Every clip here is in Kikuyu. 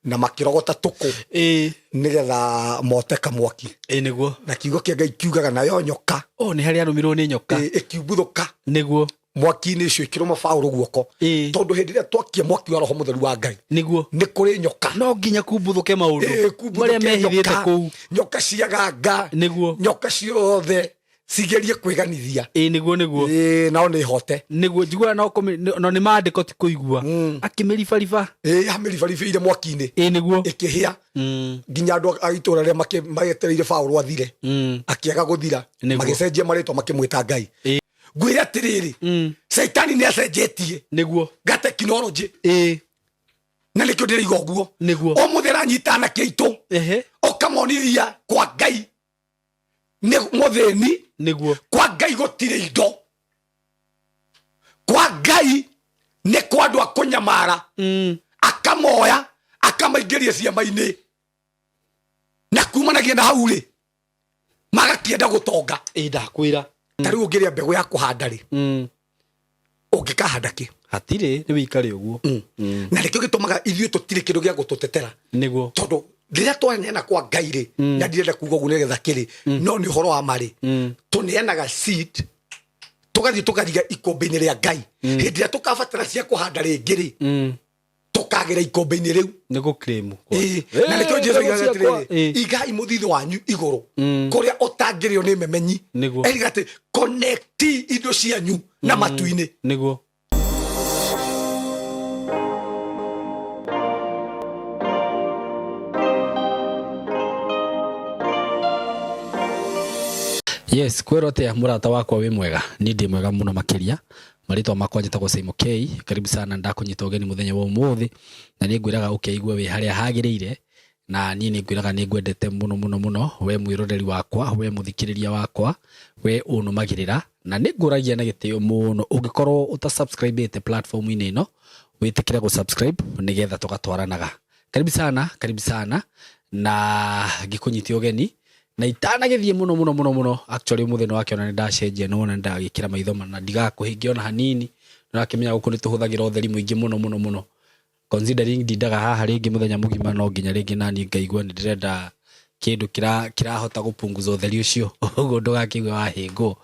Na makĩrogota tũkũ nĩgetha mote kamwaki. Ĩĩ nĩguo. Na kiugo kĩa Ngai kiugaga nayo nyoka O nĩ harĩa arũmirwo nĩ nyoka. Ĩkiumbuthũka mwaki-inĩ ũcio, ĩkĩrũma Paũlũ guoko, tondũ hĩndĩ ĩrĩa twakia mwaki wa Roho Mũtheru wa Ngai, nĩ kũrĩ nyoka. No nginya kumbuthũke maũndũ Kumbuthũke marĩa mehithĩte nyoka, kũu. Nyoka ciaganga, nyoka ciothe cigerie kwĩganithia. Ĩĩ nĩguo nĩguo. Nao nĩ hote. Nĩguo njiguaga no no nĩ maandĩko ti kũigua. Akĩmĩribariba. Yamĩribaribĩire mwaki-inĩ, Ĩĩ nĩguo. ĩkĩhĩa nginya andũ a itũũra rĩrĩa magĩetereire Paũlũ athire, akĩaga gũthira. Magĩcenjia marĩtwa, makĩmwĩta Ngai. Ngwĩre atĩrĩrĩ, Caitani nĩ acenjetie ga tekinoronjĩ, na nĩkĩo ndĩraiga ũguo. Ũmũthĩ aranyita anake aitũ, ũkamonithia kwa Ngai nĩ mũthĩni. Kwa Ngai gũtirĩ indo, kwa Ngai nĩ kwa andũ a kũnyamara. Akamoya akamaingĩria ciama-inĩ, na kumanagia na hau rĩ, magakĩenda gũtonga. Ĩĩ, ndakwĩra. Ta rĩu ũngĩrĩa mbegũ ya kũhanda rĩ, ũngĩkahanda kĩ? Hatirĩ, rĩu ikare ũguo. Na nĩkĩo gĩtũmaga ithuĩ tũtirĩ kĩndũ gĩa gũtũtetera, tondũ rĩrĩa twaneana kwa Ngai rĩ, na ndirenda kuga ũguo nĩgetha kĩrĩ, no nĩ ũhoro wa ma rĩ, tũneanaga seed, tũgathiĩ tũkariga ikũmbĩ-inĩ rĩa Ngai. Hĩndĩ ĩrĩa tũkabatara cia kũhanda rĩngĩ rĩ, tũkagĩra ikũmbĩ-inĩ rĩu. Nĩ gũclaim. Ĩĩ, na nĩkĩo Jesu mbegũ oigaga ciakwa, atĩrĩrĩ, igai mũthithũ wanyu igũrũ kũrĩa ũtangĩrĩo nĩ memenyi. Eriga atĩ connect indo cianyu na matu-inĩ. Yes, kwĩrwo atĩa mũrata wakwa? Wĩ mwega? Niĩ ndĩ mwega mũno makĩria. Marĩtwa makwa njĩtagwo Simon K. Karibu sana, ndakũnyita ũgeni mũthenya wa ũmũthĩ, na nĩ ngwĩraga ũkeigue wĩ harĩa hagĩrĩire, na niĩ nĩ ngwĩraga nĩ ngwendete mũno mũno mũno, we mwĩroreri wakwa, we mũthikĩrĩria wakwa, we ũnũmagĩrĩra, na nĩ ngũragia na gĩtĩo mũno ũngĩkorwo ũta subscribe platform-inĩ ĩno, wĩtĩkĩre gũ subscribe nĩgetha tũgatwaranaga. Karibu sana, karibu sana, na ngĩkũnyita ũgeni na itanagĩthiĩ mũno mũno mũno mũno. Actually, ũmũthĩ nĩ wakĩona nĩ ndacenjia, nĩ wona nĩ ndagĩkĩra maitho mana ndigakũhingia ona hanini. Nĩ ũrakĩmenya gũkũ nĩ tũhũthagĩra ũtheri mũingĩ mũno mũno mũno, considering ndindaga haha rĩngĩ mũthenya mũgima, no nginya rĩngĩ naniĩ ngaigua nĩ ndĩrenda kĩndũ kĩrahota gũpunguza ũtheri ũcio, ũguo ndũgakĩigue wahĩngwo.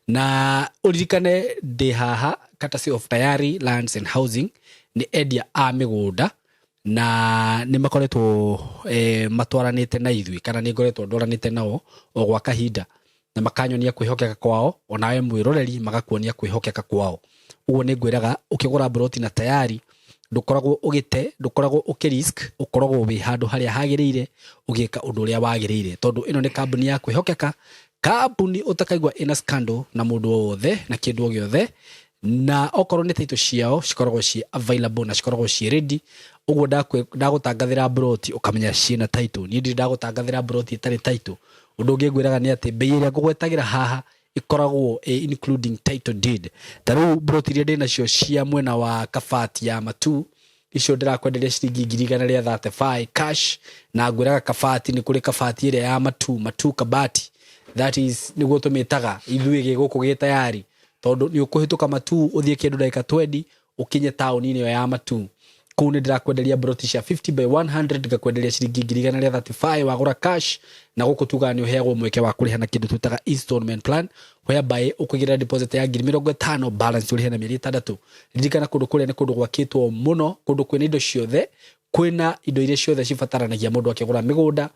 Na ũririkane ndĩ haha courtesy of Tayari Lands and Housing, nĩ endia a mĩgũnda, na nĩ makoretwo matwaranĩte na ithuĩ, kana nĩ ngoretwo ndwaranĩte nao o gwa kahinda, na makanyonia kwĩhokeka kwao, onawe mwĩroreri magakuonia kwĩhokeka kwao. Ũguo nĩ ngwĩraga ũkĩgũra mburoti na Tayari, ndũkoragwo ũgĩte, ndũkoragwo ũkĩ risk, ũkoragwo wĩ handũ harĩa hagĩrĩire ũgĩka ũndũ ũrĩa wagĩrĩire, tondũ ĩno nĩ kambuni ya kwĩhokeka, kambuni ũtakaigua ĩna scandal na mũndũ o wothe na kĩndũ o gĩothe. Na okorwo nĩ title ciao, cikoragwo ciĩ available na cikoragwo ciĩ ready. Ũguo ndagũtangathĩra mburoti, ũkamenya ciĩna title. Niĩ ndirĩ ndagũtangathĩra mburoti ĩtarĩ title. Ũndũ ũngĩ ngwĩraga nĩ atĩ mbei ĩrĩa ngũgwetagĩra haha ĩkoragwo ĩ including title deed. Ta rĩu mburoti iria ndĩnacio cia mwena wa Kabati ya Matu, icio ndĩrakwenderia ciringi 135,000 cash. Na ngwĩraga Kabati nĩ kũrĩ Kabati ĩrĩa ya Matu, Matu Kabati, that is nĩguo tũmĩtaga ithuĩ gĩ gũkũ gĩ Tayari, tondũ nĩ ũkũhĩtũka Matu ũthiĩ kĩndũ ndagĩka 20 ũkinye taũni-inĩ ĩyo ya Matu. Kũu nĩ ndĩrakwenderia mburoti cia 50 by 100, ngakwenderia ciringi 135,000 wagũra cash. Na gũkũ tugaga nĩ ũheagwo mweke wa kũrĩha na kĩndũ twĩtaga installment plan, whereby ũkũigĩrĩra deposit ya 50,000, balance ũrĩhe na mĩeri 6. Ririkana kũndũ kũrĩa nĩ kũndũ gwakĩtwo mũno, kũndũ kwĩna indo ciothe, kwĩna indo iria ciothe cibataranagia mũndũ akĩgũra mĩgũnda.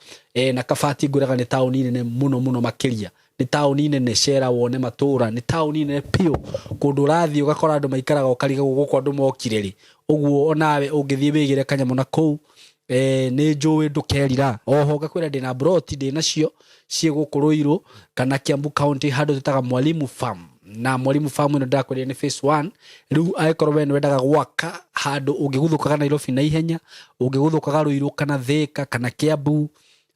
Na Kabati ngwĩraga nĩ taũni nene mũno mũno makĩria, nĩ taũni nene, cera wone matũra, nĩ taũni nene biũ, kũndũ ũrathiĩ ũgakora andũ maikaraga ũkarigagwo gũkũ andũ mokire rĩ. Ũguo onawe ũngĩthiĩ wĩgĩre kanyamũ na kũu, nĩ njũĩ ndũkerira. Oho ngakwĩra ndĩna mburoti ndĩnacio ciĩ gũkũ Ruiru kana Kiambu County, handũ twĩtaga Mwalimu Farm. Na Mwalimu Farm ĩno ndĩrakwĩrire nĩ phase 1. Rĩu angĩkorwo we nĩwendaga gwaka handũ ũngĩguthũkaga Nairobi na ihenya, ũngĩguthũkaga Ruiru kana Thika kana Kiambu,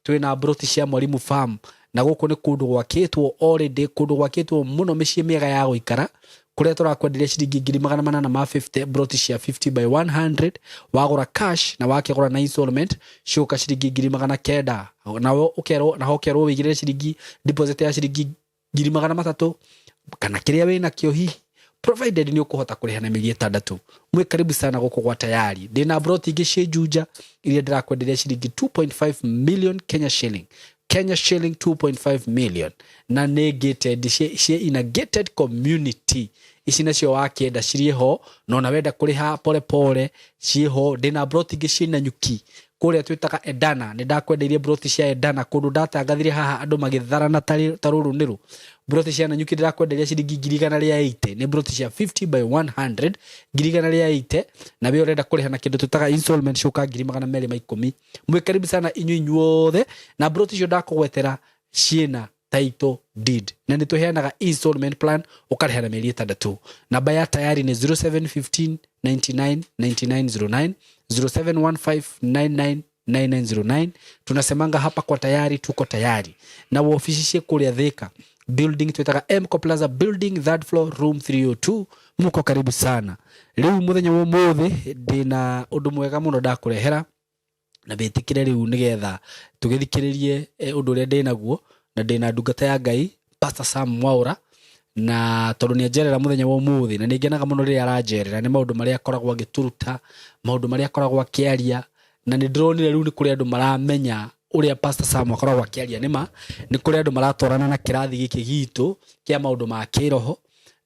twĩna mburoti cia Mwalimu Farm. Na gũkũ nĩ kũndũ gwakĩtwo already, kũndũ gwakĩtwo mũno, mĩciĩ mĩega ya gũikara, kũrĩa tũrakwenderia ciringi 850,000 mburoti cia 50 by 100 wagũra cash, na wakĩgũra na installment cigũka ciringi 900,000. Nawe ũkerwo, naho ũkerwo wĩigĩrĩre ciringi deposit ya ciringi 300,000 kana kĩrĩa wĩnakĩo hihi. Provided nĩ ũkũhota kũrĩha na mĩeri 6. Mwĩ karibu sana gũkũ gwa Tayari. Ndĩna broti ingĩ ciĩ Juja iria ndĩrakwenderia ciringi 2.5 million Kenya shilling. Kenya shilling 2.5 million, na nĩ gated, ciĩ in a gated community. Ici nacio wakĩenda cirĩ ho, na ona wenda kũrĩha pole pole ciĩ ho. Ndĩna broti ingĩ ciĩ Nanyuki kũrĩa twĩtaga Edana. Nĩ ndakwendeirie broti cia Edana kũndũ ndatangathire haha andũ magĩtharana ta rũrũ nĩrũ. Broti cia Nanyuki ndĩrakwenderia ciringi 180,000. Nĩ broti cia 50 by 100, 180,000, na we ũrenda kũrĩha na kĩndũ twĩtaga installment cũka 210,000. Mwĩ karibu sana inyuĩ inyuothe, na broti icio ndakũgwetera ciĩna title deed, na nĩ tũheanaga installment plan, ũkarĩha na mĩeri 6. Namba ya Tayari nĩ 0715 99 9909, 0715 99 9909. Tunasemanga hapa kwa Tayari tuko tayari, na waofici ciĩ kũrĩa Thika, building twĩtaga Mco Plaza building, third floor, room 302. Muko karibu sana. Rĩu mũthenya wa ũmũthĩ ndĩna ũndũ mwega mũno ndakũrehera, na wĩtĩkĩre rĩu nĩgetha tũgĩthikĩrĩrie ũndũ ũrĩa ndĩnaguo. Na ndĩna ndungata ya Ngai, Pastor Sam Mwaura, na tondũ nĩ anjerera mũthenya wa ũmũthĩ, na nĩ ngenaga mũno rĩrĩa aranjerera nĩ maũndũ marĩa akoragwo agĩtũruta, maũndũ marĩa akoragwo akĩaria. Na nĩ ndĩronire rĩu nĩ kũrĩ andũ maramenya ũrĩa Pastor Sam akoragwo akĩaria. Nĩma nĩ kũrĩ andũ maratwarana na kĩrathi gĩkĩ gitũ kĩa maũndũ ma kĩroho.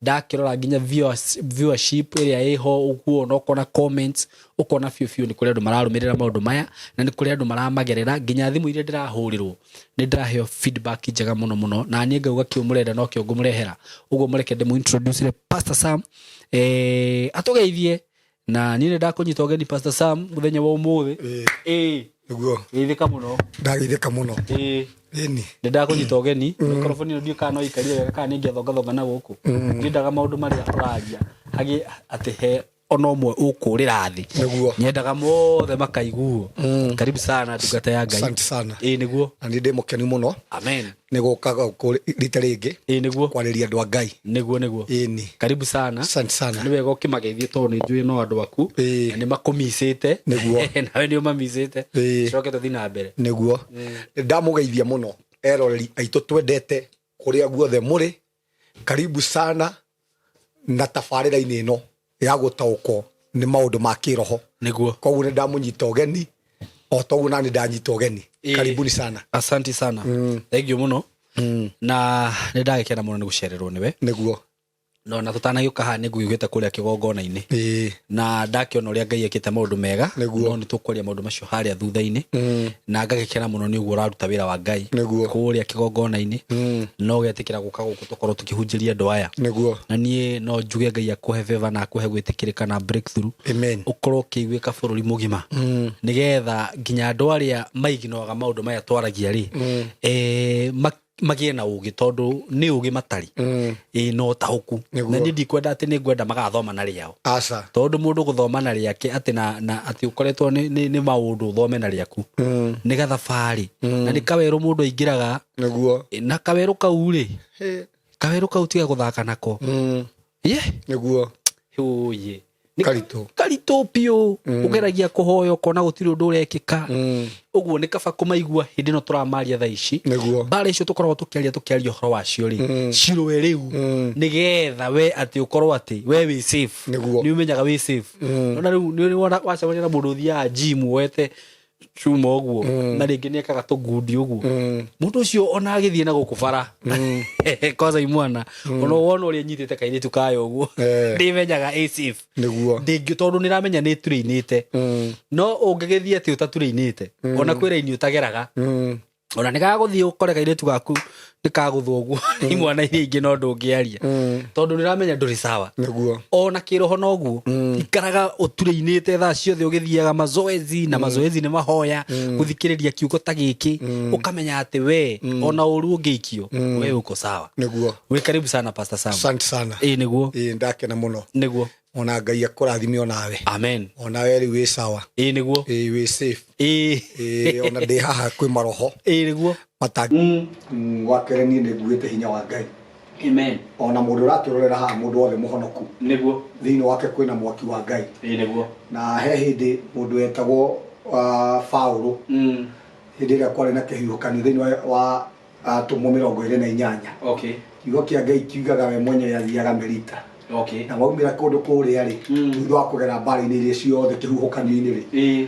Ndakĩrora nginya viewership ĩrĩa ĩho ũguo, na ũkona comments, ũkona biũ biũ nĩ kũrĩ andũ mararũmĩrĩra maũndũ maya, na nĩ kũrĩ andũ maramagerera. Nginya thimũ iria ndĩrahũrĩrwo nĩ ndĩraheo feedback njega mũno mũno, na niĩ ngauga kĩu mũrenda no kĩo ngũmũrehera. Ũguo mũreke ndĩmũ Pastor Sam atũgeithie, na niĩ nĩ ndakũnyita ũgeni, Pastor Sam, mũthenya wa ũmũthĩ. Ĩĩ. Nĩguo. Geithĩka mũno. Ndageithĩka mũno. Ĩni. Nĩ ndakũnyita ũgeni. Microphone ĩno ndiũ kana no ikarire wega kana nĩngĩathongathonga na gũkũ. Ndiendaga maũndũ marĩa ũraria hagĩ atĩ he ona ũmwe ũkũrĩra thĩ. Nyendaga mothe makaiguo. Karibu sana, ndungata ya Ngai. Asante sana. Ĩĩ nĩguo. Na nĩ ndĩ mũkenu mũno. Amen. Nĩ gũka gũkũ rita rĩngĩ. Ĩĩ nĩguo. Kwarĩria andũ a Ngai. Nĩguo nĩguo. Ĩni. Karibu sana. Asante sana. Nĩ wega ũkĩmageithie tondũ nĩ njũĩ no andũ aku na nĩ makũmicĩte. Nawe nĩ ũmamicĩte. Coke tũthiĩ na mbere. Nĩguo. Ndamũgeithia mũno eroreri aitũ twendete kũrĩa guothe mũrĩ. Karibu sana na tabarĩra-inĩ ĩno ya gũtaũkwo nĩ maũndũ ma kĩroho. Nĩguo. Koguo nĩ ndamũnyita ũgeni o toguo nani ndanyita ũgeni. Karibuni sana. Asante sana. Thank you mũno, na nĩ ndagĩkena mũno nĩ gũcererwo nĩwe. Nĩguo. No na tũtanagĩũka haha nĩ ngũgĩũkĩte kũrĩa kĩgongona-inĩ, na ndakĩona ũrĩa Ngai ekĩte maũndũ mega. Nĩguo. No nĩ tũkwaria maũndũ macio harĩa thutha-inĩ, na ngagĩkena mũno nĩ ũguo ũraruta wĩra wa Ngai Nĩguo. kũrĩa kĩgongona-inĩ, na ũgetĩkĩra gũka gũkũ tũkorwo tũkĩhunjĩria andũ aya. Nĩguo. Na niĩ no njuge Ngai akũhe favor na akũhe gwĩtĩkĩrĩka na breakthrough. Amen. Ũkorwo ũkĩiguĩka bũrũri mũgima, nĩgetha nginya andũ arĩa maiginoaga maũndũ maya twaragia rĩ, magĩe na ũgĩ, tondũ nĩ ũgĩ matarĩ ĩ na ũtaũku. Nĩguo. Na niĩ ndikwenda atĩ nĩ ngwenda magathoma na rĩao, Aca. tondũ mũndũ gũthoma na rĩake atĩ na atĩ ũkoretwo nĩ maũndũ ũthome na rĩaku nĩ gathabarĩ na nĩ kawerũ mũndũ aingĩraga. Nĩguo. Na kawerũ kau rĩ, kawerũ kau tiga gũthaka nako. Ye. Nĩguo. Ũyĩ. Karitũ. Karitũ biũ. Ũgeragia kũhoya ũkona gũtirĩ ũndũ ũrekĩka. Ũguo nĩ kaba kũmaigua hĩndĩ ĩno tũramaria thaa ici. Nĩguo. Mbara icio tũkoragwo tũkĩaria ũhoro wacio rĩ, cirũe rĩu, nĩgetha we atĩ ũkorwo atĩ we wĩ safe. Nĩguo. Nĩ ũmenyaga wĩ safe. Nona rĩu nĩ wona wacemania na mũndũ ũthiaga gym woete cuma ũguo, na rĩngĩ nĩ ekaga tũngundi ũguo, mũndũ ũcio ona agĩthiĩ na gũkũ bara kwanza imwana ona wona ũrĩa nyitĩte kairĩtu kayo ũguo, ndĩmenyaga ĩ safe. Nĩguo. Ndĩngĩ, tondũ nĩ ramenya nĩ tũrĩinĩte. No ũngĩgĩthiĩ atĩ ũtatũrĩinĩte, ona kwĩ raini ũtageraga, ona nĩ gagũthiĩ ũkore kairĩtu gaku nĩ kagũthwo ũguo imwana iria ingĩ, no ndũngĩaria tondũ nĩ ũramenya ndũrĩ sawa. Nĩguo. Ona kĩroho noguo, ikaraga ũturĩinĩte thaa ciothe, ũgĩthiaga mazoezi, na mazoezi nĩ mahoya, gũthikĩrĩria kiugo ta gĩkĩ, ũkamenya atĩ we ona ũru ũngĩikio we uko sawa. Nĩguo. Wĩ karibu sana, Pastor Sam. Asante sana. Ĩĩ nĩguo. Ĩĩ, ndakena mũno. Nĩguo. Ona Ngai akũrathime onawe. Amen. Onawe rĩu wĩ sawa. Ĩĩ nĩguo. Ĩĩ, wĩ safe. Ĩĩ. Ĩĩ, ona ndĩ haha kwĩ maroho Ĩĩ nĩguo. matangi. Wa kerĩ niĩ nĩ nguĩte hinya wa Ngai. Amen. Ona mũndũ ũratũrorera haha, mũndũ wothe mũhonoku, Nĩguo. thĩinĩ wake kwĩna mwaki wa Ngai. Ĩĩ nĩguo. Na he hĩndĩ mũndũ wetagwo Paũlũ, hĩndĩ ĩrĩa kwarĩ na kĩhuhũkanio thĩinĩ wa Atũmwo 28, kiugo kĩa Ngai kiugaga we mwenyewe athiaga Melita. Okay. Na waumĩra kũndũ kũrĩa rĩ, thutha wa kũgera mbara-inĩ iria ciothe kĩhuhũkanio-inĩ rĩ,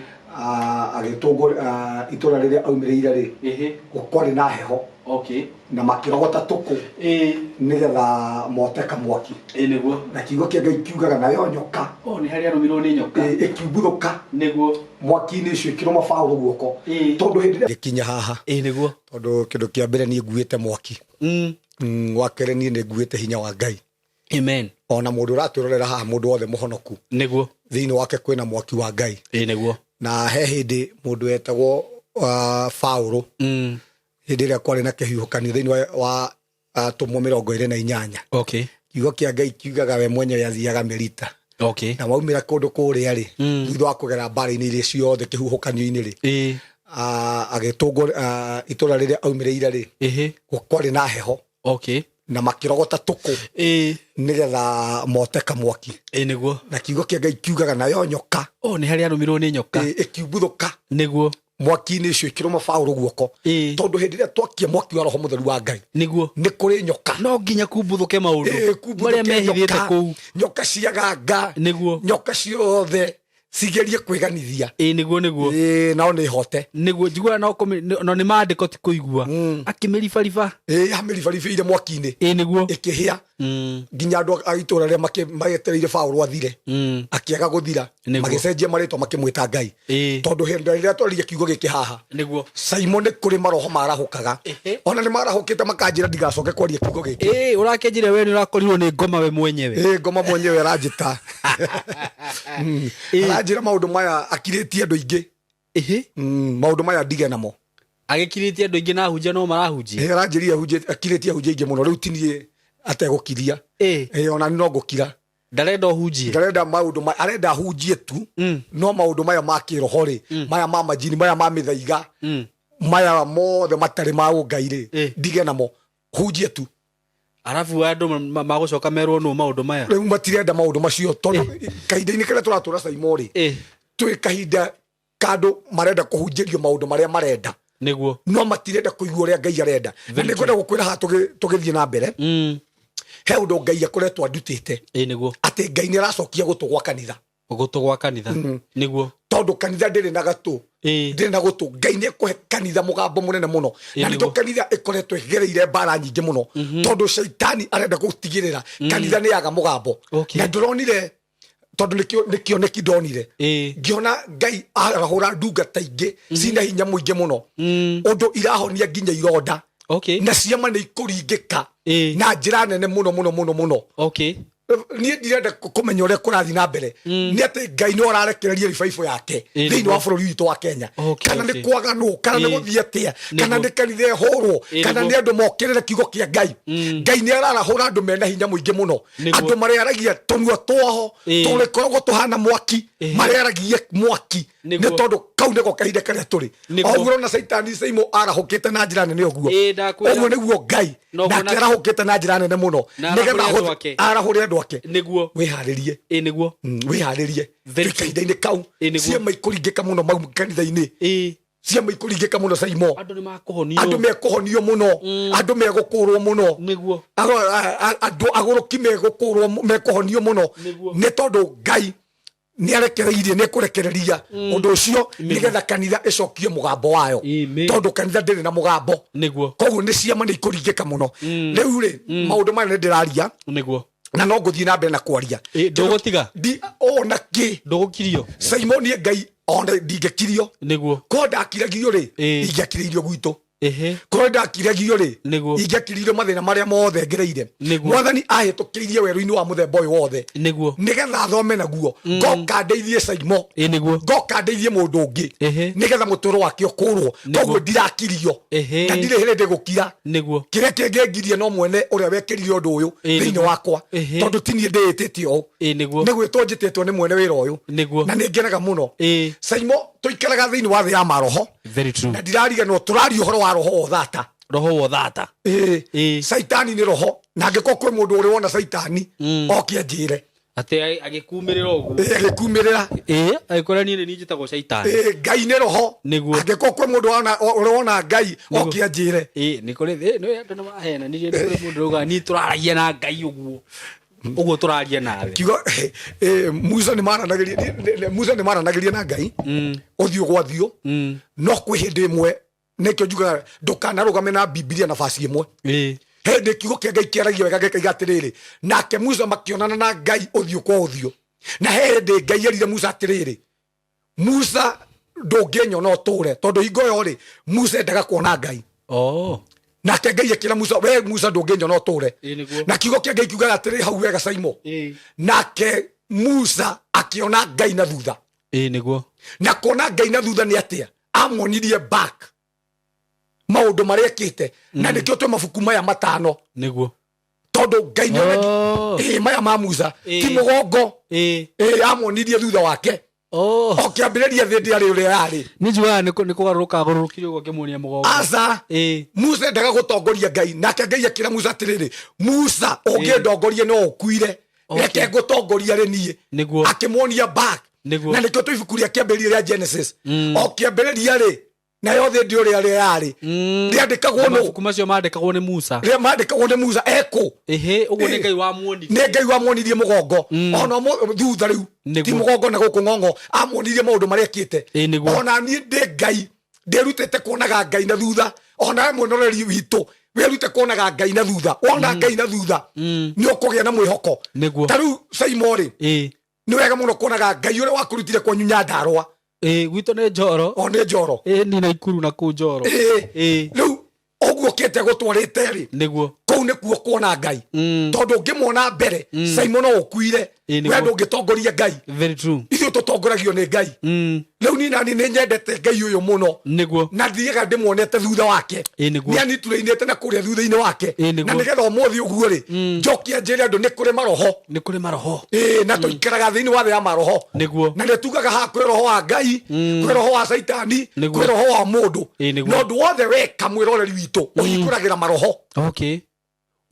agĩtũngwo itũra rĩrĩa aumĩrĩire rĩ, kwarĩ na heho na makĩrogota tũkũ nĩgetha mote kamwaki. Ĩ nĩguo. Na kiugo kĩa Ngai kiugaga nayo nyoka Oh, nĩ harĩa arũmirwo nĩ nyoka. Ĩkiumbuthũka Nĩguo. Mwaki-inĩ ũcio ĩkĩrũma Paũlũ guoko. Tondũ hĩndĩ ĩrĩa ngĩkinya haha, Ĩ nĩguo. Tondũ kĩndũ kĩa mbere niĩ nguĩte mwaki. Wa kerĩ niĩ nĩ nguĩte hinya wa Ngai. Amen. Ona mũndũ ũratwĩrorera haha, mũndũ wothe mũhonoku, Nĩguo. Thĩinĩ wake kwĩna mwaki wa Ngai. Ĩ nĩguo. Na he hĩndĩ mũndũ wetagwo Paũlũ, hĩndĩ ĩrĩa kwarĩ na kĩhuhũkanio thĩinĩ wa atũmwo 28, kiugo kĩa Ngai kiugaga we mwenyewe athiaga Melita. Na waumĩra kũndũ kũrĩa rĩ, thutha wa kũgera mbara-inĩ iria ciothe kĩhuhũkanio-inĩ rĩ, agĩtũngwo itũra rĩrĩa aumĩrĩire rĩ, kwarĩ na heho na makĩrogota tũkũ nĩgetha mote kamwaki. Ĩ nĩguo. Na kiugo kĩa Ngai kiugaga nayo nyoka Oh, nĩ harĩa arũmirwo nĩ nyoka. Ĩkiumbuthũka mwaki-inĩ ũcio ĩkĩrũma Paũlũ guoko. Tondũ hĩndĩ ĩrĩa twakia mwaki wa Roho Mũtheru wa Ngai, Nĩguo. Nĩ kũrĩ nyoka. No nginya kumbuthũke maũndũ Kumbuthũke marĩa mehithĩte nyoka, kũu. Nyoka ciaganga, Nĩguo. Nyoka ciothe cigerie kwĩganithia. Ĩ nĩguo nĩguo. Nao nĩ hote. Nĩguo njiguaga no no nĩ maandĩko ti kũigua. Akĩmĩribariba. Amĩribaribĩire mwaki-inĩ, Ĩ nĩguo. Ĩkĩhĩa nginya andũ a itũra rĩrĩa magĩetereire Paũlũ athire, akĩaga gũthira. Nĩguo. Magĩcenjia marĩtwa makĩmwĩta Ngai. Tondũ hĩndĩ ĩrĩa twaririe kiugo gĩkĩ haha, Nĩguo. Simon, nĩ kũrĩ maroho marahũkaga. Ona nĩ marahũkĩte makanjĩra ndigacoke kwaria kiugo gĩkĩ. Ĩ ũrakĩnjĩra we nĩ ũrakorirwo nĩ ngoma we mwenyewe. Ĩ ngoma mwenyewe aranjĩta. Aranjĩra maũndũ maya akirĩtie andũ aingĩ. Maũndũ maya ndige namo. Agĩkirĩtie andũ aingĩ na ahunjia no marahunjia. Aranjĩrire akirĩtie ahunjia aingĩ mũno, rĩu tinie ategũkiria. Ona niĩ no ngũkira. Ndarenda ũhunjie. Ndarenda maũndũ arenda hunjie tu, no maũndũ maya ma kĩroho rĩ, maya ma majini, maya ma mĩthaiga, maya mothe matarĩ ma ũngai rĩ, ndige namo, hunjie tu. Arabu andũ magũcoka merwo nũ maũndũ maya. Rĩu matirenda maũndũ macio tondũ kahinda-inĩ karĩa tũratũra Saimo rĩ, twĩ kahinda kandũ marenda kũhunjĩrio maũndũ marĩa marenda, no matirenda kũigua ũrĩa Ngai arenda. Na nĩ ngwenda gũkwĩra haha tũgĩthiĩ na mbere, he ũndũ Ngai akoretwo andutĩte, Ĩ nĩguo. Atĩ Ngai nĩ aracokia gũtũ gwa kanitha. Gũtũ gwa kanitha. Nĩguo. Tondũ kanitha ndĩrĩ na gatũ, ndĩrĩ na gũtũ. Ngai nĩ ekũhe kanitha mũgambo mũnene mũno, na nĩkĩo kanitha ĩkoretwo ĩgereire mbara nyingĩ mũno, tondũ caitani arenda gũtigĩrĩra kanitha nĩ yaga mũgambo. Na ndĩronire, tondũ nĩ kĩoneki ndonire, ngĩona Ngai arahũra ndungata ingĩ cina hinya mũingĩ mũno, ũndũ irahonia nginya ironda, na ciama nĩ ikũringĩka na njĩra nene mũno mũno mũno mũno. Niĩ ndirenda kũmenya ũrĩa kũrathiĩ na mbere, nĩ atĩ Ngai nĩ ararekereria revival yake thĩinĩ wa bũrũri witũ wa Kenya. Kana nĩ kwaganwo, kana nĩ gũthiĩ atĩa, kana nĩ kanitha ĩhũrwo, kana nĩ andũ mokĩrĩre kiugo kĩa Ngai, Ngai nĩ ararahũra andũ mena hinya mũingĩ mũno. Andũ marĩaragia tũnua twaho tũrĩkoragwo tũhana mwaki, marĩaragia mwaki, nĩ tondũ kau nĩko kahinda karĩa tũrĩ. Oguo ũrona Caitani Saimo arahũkĩte na njĩra nene ũguo, Ĩ, ndakwĩra. ũguo nĩguo Ngai Noguo nake arahũkĩte na njĩra nene mũno, Na nĩgetha arahũre andũ ake. arahũre andũ ake. Wĩharĩrie. Ĩ nĩguo. Wĩharĩrie. Very Twĩ kahinda-inĩ kau. Ĩ, nĩguo. Ciama ikũringĩka mũno mau kanitha-inĩ. Ciama ikũringĩka mũno Saimo. Andũ nĩ makũhonio. Andũ mekũhonio mũno, andũ megũkũrwo mũno. Andũ agũrũki megũkũrwo, mekũhonio mũno, nĩ tondũ Ngai nĩ arekereirie, nĩ ekũrekereria ũndũ ũcio nĩgetha kanitha ĩcokie mũgambo wayo. Amen. Tondũ kanitha ndĩrĩ na mũgambo. Koguo nĩ ciama nĩ ikũringĩka mũno. Rĩu rĩ, maũndũ maya nĩ ndĩraria na no ngũthiĩ na mbere na kwaria. Ĩ, ndũgũtiga? Ndi ona kĩ. Ndũgũkirio. Simon, Ngai ona ndingĩkirio. Korwo ndakiragio rĩ, ingĩakirĩirio gwitũ. Korwo ndakiragio rĩ, ingĩakirĩirio mathĩna marĩa mothe ngereire. Mwathani ahĩtũkĩirie werũ-inĩ wa mũthemba ũyũ wothe nĩgetha athome naguo, ngoka ndeithie Saimo, Ĩ nĩguo. Ngoka ndeithie mũndũ ũngĩ, nĩgetha mũtũrũ wake ũkũrwo. Koguo ndirakirio na ndirĩ hĩndĩ gũkira. Kĩrĩa kĩngĩngirie no mwene ũrĩa wekĩrire ũndũ ũyũ thĩinĩ wakwa, tondũ ti niĩ ndĩĩtĩte ũũ, nĩ gwĩtwo njĩtĩtwo nĩ mwene wĩra ũyũ. Na nĩ ngenaga mũno. Saimo, tũikaraga thĩinĩ wa thĩ ya maroho. Very true. Na ndirariganĩrwo tũraria ũhoro wa roho wa ũthata. Roho wa ũthata. Caitani nĩ roho, na angĩkorwo kwĩ mũndũ ũrĩ wona caitani, oke anjĩre. Atĩ agĩkumĩrĩra ũguo. Agĩkumĩrĩra. Agĩkwĩra niĩ nĩ niĩ njĩtagwo caitani. Ngai nĩ roho. Angĩkorwo kwĩ mũndũ ũrĩ wona Ngai, oke anjĩre. Ĩ nĩ kũrĩ nĩ andũ nĩ mahenanirie, nĩ kũrĩ mũndũ ũrauga niĩ tũraragia na Ngai ũguo. Ũguo tũraria nawe. Kiugo Musa nĩ maranagĩria, Musa nĩ maranagĩria na Ngai ũthiũ gwa thiũ. No kwĩ hĩndĩ ĩmwe, nĩkĩo njugaga ndũkanarũgame na Bibilia na baci ĩmwe. Hĩndĩ kiugo kĩa Ngai kĩaragia wega gĩkaiga atĩrĩrĩ, nake Musa makĩonana na Ngai ũthiũ kwa ũthiũ. Na he hĩndĩ Ngai erire Musa atĩrĩrĩ, Musa ndũngĩnyona ũtũre, tondũ hingo ĩyo rĩ Musa endaga kuona Ngai. Nake Ngai akĩra Musa, we Musa ndũngĩnyona ũtũre. Nĩguo. Na kiugo kĩa Ngai kiugaga atĩrĩ hau wega Saimo, nake Musa akĩona Ngai na thutha. Nĩguo. Na kuona Ngai na thutha nĩ atĩa? Amuonirie back maũndũ marĩa ekĩte, na nĩkĩo twĩ mabuku maya matano. Tondũ Ngai nĩ maya ma Musa ti mũgongo. Amuonirie thutha wake. O kĩambĩrĩria thĩ ndĩarĩ ũrĩa yarĩ. Nĩ njugaga nĩ kũgarũrũka agũrũrũkire ũguo akĩmuonia mũgongo. Aca. Musa endaga gũtongoria Ngai, nake Ngai akĩra Musa atĩrĩrĩ, Musa ũngĩndongoria no ũkuire, reke ngũtongoria rĩ niĩ. Akĩmuonia back. Na nĩkĩo twĩ ibuku rĩa kĩambĩrĩria rĩa Genesis, o kĩambĩrĩria rĩ, nayo thĩ ndĩ ũrĩa rĩa yarĩ, rĩandĩkagwo Na nũ? Mabuku macio mandĩkagwo nĩ Musa. Rĩa mandĩkagwo nĩ Musa ekũ. Ĩhĩ, ũguo nĩ Ngai wamuonirie. Nĩ Ngai wamuonirie mũgongo ona thutha rĩu, ti mũgongo na gũkũ ng'ong'o, amuonirie maũndũ marĩa ekĩte. Ona niĩ ndĩ Ngai ndĩrutĩte kuonaga Ngai na thutha. Ona we mwĩnoreri witũ wĩrute kuonaga Ngai na thutha. Wona Ngai na thutha nĩ ũkũgĩa na mwĩhoko. Ta rĩu Saimo rĩ, nĩ wega mũno kuonaga Ngai ũrĩa wakũrutire kwanyu Nyandarũa. Gwitũ nĩ Njoro. O nĩ Njoro. Ni Naikuru na kũu Njoro. Rĩu ũguo kĩte gũtwarĩte rĩ, kũu nĩkuo kuona Ngai, tondũ ũngĩmuona mbere Saimo no ũkuire. We ndũngĩtongoria Ngai. Very true. Ithuĩ tũtongoragio nĩ Ngai. Rĩu niĩ nani nĩ nyendete Ngai ũyũ mũno. Na thiaga ndĩmuonete thutha wake. Nĩ aniturĩinĩte na kũrĩa thutha-inĩ wake. Na nĩgetha ũmũthĩ ũguo rĩ, njokie njĩre andũ nĩ kũrĩ maroho. Nĩ kũrĩ maroho. Na tũikaraga thĩinĩ wa thĩ ya maroho. Na nĩ tugaga haha kwĩ roho wa Ngai, kwĩ roho wa Caitani, kwĩ roho wa mũndũ. Na ũndũ wothe weka, mwĩroreri witũ, ũhingũragĩra maroho. Okay,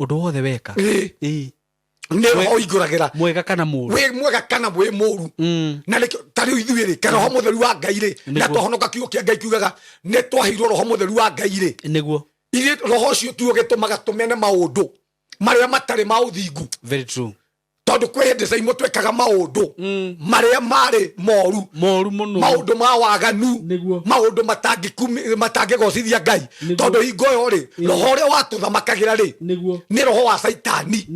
ũndũ wothe weka. Nĩ roho ũhingũragĩra. Mwega kana mũũru. Wĩ mwega kana wĩ mũru. Na nĩkĩo ta rĩu ithuĩ rĩ, ke roho mũtheru wa Ngai rĩ, na twahonoka, kiugo kĩa Ngai kiugaga nĩ twaheirwo roho mũtheru wa Ngai rĩ, ithuĩ roho ũcio tuo gĩtũmaga tũmene maũndũ marĩa matarĩ ma ũthingu. Very true. Tondũ kwĩ hĩndĩ Caimũ twekaga maũndũ marĩa marĩ moru. Moru mũno. Maũndũ ma waganu. Maũndũ matangĩgocithia Ngai. Tondũ hingo ĩyo rĩ, roho ũrĩa watũthamakagĩra rĩ, nĩ roho wa Caitani.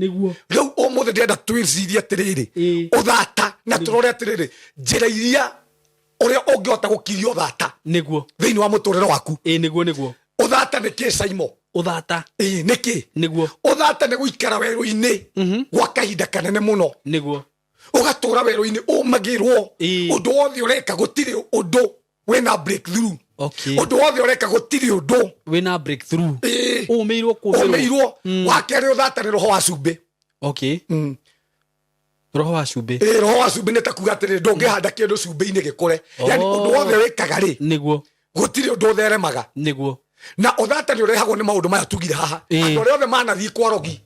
Rĩu ũmũthĩ ndĩrenda twĩcirie atĩrĩrĩ, ũthata, na tũrore atĩrĩrĩ, njĩra iria ũrĩa ũngĩhota gũkiria ũthata thĩinĩ wa mũtũrĩre waku. Nĩguo. Ũthata nĩ kĩ, Caimo? Ũthata. Nĩ kĩ? Ũthata nĩ gũikara werũ-inĩ gwa kahinda kanene mũno. Ũgatũra werũ-inĩ ũmagĩrwo. Ũndũ wothe ũreka gũtirĩ ũndũ wĩna breakthrough. Ũndũ wothe ũreka gũtirĩ ũndũ wĩna breakthrough. Ũmĩirwo kũmĩrwo. Ũmĩirwo. Wa kerĩ, ũthata nĩ roho wa cumbĩ. Roho wa cumbĩ. Roho wa cumbĩ nĩ ta kuga atĩrĩrĩ, ndũngĩhanda kĩndũ cumbĩ-inĩ gĩkũre. Yani ũndũ wothe wĩkaga rĩ, gũtirĩ ũndũ ũtheremaga. Na ũthata nĩ ũrehagwo nĩ maũndũ maya tugire haha. Andũ arĩa othe manathiĩ kwa rogi,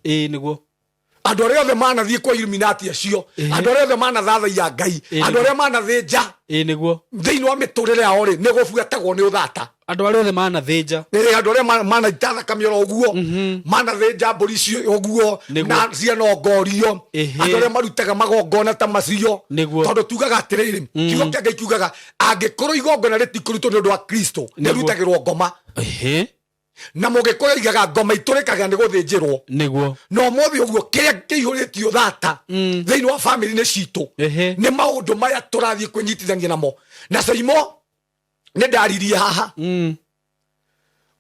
andũ arĩa othe manathiĩ kwa Illuminati acio, andũ arĩa othe manathathaiya Ngai, andũ arĩa manathĩnja, thĩinĩ wa mĩtũrĩre yao rĩ, nĩ gũbuatagwo nĩ ũthata. Andũ arĩa othe manathĩnja. Andũ arĩa manaita thakame oro ũguo, manathĩnja mbũri icio ũguo na cianongorio, andũ arĩa marutaga magongona ta macio. Tondũ tugaga atĩrĩrĩ, kiugo kĩa Ngai kiugaga angĩkorwo igongona rĩtikũrutwo nĩ ũndũ wa Kristo, rĩrutagĩrwo ngoma. Na mũgĩkũyũ oigaga ngoma itũrĩkaga nĩ gũthĩnjĩrwo. Na ũmũthĩ ũguo kĩrĩa kĩihũrĩtio thata thĩinĩ wa famĩlĩ-inĩ citũ nĩ maũndũ maya tũrathiĩ kwĩnyitithania namo. Na Caimo nĩ ndaririe haha,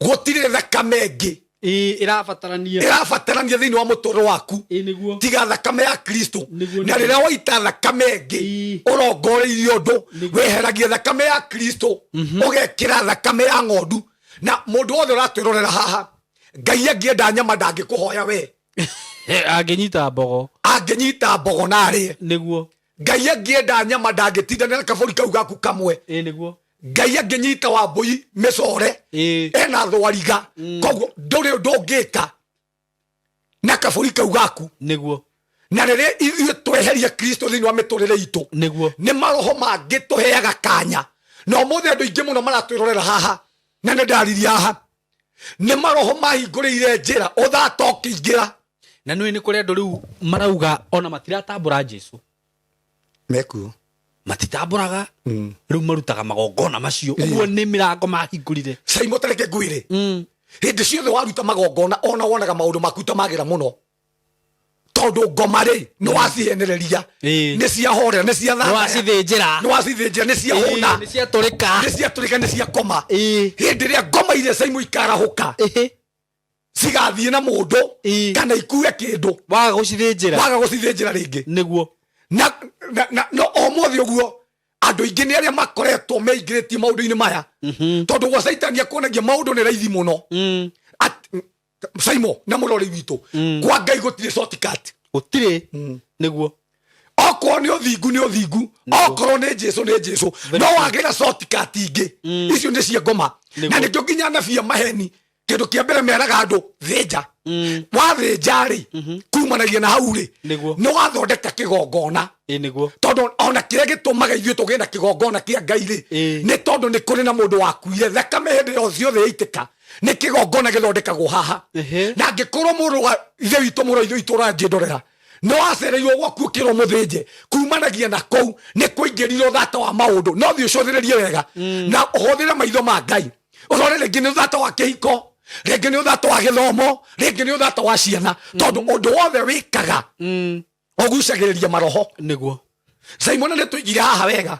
gũtirĩ thakame ĩngĩ Ĩrabatarania. Ĩrabatarania thĩinĩ wa mũtũrĩre waku tiga thakame ya Kristo. Na rĩrĩa waita thakame ĩngĩ ũrongoreirie ũndũ, weheragia thakame ya Kristo ũgekĩra thakame ya ng'ondu. Na mũndũ wothe ũratwĩrorera haha, Ngai angĩenda nyama ndangĩkũhoya we. Angĩnyita mbogo. Angĩnyita mbogo na arĩe. Ngai angĩenda nyama ndangĩtindanĩra na kabũri kau gaku kamwe. Ngai angĩnyita wambũi mĩcore ena thwariga, koguo ndũrĩ ũndũ ũngĩka na kabũri kau gaku. Na rĩrĩa ithuĩ tweheria Kristo thĩinĩ wa mĩtũrĩre itũ, nĩ maroho mangĩ tũheaga kanya. Na ũmũthĩ andũ aingĩ mũno maratwĩrorera haha, na nĩ ndaririe haha, nĩ maroho mahingũrĩire njĩra ũthata ũkĩingĩra. Na nĩ nĩ kũrĩ andũ rĩu marauga ona matiratambũra Jesu. Mekuo. Matitambũraga. Rĩu marutaga magongona macio. Ũguo nĩ mĩrango mahingũrire. Saimo, tareke ngwĩre, hĩndĩ ciothe waruta magongona, ona wonaga maũndũ maku ta magĩra mũno, tondũ ngoma rĩ, nĩ wacihenereria, nĩ ciahorera, nĩ ciathata. Nĩwacithĩnjĩra. Nĩ wacithĩnjĩra, nĩ ciahũna. Nĩ ciatũrĩka. Nĩ ciatũrĩka, nĩ ciakoma. Hĩndĩ ĩrĩa ngoma iria Saimo ikarahũka, cigathiĩ na mũndũ kana ikue kĩndũ. Waga gũcithĩnjĩra. Waga gũcithĩnjĩra rĩngĩ. Na no ũmũthĩ ũguo andũ aingĩ nĩ arĩa makoretwo meingĩrĩtie maũndũ-inĩ maya, tondũ gwa Caitani akuonagia maũndũ nĩ raithi mũno. Saimo na mũrori witũ, kwa Ngai gũtirĩ shortcut. Gũtirĩ, nĩguo. Okorwo nĩ ũthingu, nĩ ũthingu. Okorwo nĩ Jesu, nĩ Jesu. No wagĩra shortcut ingĩ, icio nĩ cia ngoma. Na nĩkĩo nginya anabii a maheni, kĩndũ kĩa mbere meraga andũ, thĩnja. Wathĩnja rĩ, kumanagia na hau rĩ, nĩ wathondeka kĩgongona. Nĩguo. Tondũ ona kĩrĩa gĩtũmaga ithuĩ tũgĩe na kĩgongona kĩa Ngai rĩ, nĩ tondũ nĩ kũrĩ na mũndũ wakuire, thakame hĩndĩ ĩyo ciothe yaitĩka, nĩ kĩgongona gĩthondekagwo haha. Na angĩkorwo mũrũ wa ithe witũ, mũrũ wa ithe witũ ũranjĩndorera, nĩ wacereirwo gwaku ũkĩrwo mũthĩnje, kumanagia na kũu nĩ kũingĩrire ũthata wa maũndũ. No thiĩ ũcũthĩrĩrie wega na ũhũthĩre maitho ma Ngai, ũrore rĩngĩ nĩ ũthata wa kĩhiko, rĩngĩ nĩ ũthata wa gĩthomo, rĩngĩ nĩ ũthata wa ciana, tondũ ũndũ wothe wĩkaga ũgucagĩrĩria maroho. Simon, nĩ tũigire haha wega,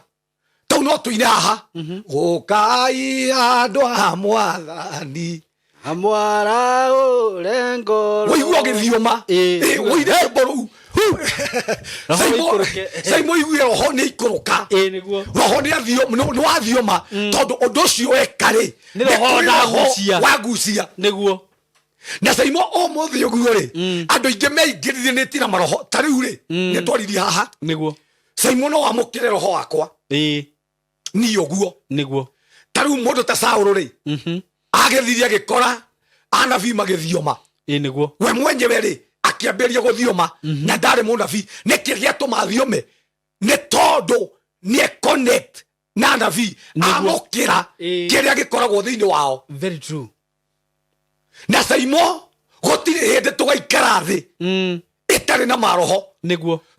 tau no tũine haha, "Ũkai andũ a Mwathani." Amwaraũre ngoro. Ũigua ũgĩthiũma. Ũine rwĩmbo rũu. Roho ikũrũke. Saimo, igue roho nĩ ikũrũka. Nĩguo. Roho nĩ wathiũma, tondũ ũndũ ũcio weka rĩ, Nĩ roho kũrĩ roho ndagucia. wagucia. Na Saimo, ũmũthĩ ũguo rĩ, andũ aingĩ meingĩrire nĩ na maroho. Ta rĩu rĩ, nĩ twaririe haha. Saimo, no wamũkĩre roho wakwa niĩ ũguo. Ta rĩu mũndũ ta Saũlũ rĩ, agĩthire agĩkora anabii magĩthioma. We mwenyewe rĩ, akĩambĩrĩria gũthioma na ndarĩ mũnabii. Nĩkĩ gĩatũma athiome? Nĩ tondũ nĩ connect na anabii, amũkĩra kĩrĩa gĩkoragwo thĩinĩ wao. Very true. Na Saimo, gũtirĩ hĩndĩ tũgaikara thĩ ĩtarĩ na maroho,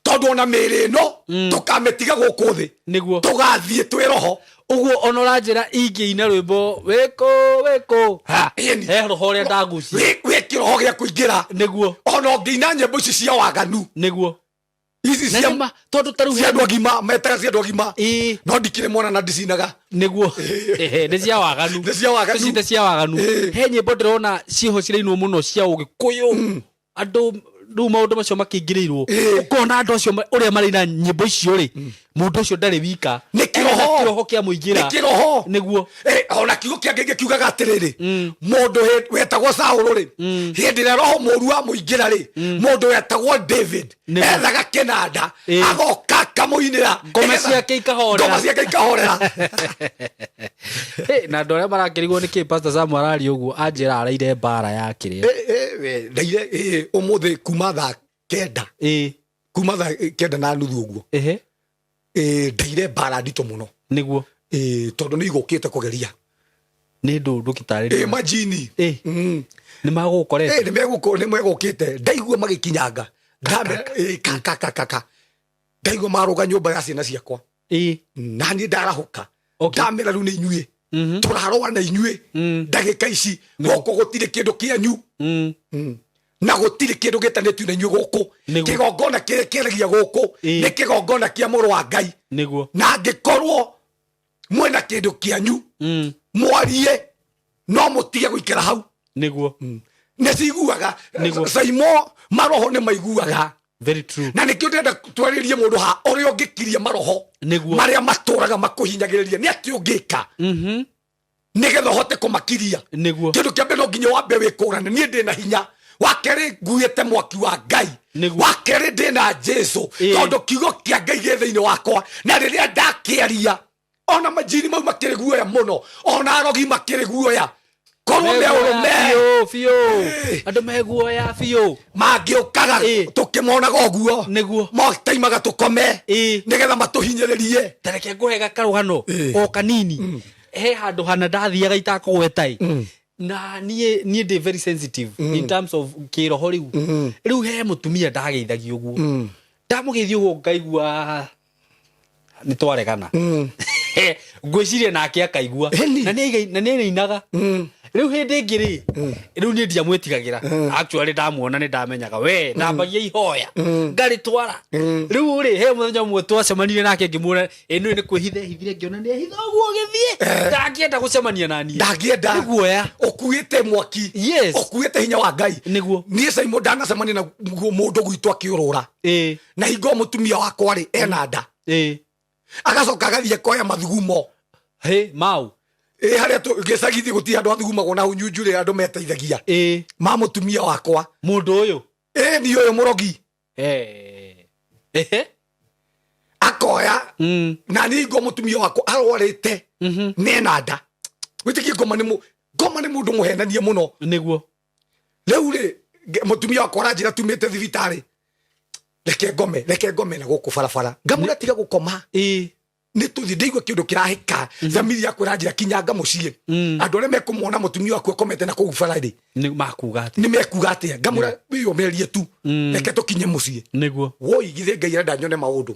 tondũ ona mĩĩrĩ ĩno tũkamĩtiga gũkũ thĩ, tũgathiĩ twĩ roho. Ũguo ona ũranjĩra ingĩina rwĩmbo wĩkũ wĩkũ ha, Ĩni. He roho ũrĩa ndagucia. Wĩ kĩroho gĩa kũingĩra. Ona ũngĩina nyĩmbo ici cia waganu, ici Na cia nĩma tondũ ta rĩu cia andũ agima, metaga cia andũ agima, no ndikĩrĩ mwana na ndicinaga. Nĩguo. Ehe, nĩ cia waganu. Nĩ cia waganu. Tũcite cia waganu. He nyĩmbo ndĩrona ciĩho cirainwo mũno cia ũgĩkũyũ, andũ rĩu maũndũ macio makĩingĩrĩirwo. Ũkona andũ acio ũrĩa maraina nyĩmbo icio rĩ, mũndũ ũcio ndarĩ wika. Nĩ kĩroho. Ena kĩroho kĩa mũingĩra. Nĩ kĩroho. Ona kiugo kĩa Ngai gĩkiugaga atĩrĩrĩ, mũndũ wetagwo Saũlũ rĩ, hĩndĩ ĩrĩa roho mũru wamũingĩra rĩ, mũndũ wetagwo David ethaga kĩnanda, agoka akamũinĩra. Ngoma ciake ikahorera. Ngoma ciake ikahorera. Na andũ arĩa marakĩrigwo nĩ kĩ Pastor Sam araria ũguo, anjĩra araire mbara ya kĩrĩa. Ndaire ũmũthĩ kuma thaa 9, kuma thaa 9:30 ũguo. Ndaire mbara nditũ mũno. Tondũ nĩ igũkĩte kũgeria. Nĩ ndũ ndũkĩtarĩria. Majini. Nĩ magũgũkorete. Nĩ megũkĩte, ndaigua magĩkinyanga. Ka ka ka ka ka, ndaigua marũga nyũmba ya ciana ciakwa, na niĩ ndarahũka. Ndamera, rĩu nĩ inyuĩ tũrarũa na inyuĩ ndagĩka ici. Gũkũ gũtirĩ kĩndũ kĩanyu, na gũtirĩ kĩndũ gĩtanĩtio na inyuĩ gũkũ. Kĩgongona kĩrĩa kĩaragia gũkũ nĩ kĩgongona kĩa mũrũ wa Ngai. Na angĩkorwo mwena kĩndũ kĩanyu, mwarie, no mũtige gũikara hau. Nĩ ciguaga. Saimo, maroho nĩ maiguaga. Very true. Na nĩkĩo ndĩrenda twarĩrie mũndũ ha ũrĩa ũngĩkiria maroho marĩa matũraga makũhinyagĩrĩria. Nĩ atĩ ũngĩka nĩgetha ũhote kũmakiria? Kĩndũ kĩa mbere, no nginya wambe wĩkũrane, niĩ ndĩ na hinya wa kerĩ, nguĩte mwaki wa Ngai. Wa kerĩ, ndĩ na Jesu, tondũ kiugo kĩa Ngai gĩ thĩinĩ wakwa, na rĩrĩa ndakĩaria, ona majini mau makĩrĩ guoya mũno, ona arogi makĩrĩ guoya, korwo me ũrũme. Biũ biũ. Andũ meguoya biũ. Mangĩũkaga, tũkĩmonaga ũguo, motaimaga tũkome nĩgetha matũhinyĩrĩrie. Tareke ngũhe gakarũgano o kanini. He handũ hana ndathiaga itakũgweta ĩ. Na niĩ ndĩ very sensitive in terms of kĩroho. Rĩu rĩu he mũtumia ndageithagia ũguo, ndamũgeithia ũguo ngaigua nĩ twaregana, ngwĩciria nake akaigua. Ĩni. Na nĩ ainainaga. Rĩu hĩndĩ ĩngĩ rĩ, rĩu niĩ ndiamwĩtigagĩra. Actually, ndamuona nĩ ndamenyaga we ndambagia ihoya ngarĩtwara. Rĩu rĩ, he mũthenya ũmwe twacemanirie nake, ngĩmuona ĩno nĩ kwĩhitha ehithire, ngĩona nĩ ehitha ũguo gĩthiĩ, ndangĩenda gũcemania na niĩ. Ndangĩenda. Nĩ guoya. Ũkuĩte mwaki. Yes. Ũkuĩte hinya wa Ngai. Nĩguo. Niĩ Caimo ndanacemania na mũndũ gwitũ akĩũrũra na hingo mũtumia wakwa rĩ ena nda, agacoka agathiĩ akoya mathugumo. He mau. Ĩ, harĩa gĩcagi-inĩ gũtirĩ andũ athugumagwo na nyunju rĩ, andũ meteithagia ma mũtumia wakwa. Mũndũ ũyũ? Ĩ, ni ũyũ mũrogi. Ehe. Akoya na niĩ ngo mũtumia wakwa arwarĩte nena nda. Wĩtĩkie ngoma nĩ mũndũ mũhenanie mũno. Rĩu rĩ, mũtumia wakwa aranjĩra tumĩte thibitarĩ, reke ngome, reke ngome na gũkũ barabara. Ngamwĩra tiga gũkoma, nĩ tũthiĩ, ndĩigua kĩndũ kĩrahĩka. Thamiri yakwa ĩranjĩra kinyanga mũciĩ, andũ arĩa mekũmwona mũtumia waku akomete na kũu bara rĩ, Nĩ makuga atĩ nĩ mekuga atĩa? Ngamwĩra wĩyũmĩrĩrie tu, reke tũkinye mũciĩ. Woi, githĩ Ngai arenda nyone maũndũ.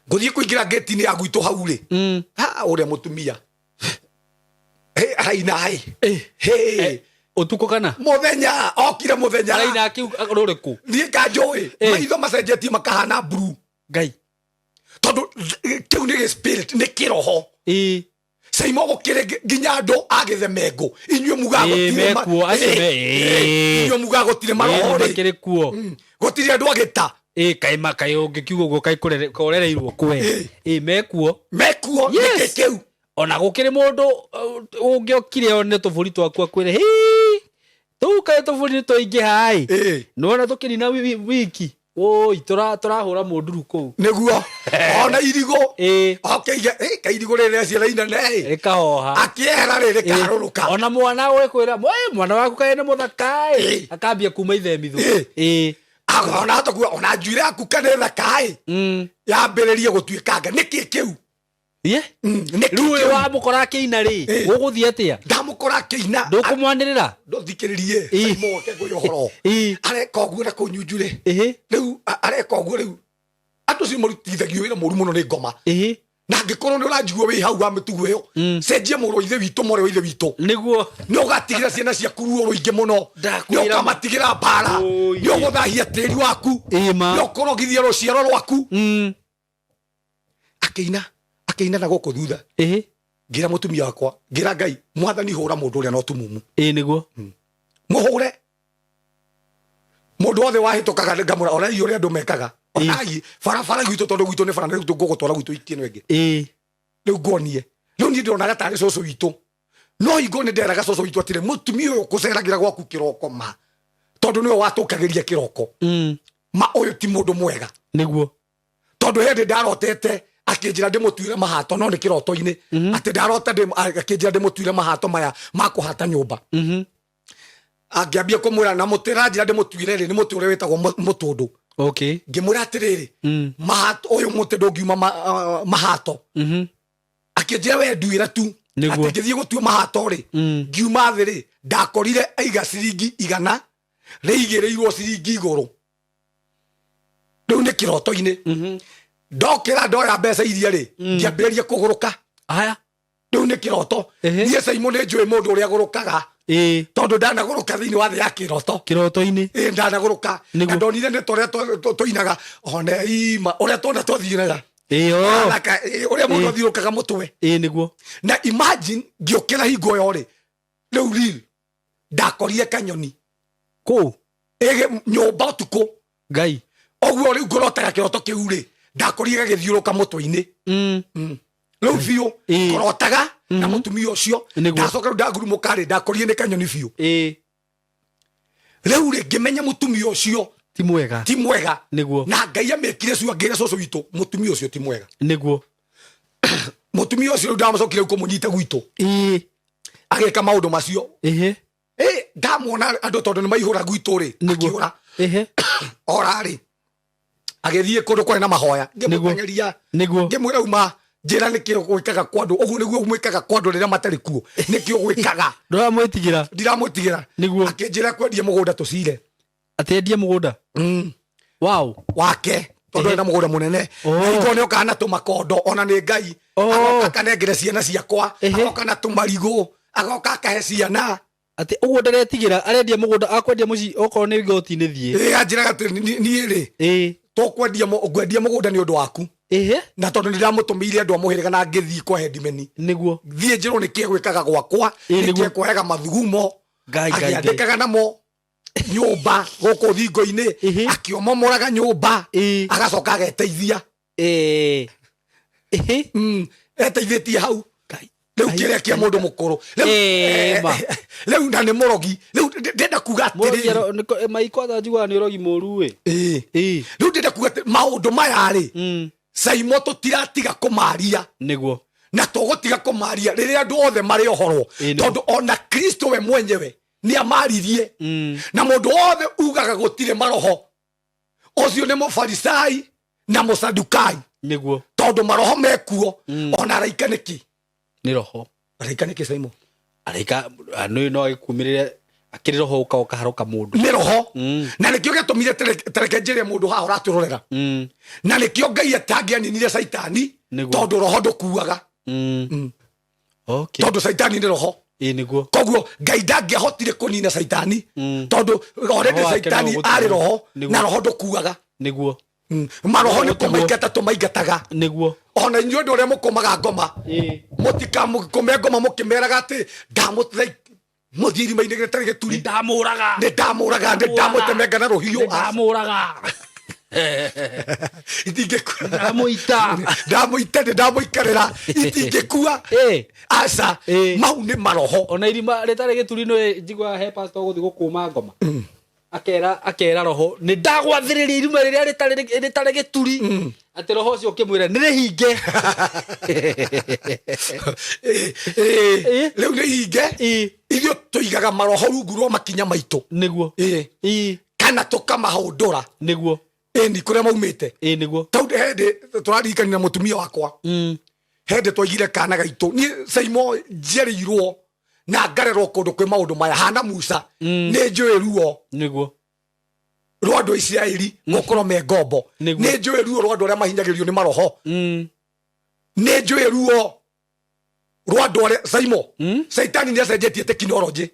Ngũthiĩ kũingĩra ngĩti-inĩ ya gwitũ hau rĩ, ha, ũrĩa mũtumia. Hey, araina ĩ. Hey. Ũtukũ kana? Mũthenya, okire mũthenya. Araina akiuga rũrĩkũ? Niĩ kanjũĩ. Maitho macenjetie makahana blue. Ngai. Tondũ kĩu nĩ gĩ spirit, nĩ kĩroho. Caimo gũkĩrĩ nginya andũ a gĩthemengũ, inyuĩ mugaga gũtirĩ Mekuo, acio inyuĩ mugaga gũtirĩ maroho rĩ, makĩrĩ kuo. Gũtirĩ andũ agĩta. Kaĩ kaĩ ũngĩkiuga ũguo, kaĩ kũrereirwo kwe. Mekuo. Mekuo. Nĩkĩ kĩu? Ona gũkĩrĩ mũndũ ũngĩokire one tũbũri twaku akwĩre, "Hii, tũu kaĩ tũbũri nĩ tũingĩha ĩ." Nĩwona tũkĩnina wiki oi tũrahũra mũnduru kũu. Nĩguo ona irigũ okeige kairigũ rĩrĩa ciana inene ĩ, rĩkahoha. Akĩehera rĩ, rĩkaharũrũka. Ona mwana ũkwĩra, "Ĩ, mwana waku kaĩ nĩ mũthaka ĩ." Akambia kuma ithemithũ. Ona hata kuga ona njuĩrĩ yaku kana ĩthaka ĩ, yambĩrĩrie gũtuĩkanga. Nĩkĩ kĩu? Ye. Nĩkĩ Rĩu ũyũ kĩu? wamũkora akĩina rĩ, ũgũthiĩ atĩa? Ndamũkora akĩina, Ndũkũmwanĩrĩra? Ndũthikĩrĩrie. Moke ngwĩre ũhoro. Areka ũguo na kũu nyunju rĩ, rĩu areka ũguo. Rĩu andũ acio marutithagio wĩra mũru mũno nĩ ngoma. Na angĩkorwo nĩ ũranjigua wĩ hau wa mĩtugo ĩyo, cenjia mũrũ wa ithe witũ, mwarĩ wa ithe witũ. Nĩ ũgatigĩra ciana ciaku ruo rũingĩ mũno. Nĩ Ndakwĩra ũkamatigĩra mbara. Oi. Nĩ ũgũthahia tĩri waku. Ma. Nĩ ũkũrogithia rũciaro rwaku. Akĩina, akĩina na gũkũ thutha. Ngĩra mũtumia wakwa, ngĩra Ngai, Mwathani, hũra mũndũ ũrĩa no tumumu. Nĩguo. Mũhũre mũndũ wothe wahĩtũkaga. Ngamũra onai ũrĩa andũ mekaga, onai barabara gwitũ, tondũ gwitũ nĩ bara, rĩu ngũgũtwara gwitũ itĩ ĩno ĩngĩ. Rĩu nguonie. Rĩu niĩ ndĩronaga tarĩ cũcũ witũ, no hingo nĩ nderaga cũcũ witũ atĩrĩ, mũtumia ũyũ kũceragĩra gwaku kĩroko ma, tondũ nĩwe watũkagĩria kĩroko, ma ũyũ ti mũndũ mwega. Tondũ hĩndĩ ndarotete akĩnjĩra ndĩmũtuĩre mahato, no nĩ kĩroto-inĩ, atĩ ndarota akĩnjĩra ndĩmũtuĩre mahato maya ma kũhata nyũmba. Angĩambia kũmwĩra na mũtĩ ranjĩra ndĩmũtuĩre rĩ, nĩ mũtĩ ũrĩa wĩtagwo mũtũndũ. Ngĩmwĩra atĩrĩrĩ, mahato ũyũ mũtĩ ndũngiuma mahato. Akĩnjĩra we nduĩra tu. Atĩ ngĩthiĩ gũtua mahato rĩ, ngiuma thĩ rĩ, ndakorire aiga ciringi 100 rĩigĩrĩirwo ciringi igũrũ. Rĩu nĩ kĩroto-inĩ. Ndokĩra, ndoya mbeca iria rĩ, ngĩambĩrĩria kũgũrũka. Aya. Rĩu nĩ kĩroto. Niĩ Caimũ nĩ njũĩ mũndũ ũrĩa agũrũkaga, tondũ ndanagũrũka thĩinĩ wa thĩ ya kĩroto. Kĩroto-inĩ. Ĩ, ndanagũrũka. Na ndonire nĩ ta ũrĩa tũinaga one ima, ũrĩa tuona twathiĩraga. O. Athaka, ũrĩa mũndũ athiũrũkaga mũtwe. Nĩguo. Na imagine ngĩũkĩra hingo ĩyo rĩ, rĩu real ndakorire kanyoni. Kũu? Ĩgĩ nyũmba ũtukũ. Ngai. Ũguo rĩu ngũrotaga kĩroto kĩu rĩ, ndakorire gagĩthiũrũka mũtwe-inĩ. Rĩu biũ ngũrotaga na mũtumia ũcio. Ndacoka rĩu ndangurumũka rĩ, ndakorire nĩ kanyoni biũ. Rĩu rĩ, ngĩmenya mũtumia ũcio ti mwega. Ti mwega. Na Ngai amĩkire cua, ngĩra cũcũ witũ, mũtumia ũcio ti mwega. Mũtumia ũcio rĩu ndamũcokire rĩu kũmũnyita gwitũ, agĩka maũndũ macio. Ndamuona andũ tondũ nĩ maihũra gwitũ rĩ, akĩũra. Ora rĩ, agĩthiĩ kũndũ kwarĩ na mahoya, ngĩmũteng'eria. Ngĩmwĩra uma. Njĩra nĩkĩ gwĩkaga kwa andũ ũguo, nĩguo mwĩkaga kwa andũ rĩrĩa matarĩ kuo, nĩkĩo gwĩkaga. Ndũramwĩtigĩra. Ndiramwĩtigĩra. Nĩguo. Akĩnjĩra kwendia mũgũnda tũcire. Atĩ endie mũgũnda? Wow. Wake, tondũ ena mũgũnda mũnene. Hingo nĩ okaga na tũmakondo, ona nĩ Ngai. Agoka akanengere ciana ciakwa. Agoka na tũmarigũ, agoka akahe ciana. Atĩ ũguo ndaretigĩra, arendia mũgũnda, akwendia mũciĩ, okorwo nĩ igoti-inĩ thiĩ. Ĩ, anjĩraga atĩ niĩ rĩ, tũkwendia ngwendia mũgũnda nĩ ũndũ waku. Na tondũ nĩ ndamũtũmĩire andũ a mũhĩrĩga na ngĩthiĩ kwa hendimeni. Thiĩ njĩrwo nĩkĩ gwĩkaga gwakwa. Nĩkĩ kwehaga mathugumo. Ngai, Ngai, Ngai. Akĩandĩkaga namo nyũmba gũkũ thingo-inĩ. Akĩomomoraga nyũmba. Agacoka ageteithia. Eteithĩtie hau. Ngai. Rĩu kĩrĩa kĩa mũndũ mũkũrũ Rĩu- Ma. Rĩu na nĩ mũrogi. Rĩu ndĩrenda kuga Mũrogi. atĩrĩrĩ. Mai kwanza njiguaga nĩ ũrogi mũru ĩ. Rĩu ndĩrenda kuga atĩ maũndũ maya rĩ, Saimo, tũtiratiga kũmaria. Na tũgũtiga kũmaria rĩrĩa andũ othe marĩ ũhoro. Tondũ ona Kristo we mwenyewe nĩ amaririe. Na mũndũ wothe ugaga gũtirĩ maroho, ũcio nĩ mũfarisai na mũsadukai. Tondũ maroho mekuo. Ona araika nĩkĩ? Nĩ roho. Araika nĩkĩ, Saimo? Araika nĩ no agĩkumĩrĩre akĩrĩ roho, ũka ũkaharũka mũndũ. Nĩ roho. Na nĩkĩo gĩatũmire tareke njĩre mũndũ haha ũratũrorera, na nĩkĩo Ngai atangĩaninire Caitani. Tondũ roho ndũkuaga. Tondũ Caitani nĩ roho. Koguo Ngai ndangĩahotire kũnina Caitani, tondũ already Roho wake Caitani no ũgũtũũra. Arĩ roho. Na roho ndũkuaga. Maroho nĩ kũmaingata tũmaingataga. Ona inyuĩ andũ arĩa mũkũmaga ngoma, mũtikamũkũme ngoma mũkĩmeraga atĩ ndamũthiĩ irima-inĩ gĩtarĩ gĩturi. Ndamũraga. Nĩ ndamũraga, nĩ ndamũtemenga na rũhiũ. Ndamũraga. Itingĩkua. Ndamũita. Ndamũita, nĩ ndamũikarĩra, itingĩkua. Aca. Mau nĩ maroho. Ona irima rĩtarĩ gĩturi nĩ njiguaga he pastor gũthiĩ gũkũma ngoma, akera roho, nĩ ndagwathĩrĩria irima rĩrĩa rĩtarĩ gĩturi, atĩ roho ũcio ũkĩmwĩra nĩ rĩhinge. Rĩu nĩ hinge. Ithuĩ tũigaga maroho rungu rwa makinya maitũ. Kana tũkamahũndũra. Ĩni, kũrĩa maumĩte. Tondũ hĩndĩ tũraririkanire mũtumia wakwa, hĩndĩ twaigire kana gaitũ, niĩ Saimo njiarĩirwo na ngarerwo kũndũ kwĩ maũndũ maya hana Musa. Nĩ njũĩ ruo rwa andũ a Isiraeli gũkorwo me ngombo. Nĩ njũĩ ruo rwa andũ arĩa mahinyagĩrĩrio nĩ maroho. Nĩ njũĩ ruo rwa andũ arĩa, Saimo, Caitani nĩ acenjetie tekinoronjĩ.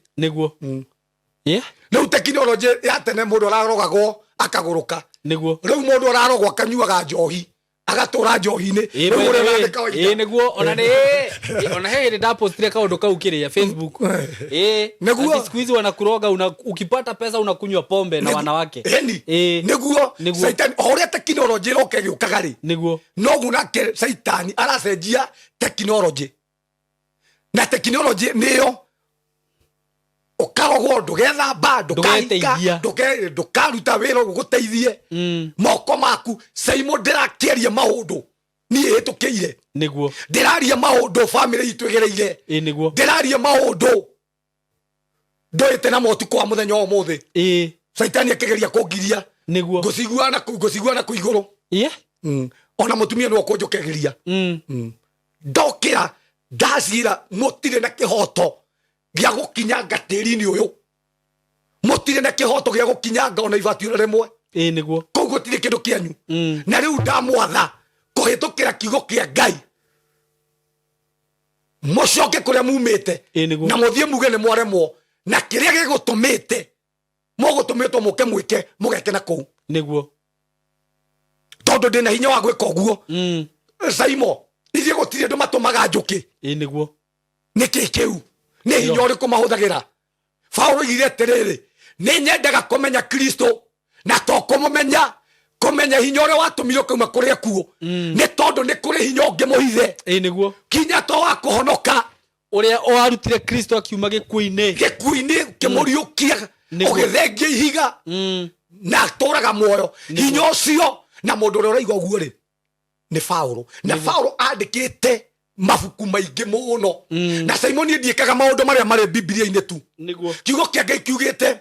Rĩu tekinoronjĩ ya tene mũndũ ararogagwo akagũrũka. Rĩu mũndũ ararogwo akanyuaga njohi, agatũra njohi-inĩ. Rĩu ũrĩa ũrandĩka waita. Ĩĩ, nĩguo. Ona nĩ ona he hĩndĩ ndapostire kaũndũ kau kĩrĩa Facebook. Ati siku hizi wanakuroga ukipata pesa unakunywa pombe na wanawake. Ĩni. Nĩguo. Caitani o ũrĩa tekinoronjĩ ĩroka ĩgĩũkaga rĩ, noguo nake Caitani aracenjia tekinoronjĩ, na tekinoronjĩ nĩyo ũkarogwo, ndũgethamba, ndũkahika, Ndũgeteithia. Ndũkaruta wĩra ũgũteithie moko maku. Caimo, ndĩrakĩaria maũndũ niĩ hĩtũkĩire. Ndĩraria maũndũ bamĩrĩ itũ ĩgereire. Ndĩraria maũndũ ndũĩte na motukũ wa mũthenya wa ũmũthĩ. Caitani akĩgeria kũngiria. Ngũciguana na kũ igũrũ. Ona mũtumia nĩwe ũkũnjũkagĩria. Ndokĩra ndacira, mũtirĩ na kĩhoto gĩa gũkinyanga tĩri-inĩ ũyũ, mũtirĩ na kĩhoto gĩa gũkinyanga ona ibati ona rĩmwe. Kũu gũtirĩ kĩndũ kĩanyu. Na rĩu ndamwatha kũhĩtũkĩra kiugo kĩa Ngai, mũcoke kũrĩa mumĩte. Na mũthiĩ muge nĩ mwaremwo na kĩrĩa gĩgũtũmĩte, mũgũtũmĩtwo mũke mwĩke, mũgeke na kũu. Tondũ ndĩna hinya wa gwĩka ũguo. Saimo, ithuĩ gũtirĩ andũ matũmaga njũkĩ. Nĩ kĩ kĩu? Nĩ hinya ũrĩkũ mahũthagĩra? Paulo oigire atĩrĩrĩ, nĩ nyendaga kũmenya Kristo, na to kũmũmenya, kũmenya hinya ũrĩa watũmire ũkauma kũrĩa kuo. Nĩ tondũ nĩ kũrĩ hinya ũngĩ mũhithe. Kinya to wa kũhonoka. Ũrĩa warutire Kristo akiuma gĩkuũ-inĩ. Gĩkuũ-inĩ, ũkĩmũriũkia. Ũgĩthengia ihiga. Na atũraga muoyo hinya ũcio. Na mũndũ ũrĩa ũraigua ũguo rĩ, nĩ Paulo. Na Paulo andĩkĩte mabuku maingĩ mũno. Na Simon, ndiĩkaga maũndũ marĩa marĩ Bibilia-inĩ tu. Kiugo kĩa Ngai kiugĩte.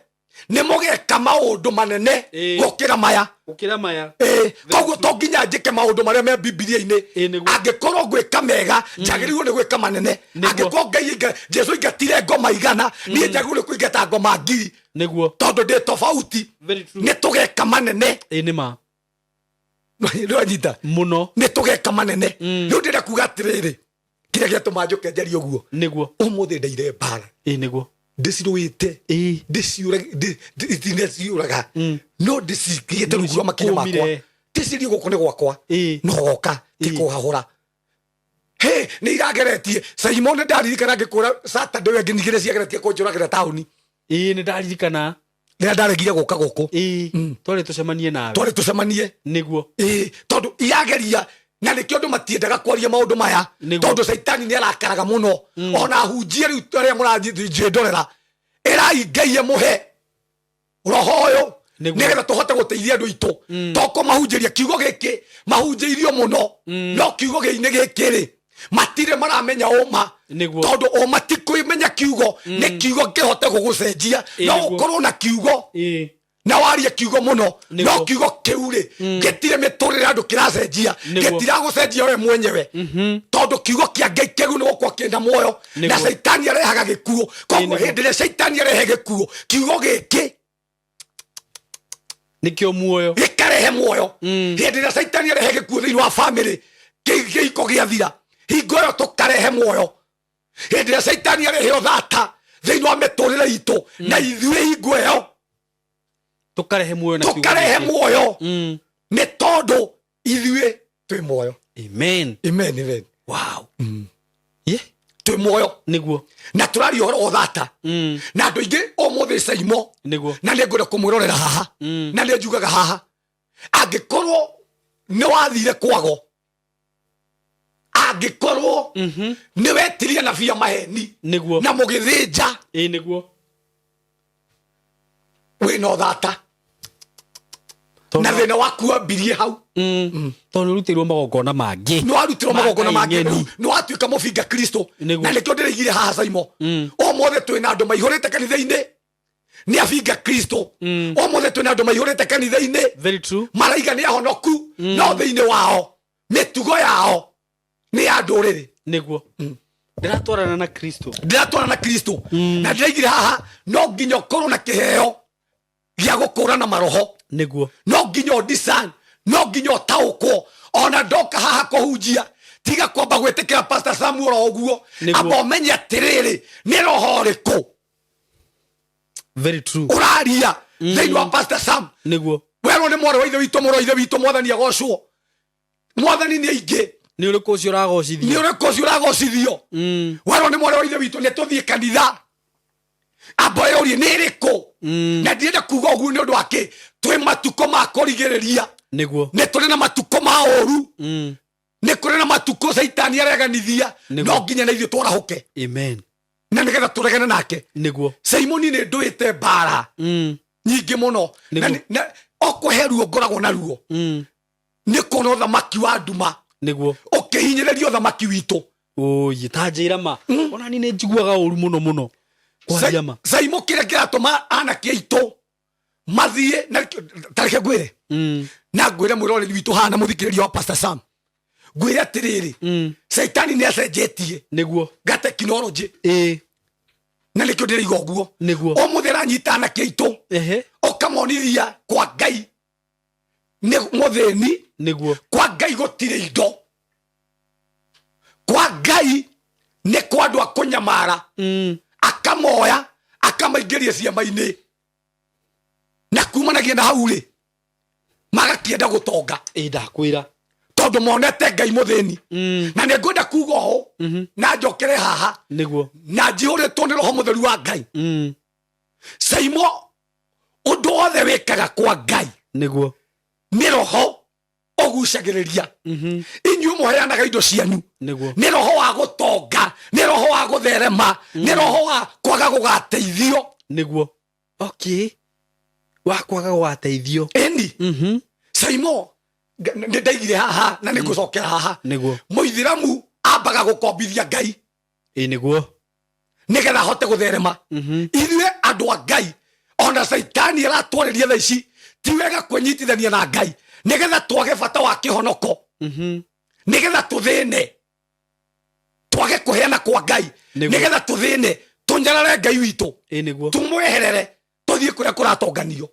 Nĩ mũgeka maũndũ manene gũkĩra maya. Gũkĩra maya. Ĩĩ, koguo to nginya njĩke maũndũ marĩa me Bibilia-inĩ. Nĩguo. Angĩkorwo ngwĩka mega, njagĩrĩirwo nĩ gwĩka manene. Angĩkorwo Ngai Jesu aingatire ngoma 100, niĩ njagĩrĩirwo nĩ kũingata ngoma 1000. Tondũ ndĩ tofauti. Very true. Nĩ tũgeka manene. Ĩĩ, nĩ ma. Nĩwanyita? Mũno. Nĩ tũgeka manene. Rĩu ndĩrenda kuga atĩrĩrĩ, kĩrĩa gĩatũma njũke njarie ũguo, ũmũthĩ ndaire mbara. Ĩĩ, nĩguo. Ndĩcirũĩte, itineciũraga, no ndĩcigĩte rungu rwa makinya makwa. Nĩcikũmire. Ndĩcirie gũkũ nĩ gwakwa. No goka ti kũhahũra. Hĩ, nĩ irageretie Simon, nĩ ndaririkana ngĩkũra Saturday ĩyo ĩngĩ ningĩ ciageretie kũnjũragĩra taũni. Ĩĩ, nĩ ndaririkana. Rĩrĩa ndaregire gũka gũkũ. Ĩĩ, twarĩ tũcemanie nawe. Twarĩ tũcemanie. Ĩĩ, tondũ irageria, na nĩkĩo andũ matiendaga kwaria maũndũ maya, tondũ caitani nĩ arakaraga mũno. Ona hunjie rĩu arĩa mũranjĩndorera, ĩrai Ngai amũhe roho ũyũ, nĩgetha tũhote gũteithia andũ aitũ. To kũmahunjĩria kiugo gĩkĩ mahunjĩirio mũno, no kiugo gĩinĩ gĩkĩ rĩ, matirĩ maramenya ũma. Tondũ ũma ti kũmenya kiugo, nĩ kiugo kĩhote gũgũcenjia. No ũkorwo na kiugo na warie kiugo mũno, no kiugo kĩu rĩ, gĩtirĩ mĩtũrĩre andũ kĩracenjia. Gĩtiragũcenjia we mwenyewe, tondũ kiugo kĩa Ngai kĩu nĩ gũkorwo kĩna muoyo, na caitani arehaga gĩkuũ. Koguo hĩndĩ ĩrĩa caitani arehe gĩkuũ, kiugo gĩkĩ nĩkĩo muoyo, gĩkarehe muoyo. Hĩndĩ ĩrĩa caitani arehe gĩkuũ thĩinĩ wa famĩlĩ, kĩhiko gĩathira, hingo ĩyo tũkarehe muoyo. Hĩndĩ ĩrĩa caitani arehe ũthata thĩinĩ wa mĩtũrĩre itũ, na ithuĩ hingo ĩyo tũkarehe muoyo na kiugo tũkarehe gĩkĩ. Muoyo, nĩ tondũ ithuĩ twĩ muoyo. Amen. Amen, amen. Wow. Yeah. Twĩ muoyo. Na tũraria ũhoro wa ũthata na andũ aingĩ ũmũthĩ caimo. Na nĩ ngwenda kũmwĩrorera haha, na nĩ njugaga haha, angĩkorwo nĩ wathire kwago, angĩkorwo nĩ wetirie na bia maheni na mũgĩthĩnja, Ĩĩ, nĩguo. Wĩna ũthata na thĩna waku wambirie hau. Tondũ nĩ ũrutĩirwo magongona mangĩ. Nĩ warutirwo Ma magongona Ngai mangĩ. ng'eni. Nĩ watuĩka mũbinga Kristo. Na nĩkĩo ndĩrĩigire haha Saimo, ũmũthĩ twĩna andũ maihũrĩte kanitha-inĩ nĩ abinga Kristo. Ũmũthĩ twĩna andũ maihũrĩte kanitha-inĩ Very true. maraiga nĩ ahonoku, no thĩinĩ wao mĩtugo yao nĩ ya ndũrĩrĩ. Nĩguo. Ndĩratwarana na Kristo. Ndĩratwarana na Kristo. Na ndĩraigire haha, no nginya ũkorwo na kĩheo gĩa gũkũrana maroho. No nginya ũdisan, no nginya ũtaũkwo. Ona ndoka haha kũhunjia, tiga kwamba gwĩtĩkĩra Pastor Samuel o ũguo. Amba ũmenye atĩrĩrĩ, nĩ roho ũrĩkũ Very true. ũraria thĩinĩ wa Pastor Sam. Werwo nĩ mwarĩ wa ithe witũ, mũrũ wa ithe witũ, Mwathani agocwo, Mwathani nĩ aingĩ. Nĩ ũrĩkũ ũcio ũragocithio? Nĩ ũrĩkũ ũcio ũragocithio? Werwo nĩ mwarĩ wa ithe witũ nĩ tũthiĩ kanitha, amba ũyũrie nĩ ĩrĩkũ. Na ndirenda kuga ũguo nĩ ũndũ wa kĩ, twĩ matukũ ma kũrigĩrĩria. Nĩ tũrĩ na matukũ ma ũru. Nĩ kũrĩ na matukũ caitani areganithia. No nginya na ithuĩ twarahũke. Amen. Na nĩgetha tũregane nake. Simoni, nĩ ndũĩte mbara nyingĩ mũno. Na okũhe ruo ngoragwo na ruo nĩ kuona ũthamaki wa nduma ũkĩhinyĩrĩria ũthamaki witũ. Ũyĩ, ta njĩra ma, ona ni nĩ njiguaga ũru mũno mũno kwaria ma. Caimo, kĩrĩa kĩratũma anake aitũ mathiĩ na tareke ngwĩre, na ngwĩre mwĩroreri witũ haha na mũthikĩrĩria wa Pastor Sam, ngwĩre atĩrĩrĩ, caitani nĩ acenjetie ga tekinoronjĩ. Na nĩkĩo ndĩraiga ũguo. Ũmũthĩ aranyita anake aitũ, ũkamonithia kwa Ngai nĩ mũthĩni. Kwa Ngai gũtirĩ indo, kwa Ngai nĩ kwa andũ a kũnyamara. Akamoya akamaingĩria ciama-inĩ, na kumanagia na hau rĩ, magakĩenda gũtonga. Ĩĩ, ndakwĩra. Tondũ monete Ngai mũthĩni. Na nĩ ngwenda kuga ũũ, na njokere haha, na njihũrĩtwo nĩ roho mũtheru wa Ngai. Caimo, ũndũ wothe wĩkaga kwa Ngai, nĩ roho ũgucagĩrĩria. Inyuĩ mũheanaga indo cianyu, nĩ roho wa gũtonga, nĩ roho wa gũtherema, nĩ roho wa kwaga gũgateithio. Nĩguo, okay, wa kwaga gũgateithio. Ĩni. Caimo, nĩ ndaigire haha na nĩ ngũcokera haha. Mũithiramu ambaga gũkombithia Ngai Ĩĩ, nĩguo. Nĩgetha ahote gũtherema. Ithuĩ andũ a Ngai, Ona caitani aratwarĩria thaa ici ti wega kwĩnyitithania na Ngai nĩgetha twage bata wa kĩhonoko, nĩgetha tũthĩne, twage kũheana kwa Ngai, nĩgetha tũthĩne, tũnyarare Ngai witũ, tumweherere, tũthiĩ kũrĩa kũratonganio.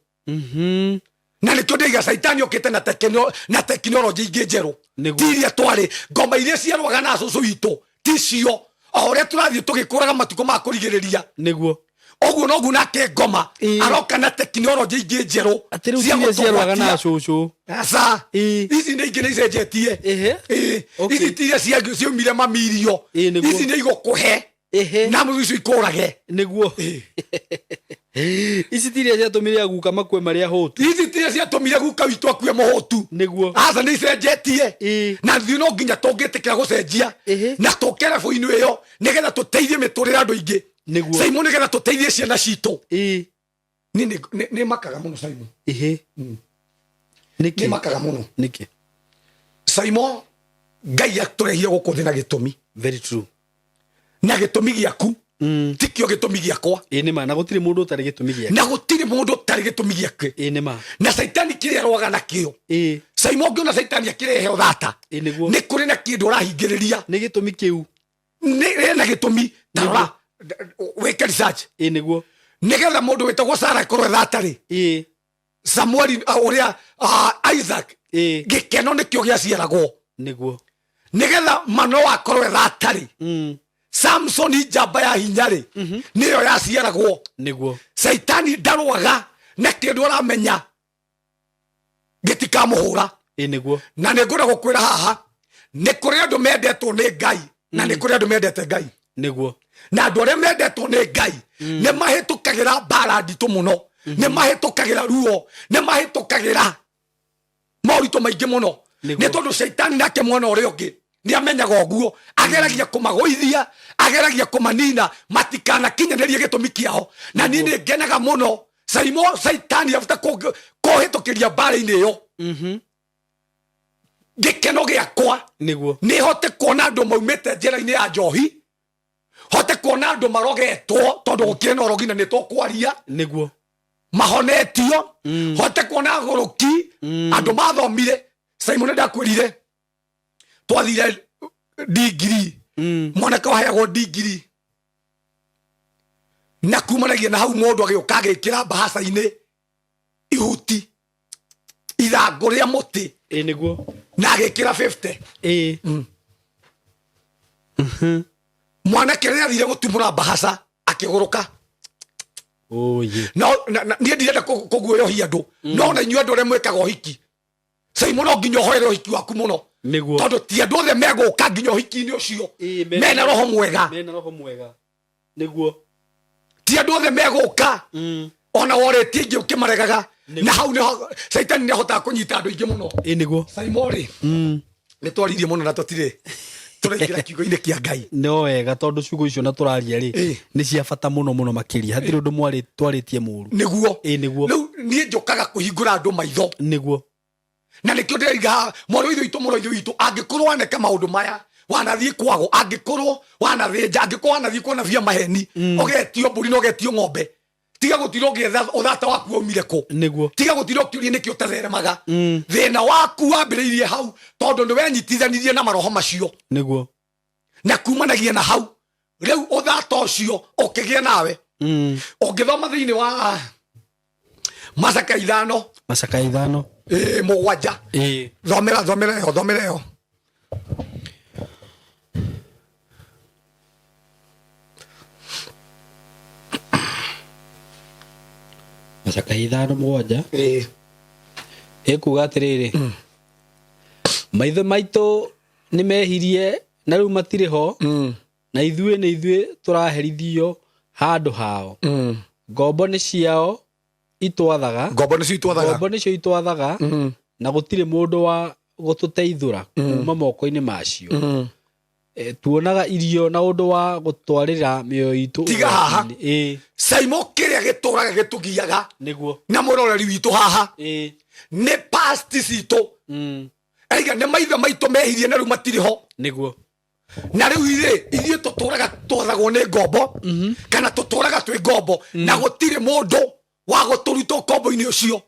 Na nĩkĩo ndĩiga caitani okĩte na na tekinoronjĩ ingĩ njerũ, ti iria twarĩ ngoma iria ciarwaga na cũcũ witũ ticio. O ũrĩa tũrathiĩ tũgĩkũraga matukũ ma kũrigĩrĩria, ũguo noguo nake ngoma aroka na tekinoronjĩ ingĩ njerũ. Atĩ rĩu cia tiria ciarwaga na cũcũ. Aca. Ici nĩ ingĩ nĩ icenjetie. Ici tiria ciaumire mamirio. Ici nĩ igũkũhe na mũthũ icio ikũrage. Nĩguo. Ici tiria ciatũmire aguka makue marĩ ahũtu. Ici tiria ciatũmire guka witũ akue mũhũtu. Aca, nĩ icenjetie. Na ithuĩ no nginya tũngĩtĩkĩra gũcenjia na tũke level-inĩ ĩyo nĩgetha tũteithie mĩtũrĩre andũ aingĩ. Simon, nĩgetha tũteithie ciana citũ. Niĩ nĩ makaga mũno, Simon. Nĩkĩ? Nĩ makaga mũno. Nĩkĩ? Simon, Ngai atũrehire gũkũ thĩ na gĩtũmi. Very true. Na gĩtũmi gĩaku tikĩo gĩtũmi gĩakwa. Ĩĩ nĩ ma, na gũtirĩ mũndũ ũtarĩ gĩtũmi gĩake. Na gũtirĩ mũndũ ũtarĩ gĩtũmi gĩake. Ĩĩ nĩ ma. Na caitani kĩrĩa arwaga nakĩo, Simon, ũngĩona caitani akĩrehe ũthata, Ĩĩ nĩguo. nĩ kũrĩ na kĩndũ ũrahingĩrĩria. Nĩ gĩtũmi kĩu. Nĩ na gĩtũmi. Tarora, wĩke research. Ĩĩ nĩguo. Nĩgetha mũndũ wĩtagwo Sara akorwo ethata rĩ, Samueli, ũrĩa Isaac, gĩkeno nĩkĩo gĩaciaragwo. Nĩgetha Manoa akorwo ethata rĩ, Samsoni njamba ya hinya rĩ, nĩyo yaciaragwo. Caitani ndarwaga na kĩndũ aramenya gĩtikamũhũra. Ĩĩ nĩguo. Na nĩ ngwenda gũkwĩra haha nĩ kũrĩ andũ mendetwo nĩ Ngai na nĩ kũrĩ andũ mendete Ngai. Na andũ arĩa mendetwo nĩ Ngai nĩ mahĩtũkagĩra mbara nditũ mũno, nĩ mahĩtũkagĩra ruo, nĩ mahĩtũkagĩra moritũ maingĩ mũno, nĩ tondũ caitani nake mwana ũrĩa ũngĩ nĩ amenyaga ũguo, ageragia kũmagũithia, ageragia kũmanina matikanakinyanĩrie gĩtũmi kĩao. Na niĩ nĩ ngenaga mũno, Saimo, caitani abuta kũhĩtũkĩria mbara-inĩ ĩyo, gĩkeno gĩakwa nĩ hote kuona andũ maumĩte njĩra-inĩ ya njohi, hote kuona andũ marogetwo, tondũ gũkĩrĩ na ũrogi na nĩ tũkwaria, mahonetio, hote kuona agũrũki, andũ mathomire. Simon, ndakwĩrire twathire ndigiri, mwanake waheagwo ndigiri na kumanagia na hau mũndũ agĩũka agĩkĩra mbahaca-inĩ ihuti ithangũ rĩa mũtĩ. Ĩĩ nĩguo. Na agĩkĩra 50. Mwanake rĩrĩa athire gũtumũra mbahaca akĩgũrũka. Oye. No niĩ ndirenda kũguoyohia andũ, no na inyuĩ andũ arĩa mwĩkaga ũhiki, Simon, no nginya ũhoere ũhiki waku mũno, tondũ ti andũ othe megũka nginya ũhiki-inĩ ũcio mena roho mwega. Mena roho mwega. Nĩguo. Ti andũ othe megũka, ona worĩtie ingĩ ũkĩmaregaga, na hau nĩho caitani nĩ ahotaga kũnyita andũ aingĩ mũno. Ĩĩ nĩguo. Simon rĩ, nĩ twaririe mũno na tũtirĩ tũraingĩra kiugo-inĩ kĩa Ngai. No wega, tondũ ciugo icio na tũraria rĩ, nĩ cia bata mũno mũno makĩria. Hatirĩ ũndũ twarĩtie mũru. Ĩĩ nĩguo. Rĩu niĩ njũkaga kũhingũra andũ maitho. Na nĩkĩo ndĩraiga haha, mwarĩ wa ithe witũ, mũrũ wa ithe witũ, angĩkorwo waneka maũndũ maya, wanathiĩ kwago, angĩkorwo wanathĩnja, angĩkorwo wanathiĩ kuona bia maheni, ũgetio mbũri na ũgetio ng'ombe, tiga gũtinda ũgĩetha ũthata waku waumire kũ. Tiga gũtinda ũkĩũria nĩkĩ ũtatheremaga. Thĩna waku wambĩrĩirie hau, tondũ nĩ wenyitithanirie na maroho macio. Na kumanagia na hau rĩu ũthata ũcio ũkĩgĩa nawe. Ũngĩthoma thĩinĩ wa Macaka 5, Macaka 5. Ĩ, 7. Thomera, thomera ĩyo, thomera ĩyo. Macaka 5:7. Ĩkuga atĩrĩrĩ, maithe maitũ nĩ mehirie na rĩu matirĩ ho, na ithuĩ nĩ ithuĩ tũraherithio handũ hao. Ngombo nĩ ciao itwathaga. Ngombo nĩcio itwathaga. Ngombo nĩcio itwathaga, na gũtirĩ mũndũ wa gũtũteithũra kuma moko-inĩ macio. Tuonaga irio na ũndũ wa gũtwarĩra mĩoyo itũ Tiga haha. ũgwati-inĩ. Saimo, kĩrĩa gĩtũraga gĩtũgiaga na mũroreri witũ haha nĩ past citũ. Aiga nĩ maithe maitũ mehirie na rĩu matirĩ ho. Na rĩu ithuĩ ithuĩ tũtũraga twathagwo nĩ ngombo, kana tũtũraga twĩ ngombo, na gũtirĩ mũndũ. Wa gũtũruta ũkombo-inĩ ũcio.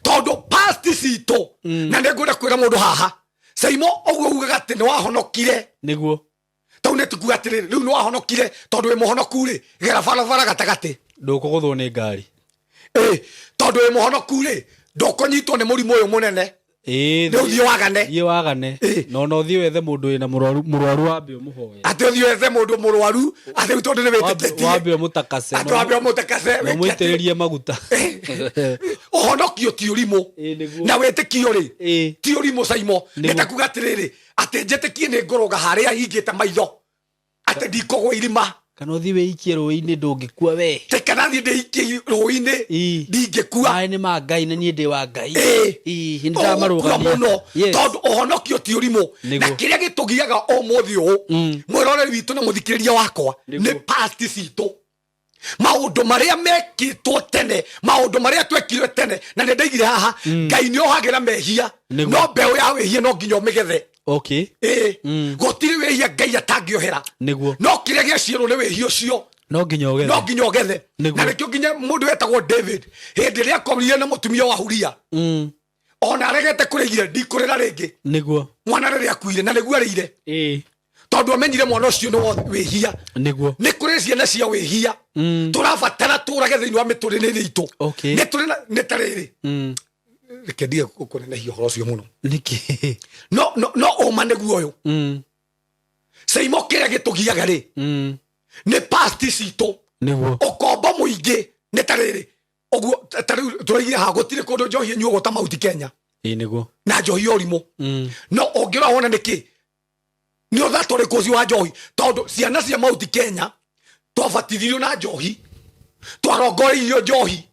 Tondũ past citũ, na nĩ ngwenda kwĩra mũndũ haha, Saimo, ũguo ugaga atĩ nĩ wahonokire, Tau nĩ tukuga atĩrĩrĩ, rĩu nĩ wahonokire, tondũ wĩ mũhonoku rĩ, gera barabara gatagatĩ. Ndũkũgũthwo nĩ ngari. Ĩ, tondũ wĩ mũhonoku rĩ, ndũkũnyitwo nĩ mũrimũ ũyũ mũnene. Nĩ ũthiĩ wagane. Thiĩ wagane. Na ona ũthiĩ wethe mũndũ wĩna mũrwaru, mũrwaru, wambe ũmũhoe. Atĩ ũthiĩ wethe mũndũ mũrwaru, atĩ rĩu tondũ nĩ wĩtĩkĩtie, wambe ũmũtakase. Atĩ wambe ũmũtakase. Na ũmũitĩrĩrie maguta. Ũhonokio ti ũrimũ. Na wĩtĩkio rĩ, ti ũrimũ, Saimo. Nĩ ta kuga atĩrĩrĩ, atĩ njĩtĩkie nĩ ngũrũga harĩa hingĩte maitho, atĩ ndikũgwa irima. Kana ũthiĩ wĩikie rũĩ-inĩ, ndũngĩkua we. Tä kana thiĩ ndĩikie rũĩ-inĩ, ndingĩkua. Maĩ nĩ ma Ngai na niĩ ndĩ wa Ngai. Nĩ Ũgũkua ndamarũgamia. Mũno. Tondũ ũhonokio ti ũrimũ. Na kĩrĩa gĩtũgiaga ũmũthĩ ũũ, mwĩroreri witũ na mũthikĩrĩria wakwa, nĩ past citũ, maũndũ marĩa mekĩtwo tene, maũndũ marĩa twekire tene. Na nĩ ndaigire haha, Ngai nĩ ohagĩra mehia, no mbeũ ya wĩhia no nginya ũmĩgethe. Ĩĩ, gũtirĩ wĩhia Ngai atangĩohera. No kĩrĩa gĩaciarwo nĩ wĩhia ũcio, No nginya ũgethe. No nginya ũgethe. Na nĩkĩo nginya mũndũ wetagwo David, hĩndĩ ĩrĩa akomire na mũtumia wa Huria, ona aregete kũrĩire, ndikũrĩra rĩngĩ. Mwana rĩrĩa akuire, na nĩguo arĩire, tondũ amenyire mwana ũcio nĩ wa wĩhia. Nĩ kũrĩ ciana cia wĩhia tũrabatara tũrage thĩinĩ wa mĩtũrĩre-inĩ itũ. Nĩ tũrĩ na nĩ ta rĩrĩ, reke ndige kũnenehia ũhoro ũcio mũno. Nĩkĩ? No ũma nĩguo ũyũ, Saimo, kĩrĩa gĩtũgiaga rĩ, nĩ past citũ. Ũkombo mũingĩ nĩ ta rĩrĩ ũguo, ta rĩu tũraigire haha, gũtirĩ kũndũ njohi ĩnyuagwo ta Mauti Kenya. Na njohi ya ũrimũ. No ũngĩrora wone nĩkĩ nĩ ũthata ũrĩkũ ũcio wa njohi, tondũ ciana cia Mauti Kenya twabatithirio na njohi, twarongoreirio njohi,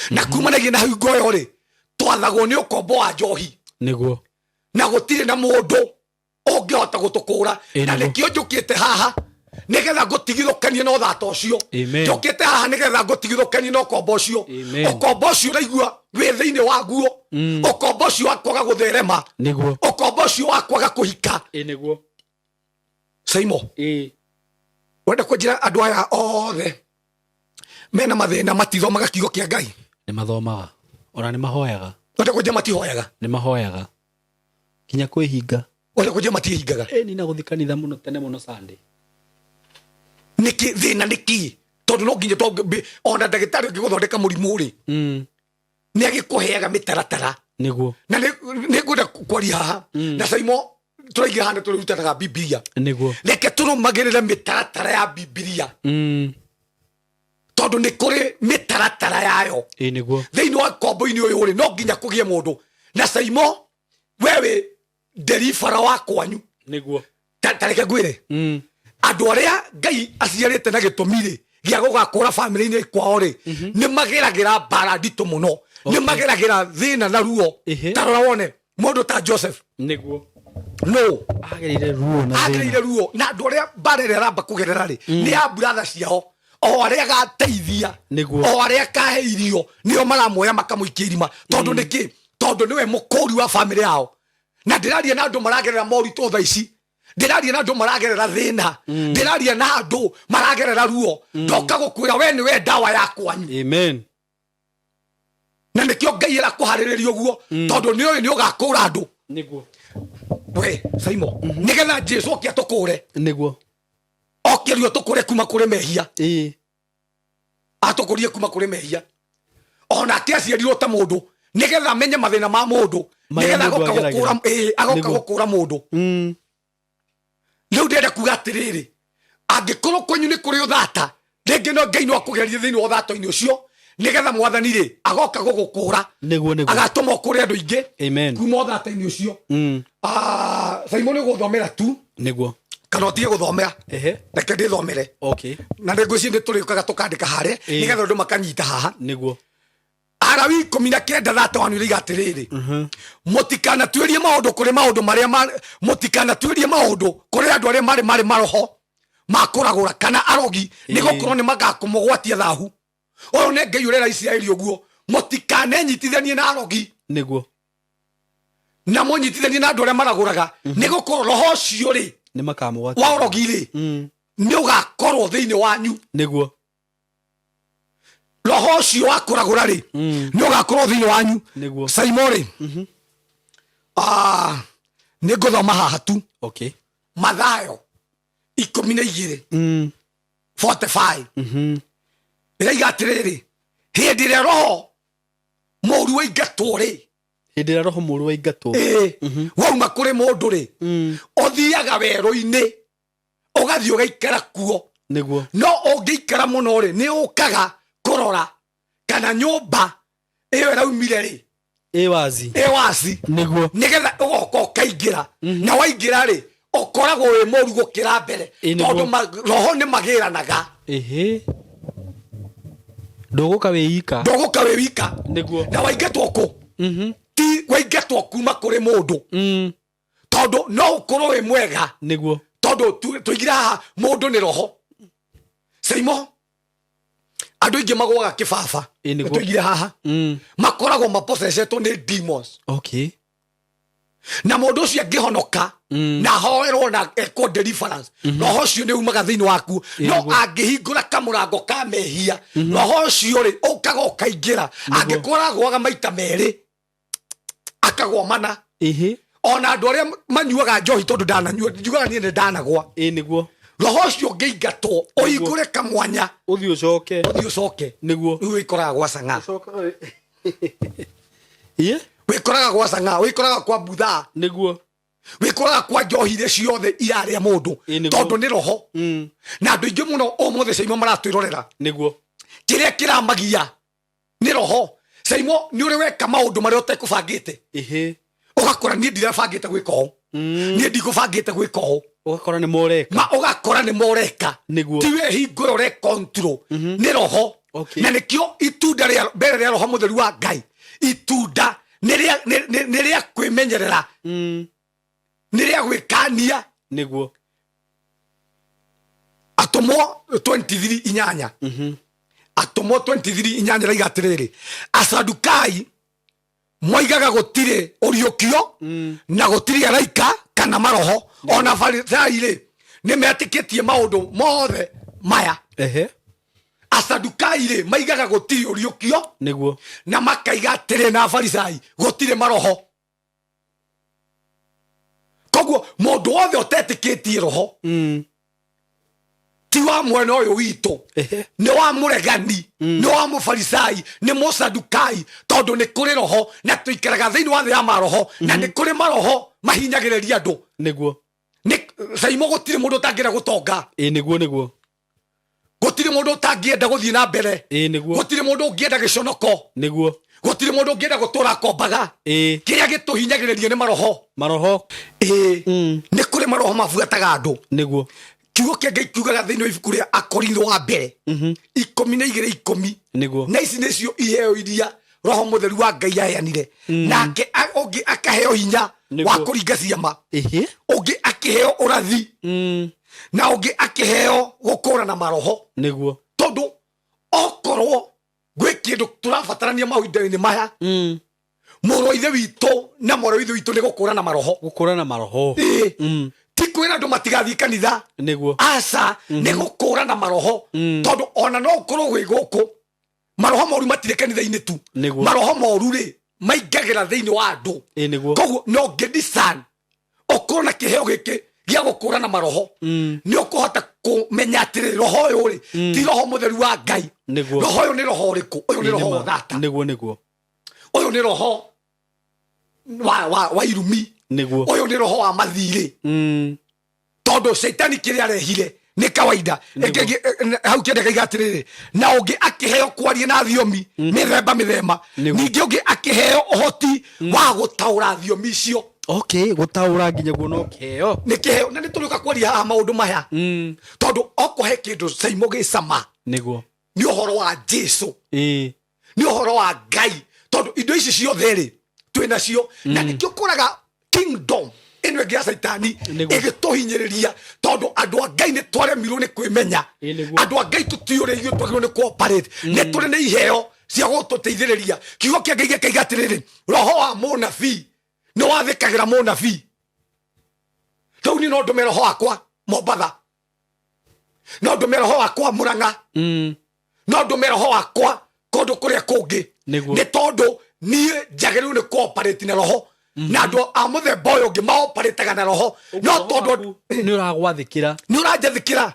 na kumanagia na hingo ĩyo rĩ, twathagwo nĩ ũkombo wa njohi. Na gũtirĩ na mũndũ ũngĩhota gũtũkũra. Na nĩkĩo njũkĩte haha, nĩgetha ngũtigithũkanie na ũthata ũcio. Njũkĩte haha nĩgetha ngũtigithũkanie na ũkombo ũcio. Ũkombo ũcio ũraigua wĩ thĩinĩ waguo, ũkombo ũcio wa kwaga gũtherema, ũkombo ũcio wa kwaga kũhika. Saimo, wenda kũnjĩra andũ aya othe mena mathĩna matithomaga kiugo kĩa Ngai? Nĩ mathomaga, ona nĩ mahoyaga. Wenda kũnjĩra matihoyaga? Nĩ mahoyaga, nginya kwĩhinga. Wenda kũnjĩra matiĩhingaga? Ĩni, na gũthiĩ kanitha mũno tene mũno Sunday. Nĩkĩ thĩna nĩkĩ? Tondũ no nginya ona ndagĩtarĩ ũngĩgũthondeka mũrimũ rĩ, nĩ agĩkũheaga mĩtaratara. Na nĩ ngwenda kwaria haha na Saimo, tũraigĩra haha nĩ tũrĩrutanaga Bibilia. Reke tũrũmagĩrĩre mĩtaratara ya Bibilia, tondũ nĩ kũrĩ mĩtaratara yayo. Thĩinĩ wa kombo-inĩ ũyũ rĩ, no nginya kũgĩe mũndũ. Na Saimo, we wĩ nderibara wa kwanyu. Ta reke ngwĩre, andũ arĩa Ngai aciarĩte na gĩtũmi rĩ gĩa gũgakũra bamĩrĩ-inĩ kwao rĩ, nĩ mageragĩra mbara nditũ mũno, nĩ mageragĩra thĩna na ruo. Ta rora wone mũndũ ta Joseph. No agereire ruo na thĩna. Agereire ruo, na andũ arĩa mbara ĩrĩa aramba kũgerera rĩ, nĩ ya brother ciao, o arĩa agateithia, o arĩa akahe irio, nĩo maramuoya makamũikia irima. Tondũ nĩkĩ? Tondũ nĩwe mũkũri wa bamĩrĩ yao. Na ndĩraria na andũ maragerera moritũ thaa ici, ndĩraria na andũ maragerera thĩna, ndĩraria na andũ maragerera ruo. Ndoka gũkwĩra we nĩwe ndawa ya kwanyu. Amen. Na nĩkĩo Ngai arakũharĩrĩria ũguo, tondũ nĩ ũyũ nĩ ũgakũra andũ. We Saimo, nĩgetha Jesu oke atũkũre. Oke rĩo tũkũre kuma kũrĩ mehia. Atũkũrie kuma kũrĩ mehia. Onake aciarirwo ta mũndũ, nĩgetha amenye mathĩna ma mũndũ. Marĩa nĩgetha mũndũ agoka ageragĩra. gũkũra, agoka gũkũra mũndũ. Rĩu ndĩrenda kuga atĩrĩrĩ, angĩkorwo kwanyu nĩ kũrĩ ũthata, rĩngĩ no Ngai no akũgerie thĩinĩ wa ũthata-inĩ ũcio, nĩgetha Mwathani rĩ, agoka gũgũkũra. Agatũma ũkũre andũ aingĩ kuma ũthata-inĩ ũcio. Saimo, nĩ gũthomera tu kana ũtige gũthomera? Reke ndĩthomere. Na nĩ ngwĩciria nĩ tũrĩũkaga tũkandĩka harĩa, nĩgetha andũ makanyita haha. Arawi 19 31 rĩiga atĩrĩrĩ, mũtikanatuĩrie maũndũ kũrĩ maũndũ marĩa mũtikanatuĩrie maũndũ kũrĩ andũ arĩa marĩ maroho ma kũragũra kana arogi, nĩ gũkorwo nĩ magakũmũgwatia thahu. Ũyũ nĩ Ngai ũrera Isiraeli ũguo, mũtikanenyitithanie na arogi, na mũnyitithanie na andũ arĩa maragũraga, nĩ gũkorwo roho ũcio rĩ, Nĩ makamũgwatia. Wa ũrogi rĩ, nĩ ũgakorwo thĩinĩ wanyu. Roho ũcio wa kũragũra rĩ, nĩ ũgakorwo thĩinĩ wanyu. Nĩguo. Saimo rĩ, ah, nĩ ngũthoma haha tu. Mathayo 12 45 ĩraiga atĩrĩrĩ, hĩndĩ ĩrĩa roho mũru waingatwo rĩ, Hĩndĩ ĩrĩa roho mũru waingatwo. Ĩĩ, wauma kũrĩ mũndũ rĩ, ũthiaga werũ-inĩ, ũgathiĩ ũgaikara kuo. No ũngĩikara mũno rĩ, nĩ ũkaga kũrora kana nyũmba ĩyo ĩraumire rĩ Ĩ wazi. Ĩ waci. Nĩgetha ũgoka ũkaingĩra, na waingĩra rĩ, ũkoragwo wĩ mũru gũkĩra mbere. Ĩ, nĩguo. Tondũ roho nĩ magĩranaga. Ĩhĩ, ndũgũka wĩ ika. Ndũgũka wĩ wika. Na waingatwo kũ? Ti waingatwo kuma kũrĩ mũndũ, tondũ no ũkorwo wĩ mwega. Tondũ tũigire haha mũndũ nĩ roho. Saimo, andũ aingĩ magwaga kĩbaba. Ĩ, nĩguo. Tũigire haha makoragwo mapossessetwo nĩ demons. Na mũndũ ũcio angĩhonoka na ahoerwo na ekwo deliverance, roho ũcio nĩ umaga thĩinĩ waku. No angĩhingũra kamũrango ka mehia, roho ũcio rĩ, ũkaga ũkaingĩra. Angĩkorwo agwaga maita merĩ, akagwa mana. Ona andũ arĩa manyuaga njohi, tondũ ndananyua, njugaga niĩ nĩ ndanagwa. Ĩ nĩguo. Roho ũcio ũngĩingatwo ũhingũre kamwanya, ũthiĩ ũcoke. Ũthiĩ ũcoke. Rĩu wĩkoraga gwa cang'a. Ĩ. Wĩkoraga gwa cang'a, wĩkoraga kwa mbuthaa. Wĩkoraga kwa njohi iria ciothe irarĩa mũndũ. Ĩ, nĩguo. Tondũ nĩ roho. Na andũ aingĩ mũno ũmũthĩ, Caimo, maratwĩrorera, kĩrĩa kĩramagia nĩ roho. Caimo, nĩ ũrĩ weka maũndũ marĩa ũtekũbangĩte, ũgakora niĩ ndirabangĩte gwĩka ũũ, niĩ ndikũbangĩte gwĩka ũũ. Ũgakora nĩ moreka. Ma ũgakora nĩ moreka. Ti we hingo ĩyo ũre control, nĩ roho. Na nĩkĩo itunda rĩa mbere rĩa Roho Mũtheru wa Ngai, itunda nĩ rĩa kwĩmenyerera, nĩ rĩa gwĩkania. Atũmwo 23:8, Atũmwo 23:8 raiga atĩrĩrĩ, Asadukai moigaga gũtirĩ ũriũkio na gũtirĩ araika kana maroho, ona Farisai rĩ, nĩ metĩkĩtie maũndũ mothe maya. Asadukai rĩ, maigaga gũtirĩ ũriũkio na makaiga atĩrĩ, na Farisai gũtirĩ maroho. Koguo mũndũ wothe ũtetĩkĩtie roho ti wa mwena ũyũ witũ. Nĩ wa mũregani, nĩ wa mũfarisai, nĩ mũsadukai, tondũ nĩ kũrĩ roho na tũikaraga thĩinĩ wa thĩ ya maroho, na nĩ kũrĩ maroho mahinyagĩrĩria andũ. Nĩ Caimo, gũtirĩ mũndũ ũtangĩenda gũtonga. Ĩ nĩguo nĩguo. Gũtirĩ mũndũ ũtangĩenda gũthiĩ na mbere. Ĩ nĩguo. Gũtirĩ mũndũ ũngĩenda gĩconoko. Gũtirĩ mũndũ ũngĩenda gũtũra akombaga. Kĩrĩa gĩtũhinyagĩrĩria nĩ maroho. Maroho. Ĩĩ, nĩ kũrĩ maroho mabuataga andũ. Kiugo kĩa Ngai kiugaga thĩinĩ wa ibuku rĩa Akorintho wa mbere 12:10. Na ici nĩcio iheo iria Roho Mũtheru wa Ngai aheanire nake, ũngĩ akaheo hinya wa kũringa ciama, ũngĩ akĩheo ũrathi, na ũngĩ akĩheo gũkũrana maroho. Tondũ okorwo gwĩ kĩndũ tũrabatarania mahinda-inĩ maya, mũrũ wa ithe witũ na mwarĩ wa ithe witũ, nĩ gũkũrana maroho. Gũkũrana maroho. Ĩĩ. Ti kwĩra andũ matigathiĩ kanitha. Aca, nĩ gũkũrana maroho, tondũ ona no ũkorwo gwĩ gũkũ maroho moru matirĩ kanitha-inĩ tu. Maroho moru rĩ, maingagĩra thĩinĩ wa andũ. Ĩ nĩguo. Koguo no ngĩdisan ũkorwo na kĩheo gĩkĩ gĩa gũkũrana maroho, nĩ ũkũhota kũmenya atĩrĩ, roho ũyũ rĩ, ti Roho Mũtheru wa Ngai. Roho ũyũ nĩ roho ũrĩkũ? Ũyũ nĩ roho wa ũthata. Nĩguo nĩguo. Ũyũ nĩ roho wa irumi. Ũyũ nĩ roho wa mathirĩ. Tondũ caitani kĩrĩa arehire nĩ kawaida. Hau kĩenda kaiga atĩrĩrĩ, na ũngĩ akĩheo kwaria na thiomi mĩthemba mĩthemba. Ningĩ ũngĩ akĩheo ũhoti wa gũtaũra thiomi icio. Okay, gũtaũra nginya guo no kĩheo. Nĩ kĩheo, na nĩ tũrĩũka kwaria haha maũndũ maya, tondũ okohe kĩndũ, Caimo, gĩcama nĩ ũhoro wa Jesu, nĩ ũhoro wa Ngai, tondũ indo ici ciothe rĩ, twĩ nacio, na nĩkĩo kũraga kingdom ĩno ĩngĩ ya caitani ĩgĩtũhinyĩrĩria, tondũ andũ a Ngai nĩ twaremirwo nĩ kwĩmenya. Andũ a Ngai tũtiũrĩ ithuĩ twagĩrĩirwo nĩ cooperate. Nĩ tũrĩ na iheo cia gũtũteithĩrĩria. Kiugo kĩa Ngai gĩkaiga atĩrĩrĩ, roho wa mũnabii nĩ wathĩkagĩra mũnabii. Rĩu niĩ no ndũme roho wakwa Mombatha, no ndũme roho wakwa Mũrang'a, no ndũme roho wakwa. Kũndũ kũrĩa kũngĩ. Nĩguo. Nĩ tondũ niĩ njagĩrĩirwo nĩ cooperate na roho, na andũ a mũthemba ũyũ ũngĩ maoparĩtaga na roho, no tondũ Nĩ ũragwathĩkĩra. Nĩ ũranjathĩkĩra.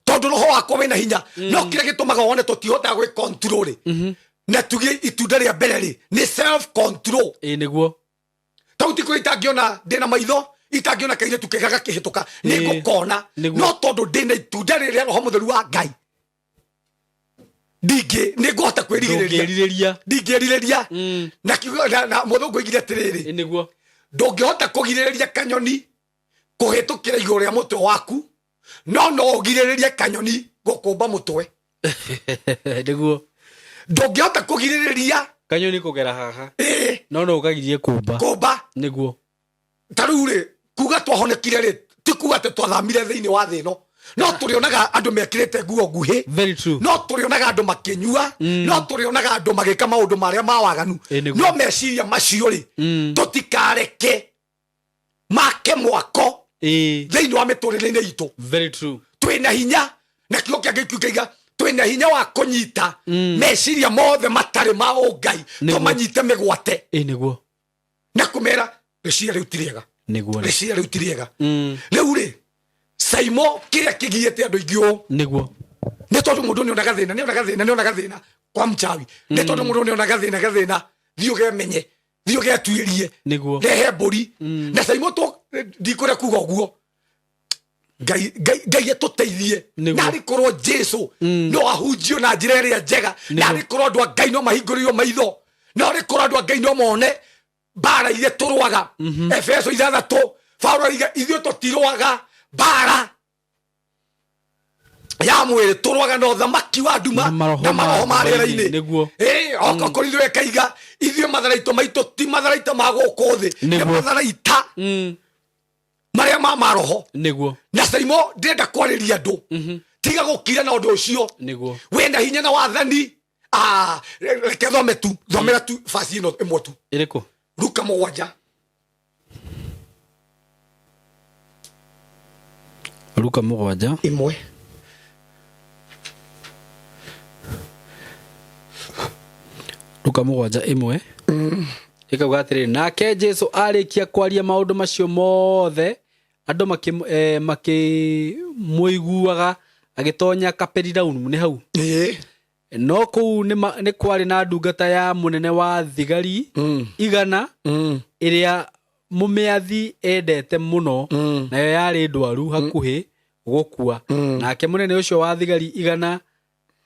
Tondũ roho wakwa wĩna hinya, no kĩrĩa gĩtũmaga wone tũtihotaga gwĩ control rĩ, na tuge itunda rĩa mbere rĩ nĩ self control. Ĩ nĩguo. Tau ti kũrĩa itangĩona ndĩna maitho, itangĩona kairĩtu kega gakĩhĩtũka nĩ ngũkona, no tondũ ndĩna itunda rĩrĩa roho mũtheru wa Ngai, ndingĩ nĩ ngũhota kwĩrigĩrĩria. Ndũngĩrirĩria. Ndingĩrirĩria. Na kiugo na mũthũngũ oigire atĩrĩrĩ, Ĩ nĩguo. Ndũngĩhota kũgirĩrĩria kanyoni kũhĩtũkĩra igũrũ rĩa mũtwe waku, no no ũgirĩrĩrie kanyoni gũkũmba mũtwe. Nĩguo. Ndũngĩhota kũgirĩrĩria kanyoni kũgera haha, ĩĩ, no no ũkagirie kũmba. Kũmba. Nĩguo. Ta rĩu rĩ, kuga twahonekire rĩ, ti kuga atĩ twathamire thĩinĩ wa thĩ ĩno. No tũrĩonaga andũ mekĩrĩte nguo nguhĩ. Very true. No tũrĩonaga andũ makĩnyua, no tũrĩonaga andũ magĩka maũndũ marĩa ma waganu. Ĩ, nĩguo. No meciria macio rĩ, tũtikareke make mwako thĩinĩ wa mĩtũrĩre-inĩ itũ. Very true. Twĩna hinya, na kiugo kĩa Ngai kĩuga twĩna hinya wa kũnyita meciria mothe matarĩ ma ũngai, tũmanyite mĩgwate Ĩ nĩguo. na kũmera rĩciria rĩu ti rĩega. Nĩguo. Rĩciria rĩu ti rĩega. Rĩu rĩ, Saimo, kĩrĩa kĩgiĩte andũ aingĩ ũũ, nĩ tondũ mũndũ nĩonaga thĩna, nĩonaga thĩna, nĩonaga thĩna kwa mchawi, nĩ tondũ mũndũ nĩonaga thĩna, gathĩna, thiĩ ũgemenye, thiĩ ũgetuĩrie, rehe mbũri. Na Saimo, tũ ndikũrĩa kuga ũguo, Ngai Ngai Ngai atũteithie. Narĩ korwo Jesu no ahunjio na njĩra ĩrĩa njega, narĩ korwo andũ a Ngai no mahingũrĩrwo maitho, narĩ korwo andũ a Ngai no mone mbara iria tũrũaga. Efeso 6, Paulo ariga ithuĩ tũtirũaga mbara ya mwĩrĩ, tũrũaga na ũthamaki wa nduma na maroho na maroho ma ma rĩera-inĩ. Ĩĩ, oka Korintho ĩkaiga ithuĩ matharaita maitũ ti matharaita ma gũkũ thĩ, nĩ matharaita marĩa ma maroho. Na Saimo, ndĩrenda kwarĩria andũ, tiga gũkira na ũndũ ũcio. Wĩna hinya na wathani. Ah, reke thome tu, thomera tu basi ĩno ĩmwe tu. Ĩrĩkũ? Luka 7. Luka 7. 1. Luka 7:1 ĩkauga atĩrĩrĩ, nake Jesu arĩkia kwaria maũndũ macio mothe, andũ makĩmũiguaga, agĩtonya Kaperinaumu. Nĩ hau? Ĩĩ. No kũu nĩ kwarĩ na ndungata ya mũnene wa thigari 100, ĩrĩa mũmĩathi endete mũno, nayo yarĩ ndwaru hakuhĩ gũkua. Nake mũnene ũcio wa thigari 100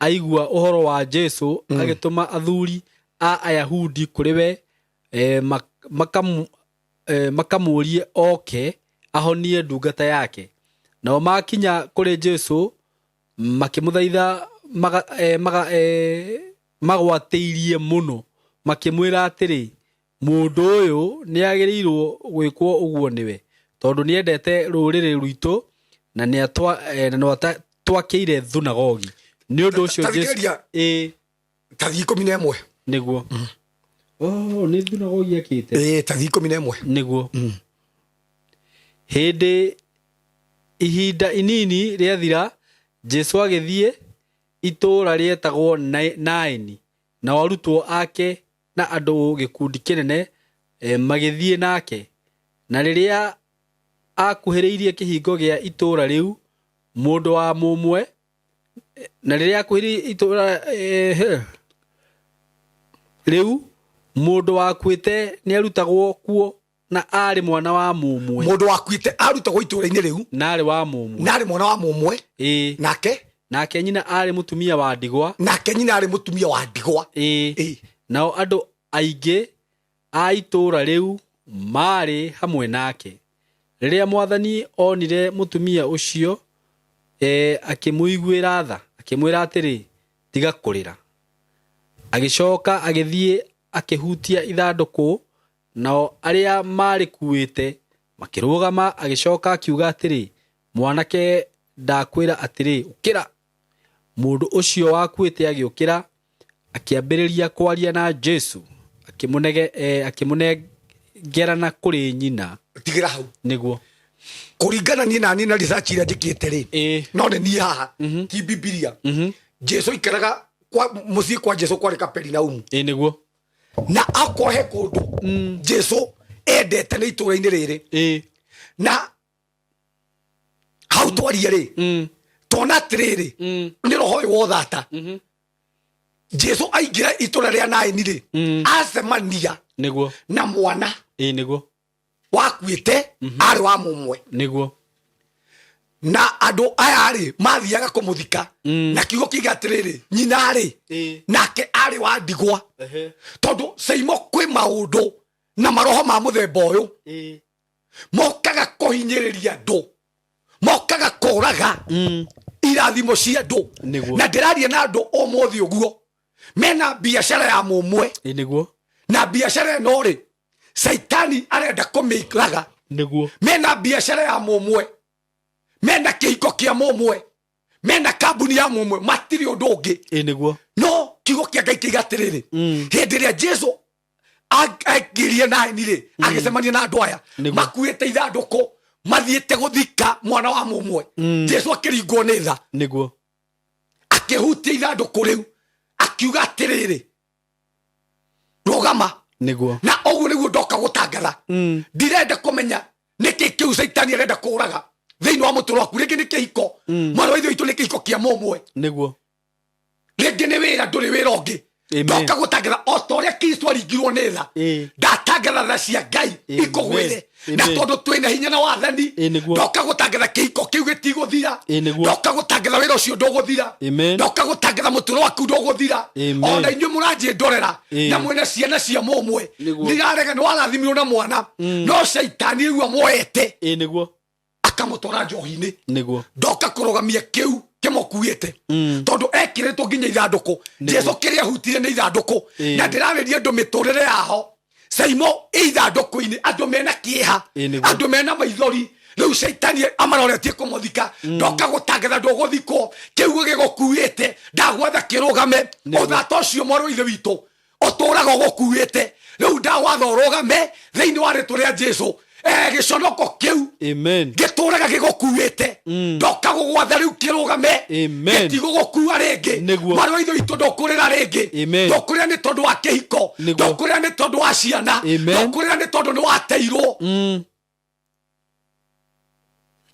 aigua ũhoro wa Jesu, agĩtũma athuri a Ayahudi kũrĩ we, makamũũrie oke ahonie ndungata yake. Nao makinya kũrĩ Jesu, makĩmũthaitha magwatĩirie mũno, makĩmwĩra atĩrĩ, mũndũ ũyũ nĩagĩrĩirwo gwĩkwo ũguo nĩwe, tondũ nĩendete rũrĩrĩ rwitũ na nĩatwakĩire thunagogi. Nĩ ũndũ ũcio Jesu Tathikĩrĩria. Ĩĩ. Tathi 11. Nĩguo. Oh, nĩ thunagogi akĩte. Ĩĩ, tathi 11. Nĩguo. Hĩndĩ ihinda inini rĩathira, Jesu agĩthiĩ itũũra rĩetagwo Naini, nao arutwo ake na andũ gĩkundi kĩnene magĩthiĩ nake. Na rĩrĩa akuhĩrĩirie kĩhingo gĩa itũũra rĩu, mũndũ wa mũmwe, na rĩrĩa akuhĩrĩirie itũũra rĩu, mũndũ wakuĩte nĩarutagwo kuo, na arĩ mwana wa mũmwe. Mũndũ wakuĩte arutagwo itũũra-inĩ rĩu, na arĩ wa mũmwe. Na arĩ mwana wa mũmwe. Ĩĩ. Nake? Nake nyina arĩ mũtumia wa ndigwa. Nake nyina arĩ mũtumia wa ndigwa. Ĩĩ. Ĩĩ. Nao andũ aingĩ a itũũra rĩu maarĩ hamwe nake. Rĩrĩa Mwathani onire mũtumia ũcio, akĩmũiguĩra tha, akĩmwĩra atĩrĩ, tiga kũrĩra. Agĩcoka agĩthiĩ akĩhutia ithandũkũ, nao arĩa maarĩkuĩte makĩrũgama. Agĩcoka akiuga atĩrĩ, mwanake, ndakwĩra atĩrĩ, ũkĩra. Mũndũ ũcio wakuĩte agĩũkĩra, akĩambĩrĩria kwaria, na Jesu akĩmũnengerana kũrĩ nyina. Tigĩra hau. Nĩguo. Kũringana niĩ na niĩ na research iria njĩkĩte rĩ, no nĩ niĩ haha, ti Bibilia, Jesu aikaraga Muciĩ kwa Jesu kwarĩ Kaperinaumu. Ĩ nĩguo. Na akorwo he kũndũ Jesu endete nĩ itũũra-inĩ rĩrĩ. Na hau twarie rĩ, tona atĩrĩrĩ, nĩ roho ũyũ wa ũthata. Jesu aingĩra itũũra rĩa Naini rĩ, acemania na mwana Ĩ nĩguo. wakuĩte, arĩ wa mũmwe. Na andũ aya rĩ, mathiaga kũmũthika, na kiugo kiuga atĩrĩrĩ, nyina rĩ, nake arĩ wa ndigwa. Tondũ Seimo, kwĩ maũndũ na maroho ma mũthemba ũyũ mokaga kũhinyĩrĩria andũ, mokaga kũraga irathimo cia andũ. Na ndĩraria na andũ ũmũthĩ ũguo mena biacara ya mũmwe. Ĩ nĩguo. Na biacara ĩno rĩ, Caitani arenda kũmĩraga. Mena biacara ya mũmwe, mena kĩhiko kĩa mũmwe, mena kambuni ya mũmwe, matirĩ ũndũ ũngĩ. Ĩ nĩguo. No kiugo kĩa Ngai kĩiga atĩrĩrĩ, hĩndĩ ĩrĩa Jesu aingĩrie Naini rĩ, agĩcemania na andũ aya makuĩte ithandũkũ mathiĩte gũthika mwana wa mũmwe. Jesu akĩringwo nĩ tha. Akĩhutia ithandũkũ rĩu, akiuga atĩrĩrĩ, rũgama. Na ũguo nĩguo ndoka gũtangatha. Ndirenda kũmenya nĩkĩ kĩu Caitani arenda kũraga thĩinĩ wa mũtũrũ waku. Rĩngĩ nĩ kĩhiko, mwana wa ithe witũ, nĩ kĩhiko kĩa mũmwe. Rĩngĩ nĩ wĩra, ndũrĩ wĩra ũngĩ. Ndoka gũtangatha o ta ũrĩa Kristo aringirwo nĩ tha. Ndatangatha tha cia Ngai ikũgwĩre. Na tondũ twĩna hinya na wathani, Ĩ nĩguo. ndoka gũtangatha kĩhiko kĩu gĩtigũthira. Ĩ nĩguo. Ndoka gũtangatha wĩra ũcio ndũgũthira. Ndoka gũtangatha mũtũrũ waku ndũgũthira. Ona inyuĩ mũranjĩndorera na mwĩna ciana cia mũmwe, ndirarega nĩ warathimirwo na mwana, no caitani rĩu amuoete Ĩ nĩguo. akamũtwara njohi-inĩ. Ndoka kũrũgamia kĩu kĩmũkuĩte, tondũ ekĩrĩtwo nginya ithandũkũ. Jesu kĩrĩa ahutirie nĩ ithandũkũ. Na ndĩrarĩria andũ mĩtũrĩre yaho Saimo ĩ ithandũkũ-inĩ, andũ mena kĩeha, Ĩ nĩguo. andũ mena maithori. Rĩu caitani amaroretie kũmũthika. Ndoka gũtangatha ndũgũthikwo. Kĩu gĩgũkuĩte ndagwatha kĩrũgame. Ũthata ũcio, mwarũ wa ithe witũ, ũtũraga ũgũkuĩte, rĩu ndagwatha ũrũgame thĩinĩ wa rĩtwa rĩa Jesu. Gĩconoko kĩu gĩtũraga gĩgũkuĩte, ndoka gũgwatha rĩu kĩrũgame. Gĩtigũgũkua rĩngĩ. Mwarĩ wa ithe witũ, ndũkũrĩra rĩngĩ. Ndũkũrĩra nĩ tondũ wa kĩhiko. Ndũkũrĩra nĩ tondũ wa ciana. Ndũkũrĩra nĩ tondũ nĩ wateirwo.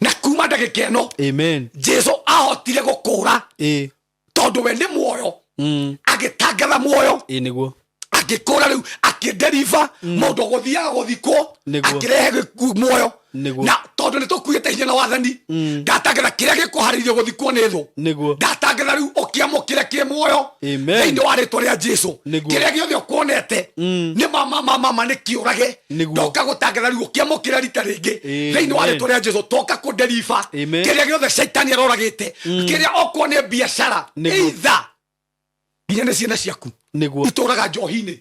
Na kuma ndagĩka ĩno, Jesu ahotire gũkũra, tondũ we nĩ muoyo. Agĩtangatha muoyo. Ĩ nĩguo. Agĩkũra rĩu, akĩnderiba mũndũ ũgũthiaga gũthikwo, akĩrehe muoyo. Na tondũ nĩ tũkuĩte hinya na wathani, ndatangatha kĩrĩa gĩkũharĩirio gũthikwo nĩ thũ, ndatangatha rĩu ũkĩamũkĩre kĩ muoyo thĩinĩ wa rĩtwa rĩa Jesu. Kĩrĩa gĩothe ũkuonete nĩ mama mama mama nĩ kĩũrage. Ndoka gũtangatha rĩu ũkĩamũkĩre rita rĩngĩ thĩinĩ wa rĩtwa rĩa Jesu. Toka kũnderiba kĩrĩa gĩothe caitani aroragĩte, kĩrĩa okorwo nĩ biacara, either nginya nĩ ciana ciaku itũraga njohi-inĩ,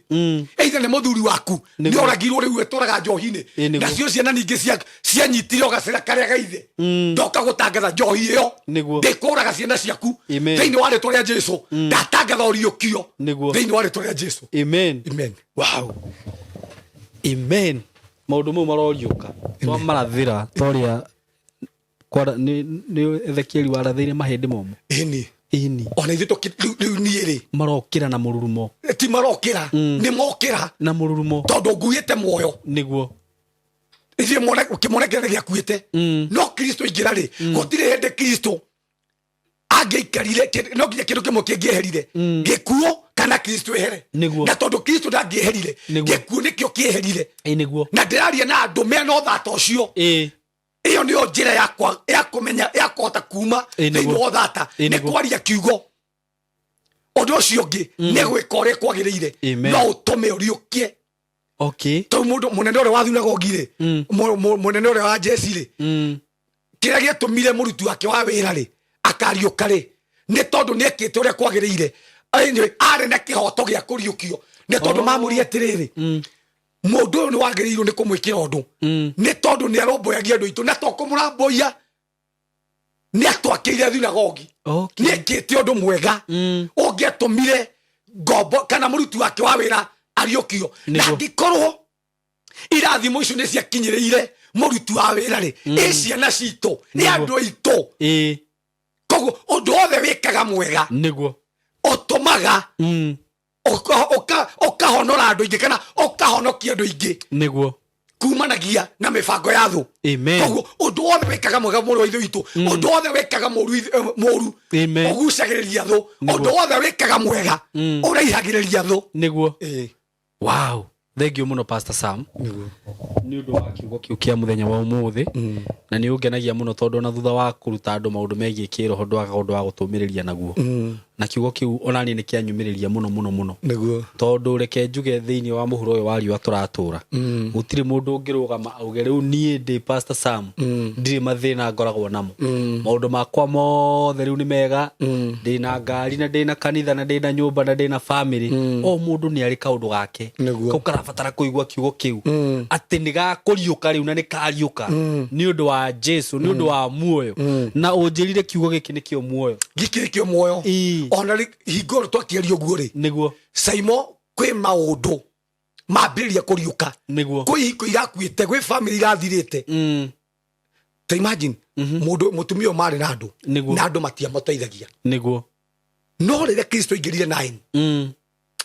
either nĩ mũthuri waku nĩ oragirwo, rĩu ĩtũraga njohi-inĩ. Ĩ, nĩguo. Nacio ciana ningĩ cianyitire ũgacĩra karĩa gaithe. Ndoka gũtangatha njohi ĩyo ndĩkũraga ciana ciaku thĩinĩ wa rĩtwa rĩa Jesu. Ndatangatha ũriũkio thĩinĩ wa rĩtwa rĩa Jesu. Amen. Amen. Wow. Amen. Maũndũ mau maroriũka. Twamarathĩra toria kwara nĩ Ezekieli warathĩire mahĩndĩ momũ. Ĩni. Ĩni. Ona ithuĩ rĩu niĩ rĩ, Marokĩra na mũrurumo. Ti marokĩra, nĩ mokĩra na mũrurumo, tondũ nguĩte muoyo. Ithuĩ kĩmwana kĩrĩa gĩakuĩte, no Kristo ingĩra rĩ, gũtirĩ hĩndĩ Kristo angĩaikarire no nginya kĩndũ kĩmwe kĩngĩeherire, gĩkuũ kana Kristo ehere. Na tondũ Kristo ndangĩeherire, gĩkuũ nĩkĩo kĩeherire. Ĩ nĩguo. Na ndĩraria na andũ mena ũthata ũcio. Ĩyo nĩyo njĩra yakwa ya kũmenya, ya kũhota kuma Ĩ, nĩguo. thĩinĩ wa ũthata, Ĩ, nĩ nĩguo. kwaria kiugo. Ũndũ ũcio ũngĩ nĩ gwĩka ũrĩa kwagĩrĩire. Amen. No ũtũme ũriũkie. Tondũ mũndũ mũnene ũrĩa wa thunagogi rĩ, mũnene ũrĩa wa jeci rĩ, kĩrĩa gĩatũmire mũruti wake wa wĩra rĩ akariũka rĩ, nĩ tondũ nĩ ekĩte ũrĩa kwagĩrĩire. Anyway, arĩ na kĩhoto gĩa kũriũkio, nĩ tondũ mamũrie atĩrĩrĩ, mũndũ ũyũ nĩ wagĩrĩirwo nĩ kũmwĩkĩra ũndũ, nĩ tondũ nĩ arũmbũyagia andũ aitũ, na to kũmũrambũiya, nĩ atwakĩire thunagogi. Nĩ ekĩte ũndũ mwega ũngĩatũmire ngombo kana mũruti wake wa wĩra ariũkio. Na angĩkorwo irathimo icio nĩ ciakinyĩrĩire mũruti wa wĩra rĩ, ĩ ciana citũ, nĩ andũ aitũ. Koguo ũndũ wothe wĩkaga mwega, Ũtũmaga ũkahonora andũ aingĩ kana ũkahonokia andũ aingĩ Nĩguo. Kumanagia na mĩbango ya thũ. Amen. Koguo ũndũ wothe wĩkaga mwega, mũrũ wa ithe witũ, ũndũ wothe wĩkaga mũru, mũru Amen. ũgucagĩrĩria thũ. Ũndũ wothe wĩkaga mwega ũraihagĩrĩria thũ. Nĩguo. Ĩĩ. Wow, thank you mũno, Pastor Sam, Nĩguo. Nĩ ũndũ wa kiugo kĩu kĩa mũthenya wa ũmũthĩ, na nĩ ũngenagia mũno tondũ ona thutha wa kũruta andũ maũndũ megiĩ kĩroho ndwagaga ũndũ wa gũtũmĩrĩria naguo, na kiugo kĩu ona niĩ nĩ kĩanyumĩrĩria mũno mũno mũno. Nĩguo. Tondũ reke njuge, thĩinĩ wa mũhuro ũyũ wa riũa tũratũra, gũtirĩ mũndũ ũngĩrũgama auge, "Rĩu niĩ ndĩ Pastor Sam, ndirĩ mathĩna ngoragwo namo, maũndũ makwa mothe rĩu nĩ mega, ndĩna ngari na ndĩna kanitha na ndĩna nyũmba na ndĩna family." O mũndũ nĩ arĩ kaũndũ gake kau karabatara kũigua kiugo kĩu atĩ nĩ gakũriũka rĩu na nĩ kariũka nĩ ũndũ wa Jesu, nĩ ũndũ wa muoyo. Na ũnjĩrire kiugo gĩkĩ nĩkĩo muoyo. Gĩkĩ nĩkĩo muoyo. Ĩĩ. Ona hingo ĩyo twakĩaria ũguo rĩ, Saimo, kwĩ maũndũ mambĩrĩria kũriũka. Kwĩ ihiko irakuĩte, gwĩ family irathirĩte. Ta imagine mũndũ mũtumia ũyũ marĩ na andũ na andũ matiamateithagia. No rĩrĩa Kristo aingĩrire naini,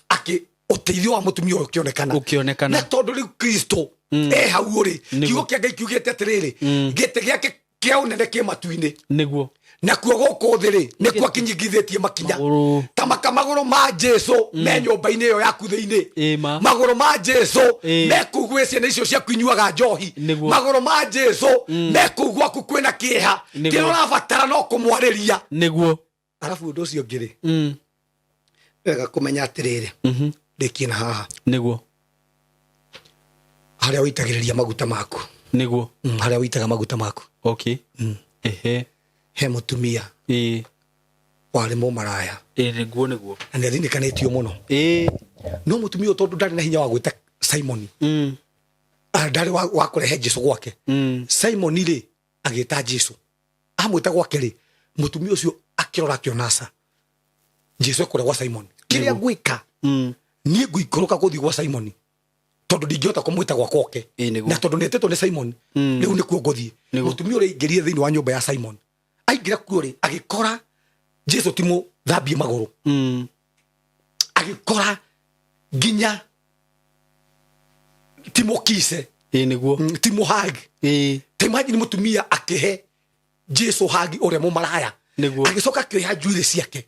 akĩ ũteithio wa mũtumia ũyũ ũkĩonekana. Ũkĩonekana. Na tondũ rĩu Kristo e hau rĩ, kiugo kĩa Ngai kiugĩte atĩrĩrĩ, gĩtĩ gĩake kĩa ũnene kĩ matu-inĩ, nakuo gũkũ thĩ rĩ, nĩkuo akinyingithĩtie makinya. Magũrũ. Ta maka magũrũ ma Jesu me nyũmba-inĩ ĩyo yaku thĩinĩ. Ĩma. Magũrũ ma Jesu me kũu gwĩ ciana icio ciaku inyuaga njohi. Magũrũ ma Jesu me kũu gwaku kwĩna kĩeha. Kĩrĩa ũrabatara no kũmwarĩria. Arabu ũndũ ũcio ũngĩ rĩ, wega kũmenya atĩrĩrĩ, rĩkie na haha, harĩa ũitagĩrĩria maguta maku. Harĩa ũitaga maguta maku. Okay, ehe. He mũtumia warĩ mũmaraya. Ĩĩ, nĩguo nĩguo. Na nĩ athinĩkanĩtio mũno. No mũtumia ũyũ, tondũ ndarĩ na hinya wa gwĩta Simoni, ndarĩ wa kũrehe Jesu gwake, Simoni rĩ agĩta Jesu. Amwĩta gwake rĩ, mũtumia ũcio akĩrora akĩona aca, Jesu ekũrĩa gwa Simoni, kĩrĩa ngwĩka, niĩ ngũikũrũka gũthiĩ gwa Simoni tondũ ndingĩhota kũmwĩta gwakwa oke. Ĩĩ, nĩguo. Na tondũ nĩetĩtwo nĩ Simon, rĩu nĩkuo ngũthiĩ. Mũtumia ũrĩa aingĩrire thĩinĩ wa nyũmba ya Simon, aingĩra kuo rĩ, agĩkora Jesu ti mũthambie magũrũ, agĩkora nginya ti mũkice, Ĩĩ, nĩguo. Ti mũhagi. Ta imagine mũtumia akĩhe Jesu hagi, ũrĩa mũmaraya. Agĩcoka akĩoya njuĩrĩ ciake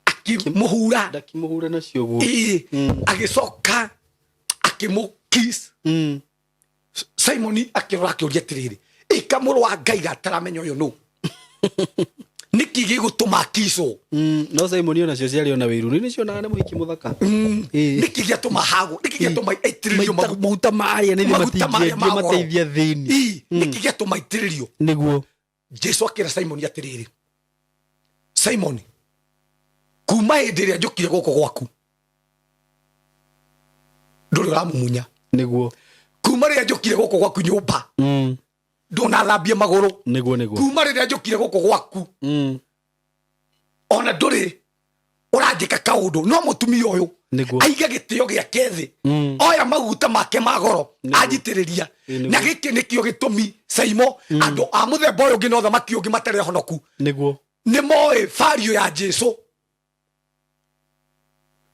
akĩmũhura. Ndakĩmũhure nacio guo. Ĩĩ. Agĩcoka akĩmũkiss. Simoni akĩrora akĩũria atĩrĩrĩ, ĩka mũrũ wa Ngai gataramenya ũyũ nũ, nĩkĩ gĩgũtũma akicwo? No Simon onacio ciarĩ ona wĩiru nĩ nĩcionaga nĩ mũhiki mũthaka. Nĩkĩ gĩatũma hagwo? Nĩkĩ gĩatũma aitĩrĩrio maguta? Maguta marĩa nĩ Maguta marĩa matingĩendio ma goro. mateithia thĩni. Ĩĩ, nĩkĩ gĩatũma aitĩrĩrio? Jesu akĩra Simoni atĩrĩrĩ, "Simoni, kuma hĩndĩ ĩrĩa njũkire gũkũ gwaku ndũrĩ ũramumunya. Kuma rĩrĩa njũkire gũkũ gwaku nyũmba, ndũnathambie magũrũ. Nĩguo nĩguo. Kuma rĩrĩa njũkire gũkũ gwaku, ona ndũrĩ ũranjĩka kaũndũ. No mũtumia ũyũ aiga gĩtĩo gĩake thĩ, oya maguta make ma goro, anjitĩrĩria." Na gĩkĩ nĩkĩo gĩtũmi, Saimo, andũ a mũthemba ũyũ ũngĩ na ũthamaki ũngĩ matarĩ ahonoku nĩ moĩ bario ya Jesu,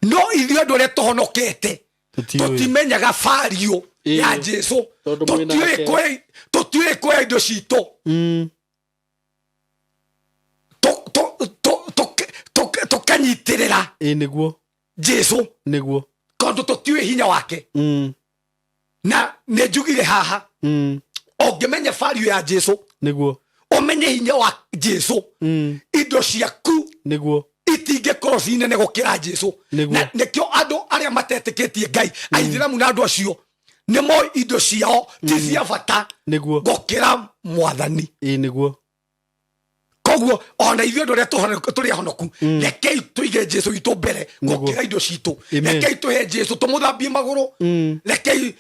no ithuĩ andũ arĩa tũhonokete Tũtiũĩ. Tũtimenyaga bario ya Jesu. Tondũ mwĩ nake. Tũtiũĩ kuoya indo citũ, tũkanyitĩrĩra Ĩĩ, nĩguo. Jesu, tondũ tũtiũĩ hinya wake. Na nĩ njugire haha, ũngĩmenya bario ya Jesu, ũmenye hinya wa Jesu, indo ciaku itingĩkorwo ci nene gũkĩra Jesu. Na nĩkĩo andũ arĩa matetĩkĩtie Ngai, aithiramu na andũ acio, nĩ moĩ indo ciao ti cia bata gũkĩra Mwathani. Ĩĩ, nĩguo. Koguo ona ithuĩ andũ arĩa tũrĩ ahonoku, rekei tũige Jesu witũ mbere gũkĩra indo citũ. Rekei tũhe Jesu, tũmũthambie magũrũ. Rekei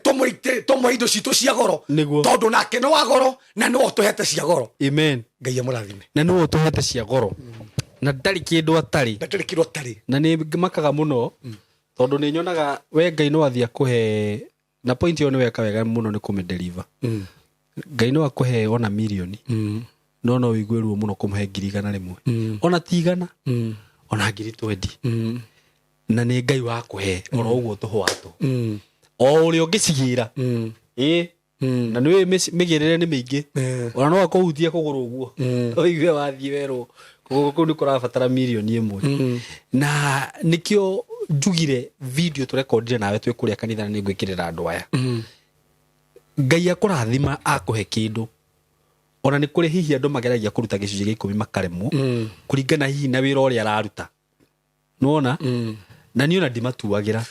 tũmũhe indo citũ cia goro, tondũ nake nĩ wa goro na nĩwe ũtũhete cia goro. Ngai amũrathime. Na nĩwe ũtũhete cia goro na ndarĩ kĩndũ atarĩ. Ndarĩ kĩndũ atarĩ. Na nĩ makaga mũno tondũ nĩ nyonaga we Ngai no athiĩ akũhe, na point ĩyo nĩ weka wega mũno nĩ kũmĩdeliver. Ngai no akũhe ona mirioni, no no ũigue ruo mũno kũmũhe 100,000, ona ti igana. Ona ngiri 20 na nĩ Ngai wa kũhe oro ũguo tũhwato o ũrĩa ũngĩcigĩra ĩ na nĩ mĩgĩrĩre nĩ mĩingĩ. Ona no akũhutie kũgũrũ ũguo ũigue wathiĩ werwo kũgũrũ kũu nĩ kũrabatara mirioni 1. Na nĩkĩo njugire video tũrekondire nawe twĩ kũrĩa kanitha na nĩ ngwĩkĩrĩra andũ aya. Ngai akũrathima akũhe kĩndũ, ona nĩ kũrĩ hihi andũ mageragia kũruta gĩcunjĩ gĩa ikũmi makaremwo kũringana hihi na wĩra ũrĩa araruta, nĩwona? Na niĩ ona ndimatuagĩra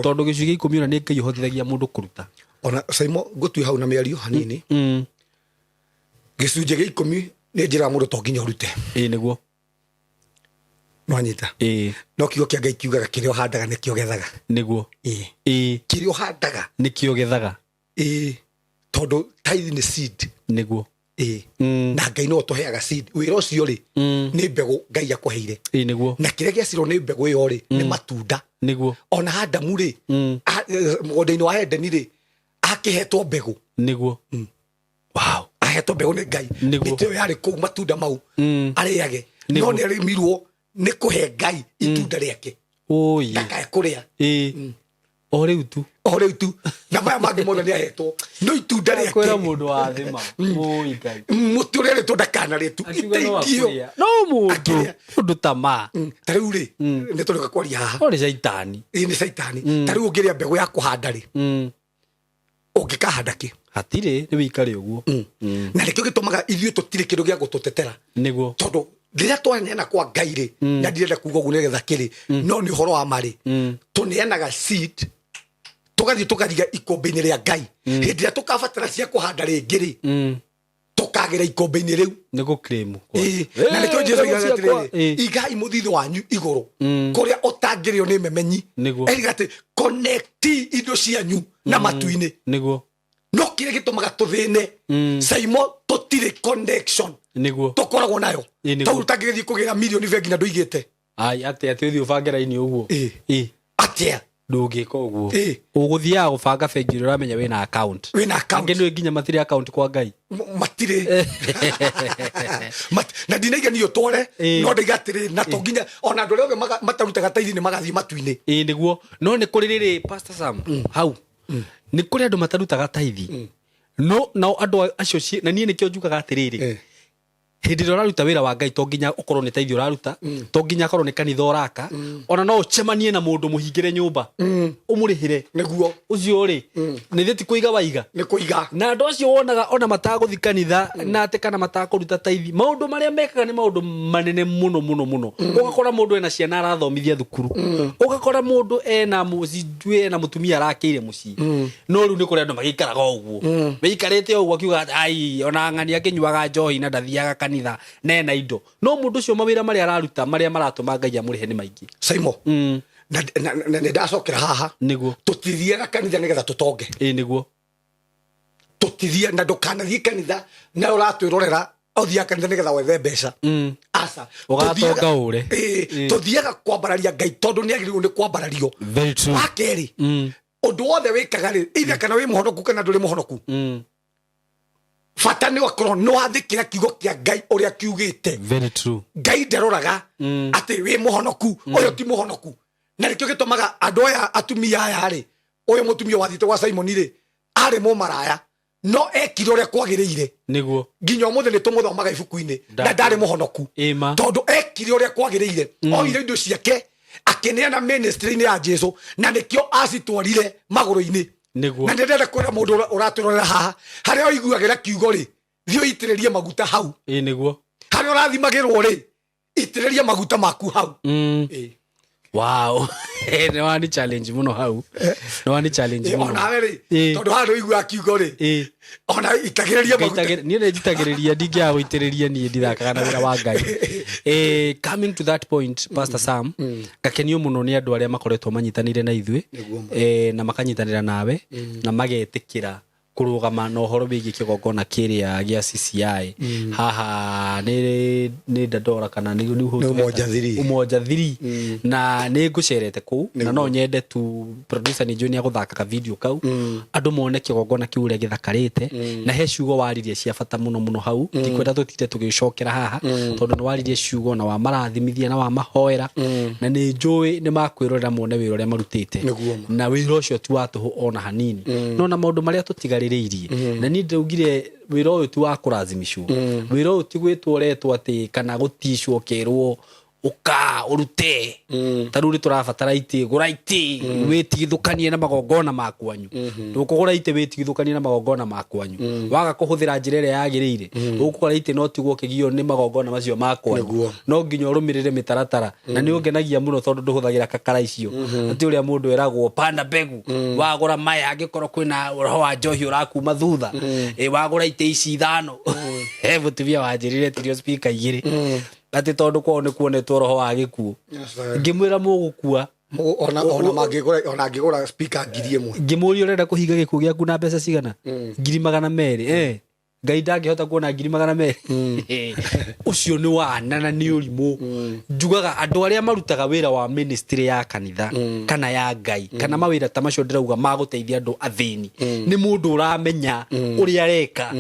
tondũ gĩcunjĩ gĩa ikũmi ona nĩ Ngai ũhotithagia mũndũ kũruta. Ona Saimo, ngũtue hau na mĩario hanini. Gĩcunjĩ gĩa ikũmi nĩ njĩra mũndũ to nginya ũrute. Ĩĩ nĩguo. Nwanyita? Ĩĩ. No kiugo kĩa Ngai kiugaga kĩrĩa ũhandaga nĩkĩo gethaga. Nĩguo. Ĩĩ. Ĩĩ. Kĩrĩa ũhandaga nĩkĩo gethaga. Ĩĩ, tondũ tithe nĩ seed. Nĩguo. Ĩĩ. Na Ngai no ũtũheaga seed, wĩra ũcio rĩ, nĩ mbegũ Ngai akũheire. Ĩĩ nĩguo. Na kĩrĩa gĩacirwo nĩ mbegũ ĩyo rĩ, nĩ matunda. Nĩguo. Ona Adamu rĩ, mũgũnda-inĩ wa Edeni rĩ, akĩhetwo mbegũ. Nĩguo, wow. Ahetwo mbegũ nĩ Ngai. Nĩguo. Mĩtĩ ĩyo yarĩ kũu, matunda mau arĩage, no nĩ arĩmirwo nĩ kũhe Ngai itunda rĩake. Ũi. Ndakae kũrĩa. Ĩĩ, o rĩu tu. O rĩu tu, na maya mangĩ mothe nĩ ahetwo, no itunda kwĩra rĩake. Mũndũ wa thĩ ma, ũi Ngai. Mũtĩ ũrĩa rĩtwo ndakanarĩe tu. Akiuga no iteithio. akũrĩa no mũndũ Akĩrĩa. mũndũ ta ma. Ta rĩu rĩ, nĩ tũrĩka kwaria haha. No nĩ caitani. Ĩĩ, nĩ caitani. Ta rĩu ũngĩrĩa mbegũ ya kũhanda rĩ, ũngĩkahanda kĩ? Hatirĩ, nĩ wĩikare ũguo. Na nĩkĩo gĩtũmaga ithuĩ tũtirĩ kĩndũ gĩa gũtũtetera. Nĩguo. Tondũ rĩrĩa twaneana kwa Ngai rĩ, na ndirenda kuga ũguo nĩgetha kĩrĩ, no nĩ ũhoro wa ma rĩ, tũneanaga seed, tũgathiĩ tũkariga ikũmbĩ-inĩ rĩa Ngai. Hĩndĩ ĩrĩa tũkabatara cia kũhanda rĩngĩ rĩ, tũkagĩra ikũmbĩ-inĩ rĩu. Nĩ gũclaim. Ĩĩ, na nĩkĩo Jesu oigaga atĩrĩrĩ, igai mũthithũ wanyu igũrũ kũrĩa ũtangĩrĩo nĩ memenyi. Nĩguo. Eriga atĩ connect indo cianyu na matu-inĩ. Nĩguo. No kĩrĩa gĩtũmaga tũthĩne, Saimo, tũtirĩ connection. Nĩguo. Tũkoragwo nayo. Ĩĩ, nĩguo. Tau ũtangĩgĩthiĩ kũgĩra mirioni bengi na ndũigĩte. Ai, atĩ ũthiĩ ũbange raini ũguo? Ĩĩ. Ĩĩ. Atĩa? Ndũngĩka ũguo. Ĩĩ. Ũgũthiaga gũbanga bengi ĩrĩa ũramenya wĩna account. Wĩna account. Angĩ nĩ nginya matirĩ account kwa Ngai. Matirĩ. Na ndinaiga niĩ ũtware. Ĩĩ. No ndaiga atĩrĩ, na to nginya ona andũ arĩa othe matarutaga taithi nĩ magathiĩ matu-inĩ. Ĩĩ nĩguo, no nĩ kũrĩ rĩrĩ, Pastor Sam, hau nĩ kũrĩ andũ matarutaga taithi, no nao andũ acio na niĩ nĩkĩo njugaga atĩrĩrĩ, hĩndĩ ĩrĩa ũraruta wĩra wa Ngai, to nginya ũkorwo nĩ taithi ũraruta, to nginya akorwo nĩ kanitha ũraka, ona no ũcemanie na mũndũ mũhingĩre nyũmba ũmũrĩhĩre. Nĩguo. Ũcio rĩ, nĩ thĩ ti kũiga waiga? Nĩ kũiga. Na andũ acio wonaga ona matagũthi kanitha na atĩ kana matakũruta taithi, maũndũ marĩa mekaga nĩ maũndũ manene mũno mũno mũno. Ũgakora mũndũ ena ciana arathomithia thukuru, ũgakora mũndũ ena mũciĩ, ena mũtumia arakĩire mũciĩ, no rĩu nĩ kũrĩ andũ magĩikaraga o ũguo, wĩikarĩte o ũguo akiuga atĩ, ai, ona ng'ani akĩnyuaga njohi na ndathiaga kanitha na ena indo, no mũndũ ũcio mawĩra marĩa araruta marĩa maratũma Ngai amũrĩhe nĩ maingĩ. Saimo, na nĩ ndacokera haha. Nĩguo. Tũtithiaga kanitha nĩgetha tũtonge. Ĩĩ nĩguo. Tũtithia, na ndũkanathiĩ kanitha na ũratwĩrorera ũthiaga kanitha nĩgetha wethe mbeca. Aca. Ũgatonga ũre. Ĩĩ, tũthiaga kwambararia Ngai tondũ nĩ agĩrĩirwo nĩ kwambarario. Very true. Wa kerĩ, ũndũ wothe wĩkaga rĩ, either kana wĩ mũhonoku kana ndũrĩ mũhonoku, bata nĩ wakorwo nĩ wathĩkĩra kiugo kĩa Ngai ũrĩa kiugĩte. Very true. Ngai ndaroraga atĩ wĩ mũhonoku, ũyũ ti mũhonoku. Na nĩkĩo gĩtũmaga andũ aya, atumia aya rĩ, ũyũ mũtumia wathiĩte gwa Simoni rĩ, arĩ mũmaraya, no ekire ũrĩa kwagĩrĩire. Nĩguo. Nginya ũmũthĩ nĩ tũmũthomaga ibuku-inĩ na ndarĩ mũhonoku. Ĩma. Tondũ ekire ũrĩa kwagĩrĩire, oire indo ciake akĩneana ministry-inĩ ya Jesu, na nĩkĩo acitwarire magũrũ-inĩ. Nĩguo. Na ndĩrenda kwĩra mũndũ ũratũrorera haha, harĩa ũiguagĩra kiugo rĩ, thiĩ ũitĩrĩrie maguta hau. Ĩĩ nĩguo. Harĩa ũrathimagĩrwo rĩ, itĩrĩria maguta maku hau. Ĩĩ. Wow, nĩ wani challenge mũno hau, nĩ wani challenge Ĩĩ, mũno. Onawe rĩ, Ĩĩ. tondũ haha nĩ ũiguaga kiugo rĩ, ona itagĩrĩria maguta. Niĩ nĩ njitagĩrĩria, ndingĩaga gũitĩrĩria, niĩ ndithakaga na wĩra wa Ngai. Coming to that point, Pastor Sam, ngakenio mũno nĩ andũ arĩa makoretwo manyitanĩire na ithuĩ Nĩguo ma. Na makanyitanĩra nawe na magetĩkĩra. Kũrũgama na ũhoro wĩgiĩ kĩgongona kĩrĩa gĩa CCI haha nĩ Dandora kana nĩ Nĩ Umoja Three. Umoja 3, na nĩ ngũcerete kũu na no nyende tu producer nĩ njũĩ nĩ agũthaka video kau andũ mone kĩgongona kĩu ũrĩa gĩthakarĩte. Na he ciugo waririe cia bata mũno mũno hau, ndikwenda tũtinde tũgĩcokera haha tondũ nĩ waririe ciugo na wamarathimithia na wamahoera, na nĩ njũĩ nĩ makwĩrorera mone wĩra ũrĩa marutĩte. Nĩguo ma. Na wĩra ũcio ti wa tũhũ ona hanini, no na maũndũ marĩa tũtigarĩrĩirie, na niĩ ndĩraugire wĩra ũyũ ti wa kũracimicwo, wĩra ũyũ ti gwĩtwo ũretwo atĩ kana gũticwo ũkerwo ũka ũrute. Ta rĩu nĩ tũrabatara itĩ, gũra itĩ wĩtigithũkanie na magongona ma kwanyu. Ndũkũgũra itĩ wĩtigithũkanie na magongona ma kwanyu, waga kũhũthĩra njĩra ĩrĩa yagĩrĩire ũkũgũra itĩ no tigwo ũkĩgio nĩ magongona macio ma kwanyu. No nginya ũrũmĩrĩre mĩtaratara, na nĩ ũngenagia mũno tondũ ndũhũthagĩra kakara icio atĩ ũrĩa mũndũ eragwo panda mbegu, wagũra maya angĩkorwo kwĩna roho wa njohi ũrakuma thutha, wagũra itĩ ici ithano. He mũtumia wanjĩrire tirio speaker igĩrĩ atĩ tondũ kwao nĩ kuonetwo roho wa gĩkuũ. Ngĩmwĩra mũgũkua. Ona mangĩgũra, ona angĩgũra speaker 1000. Ngĩmũria, ũrenda kũhinga gĩkuũ gĩaku na mbeca cigana? 200,000. Ngai ndangĩhota kuona 200,000. Ũcio nĩ wana na nĩ ũrimũ. Njugaga andũ arĩa marutaga wĩra wa ministry ya kanitha kana ya Ngai kana mawĩra ta macio ndĩrauga ma gũteithia andũ athĩni nĩ mũndũ ũramenya ũrĩa areka,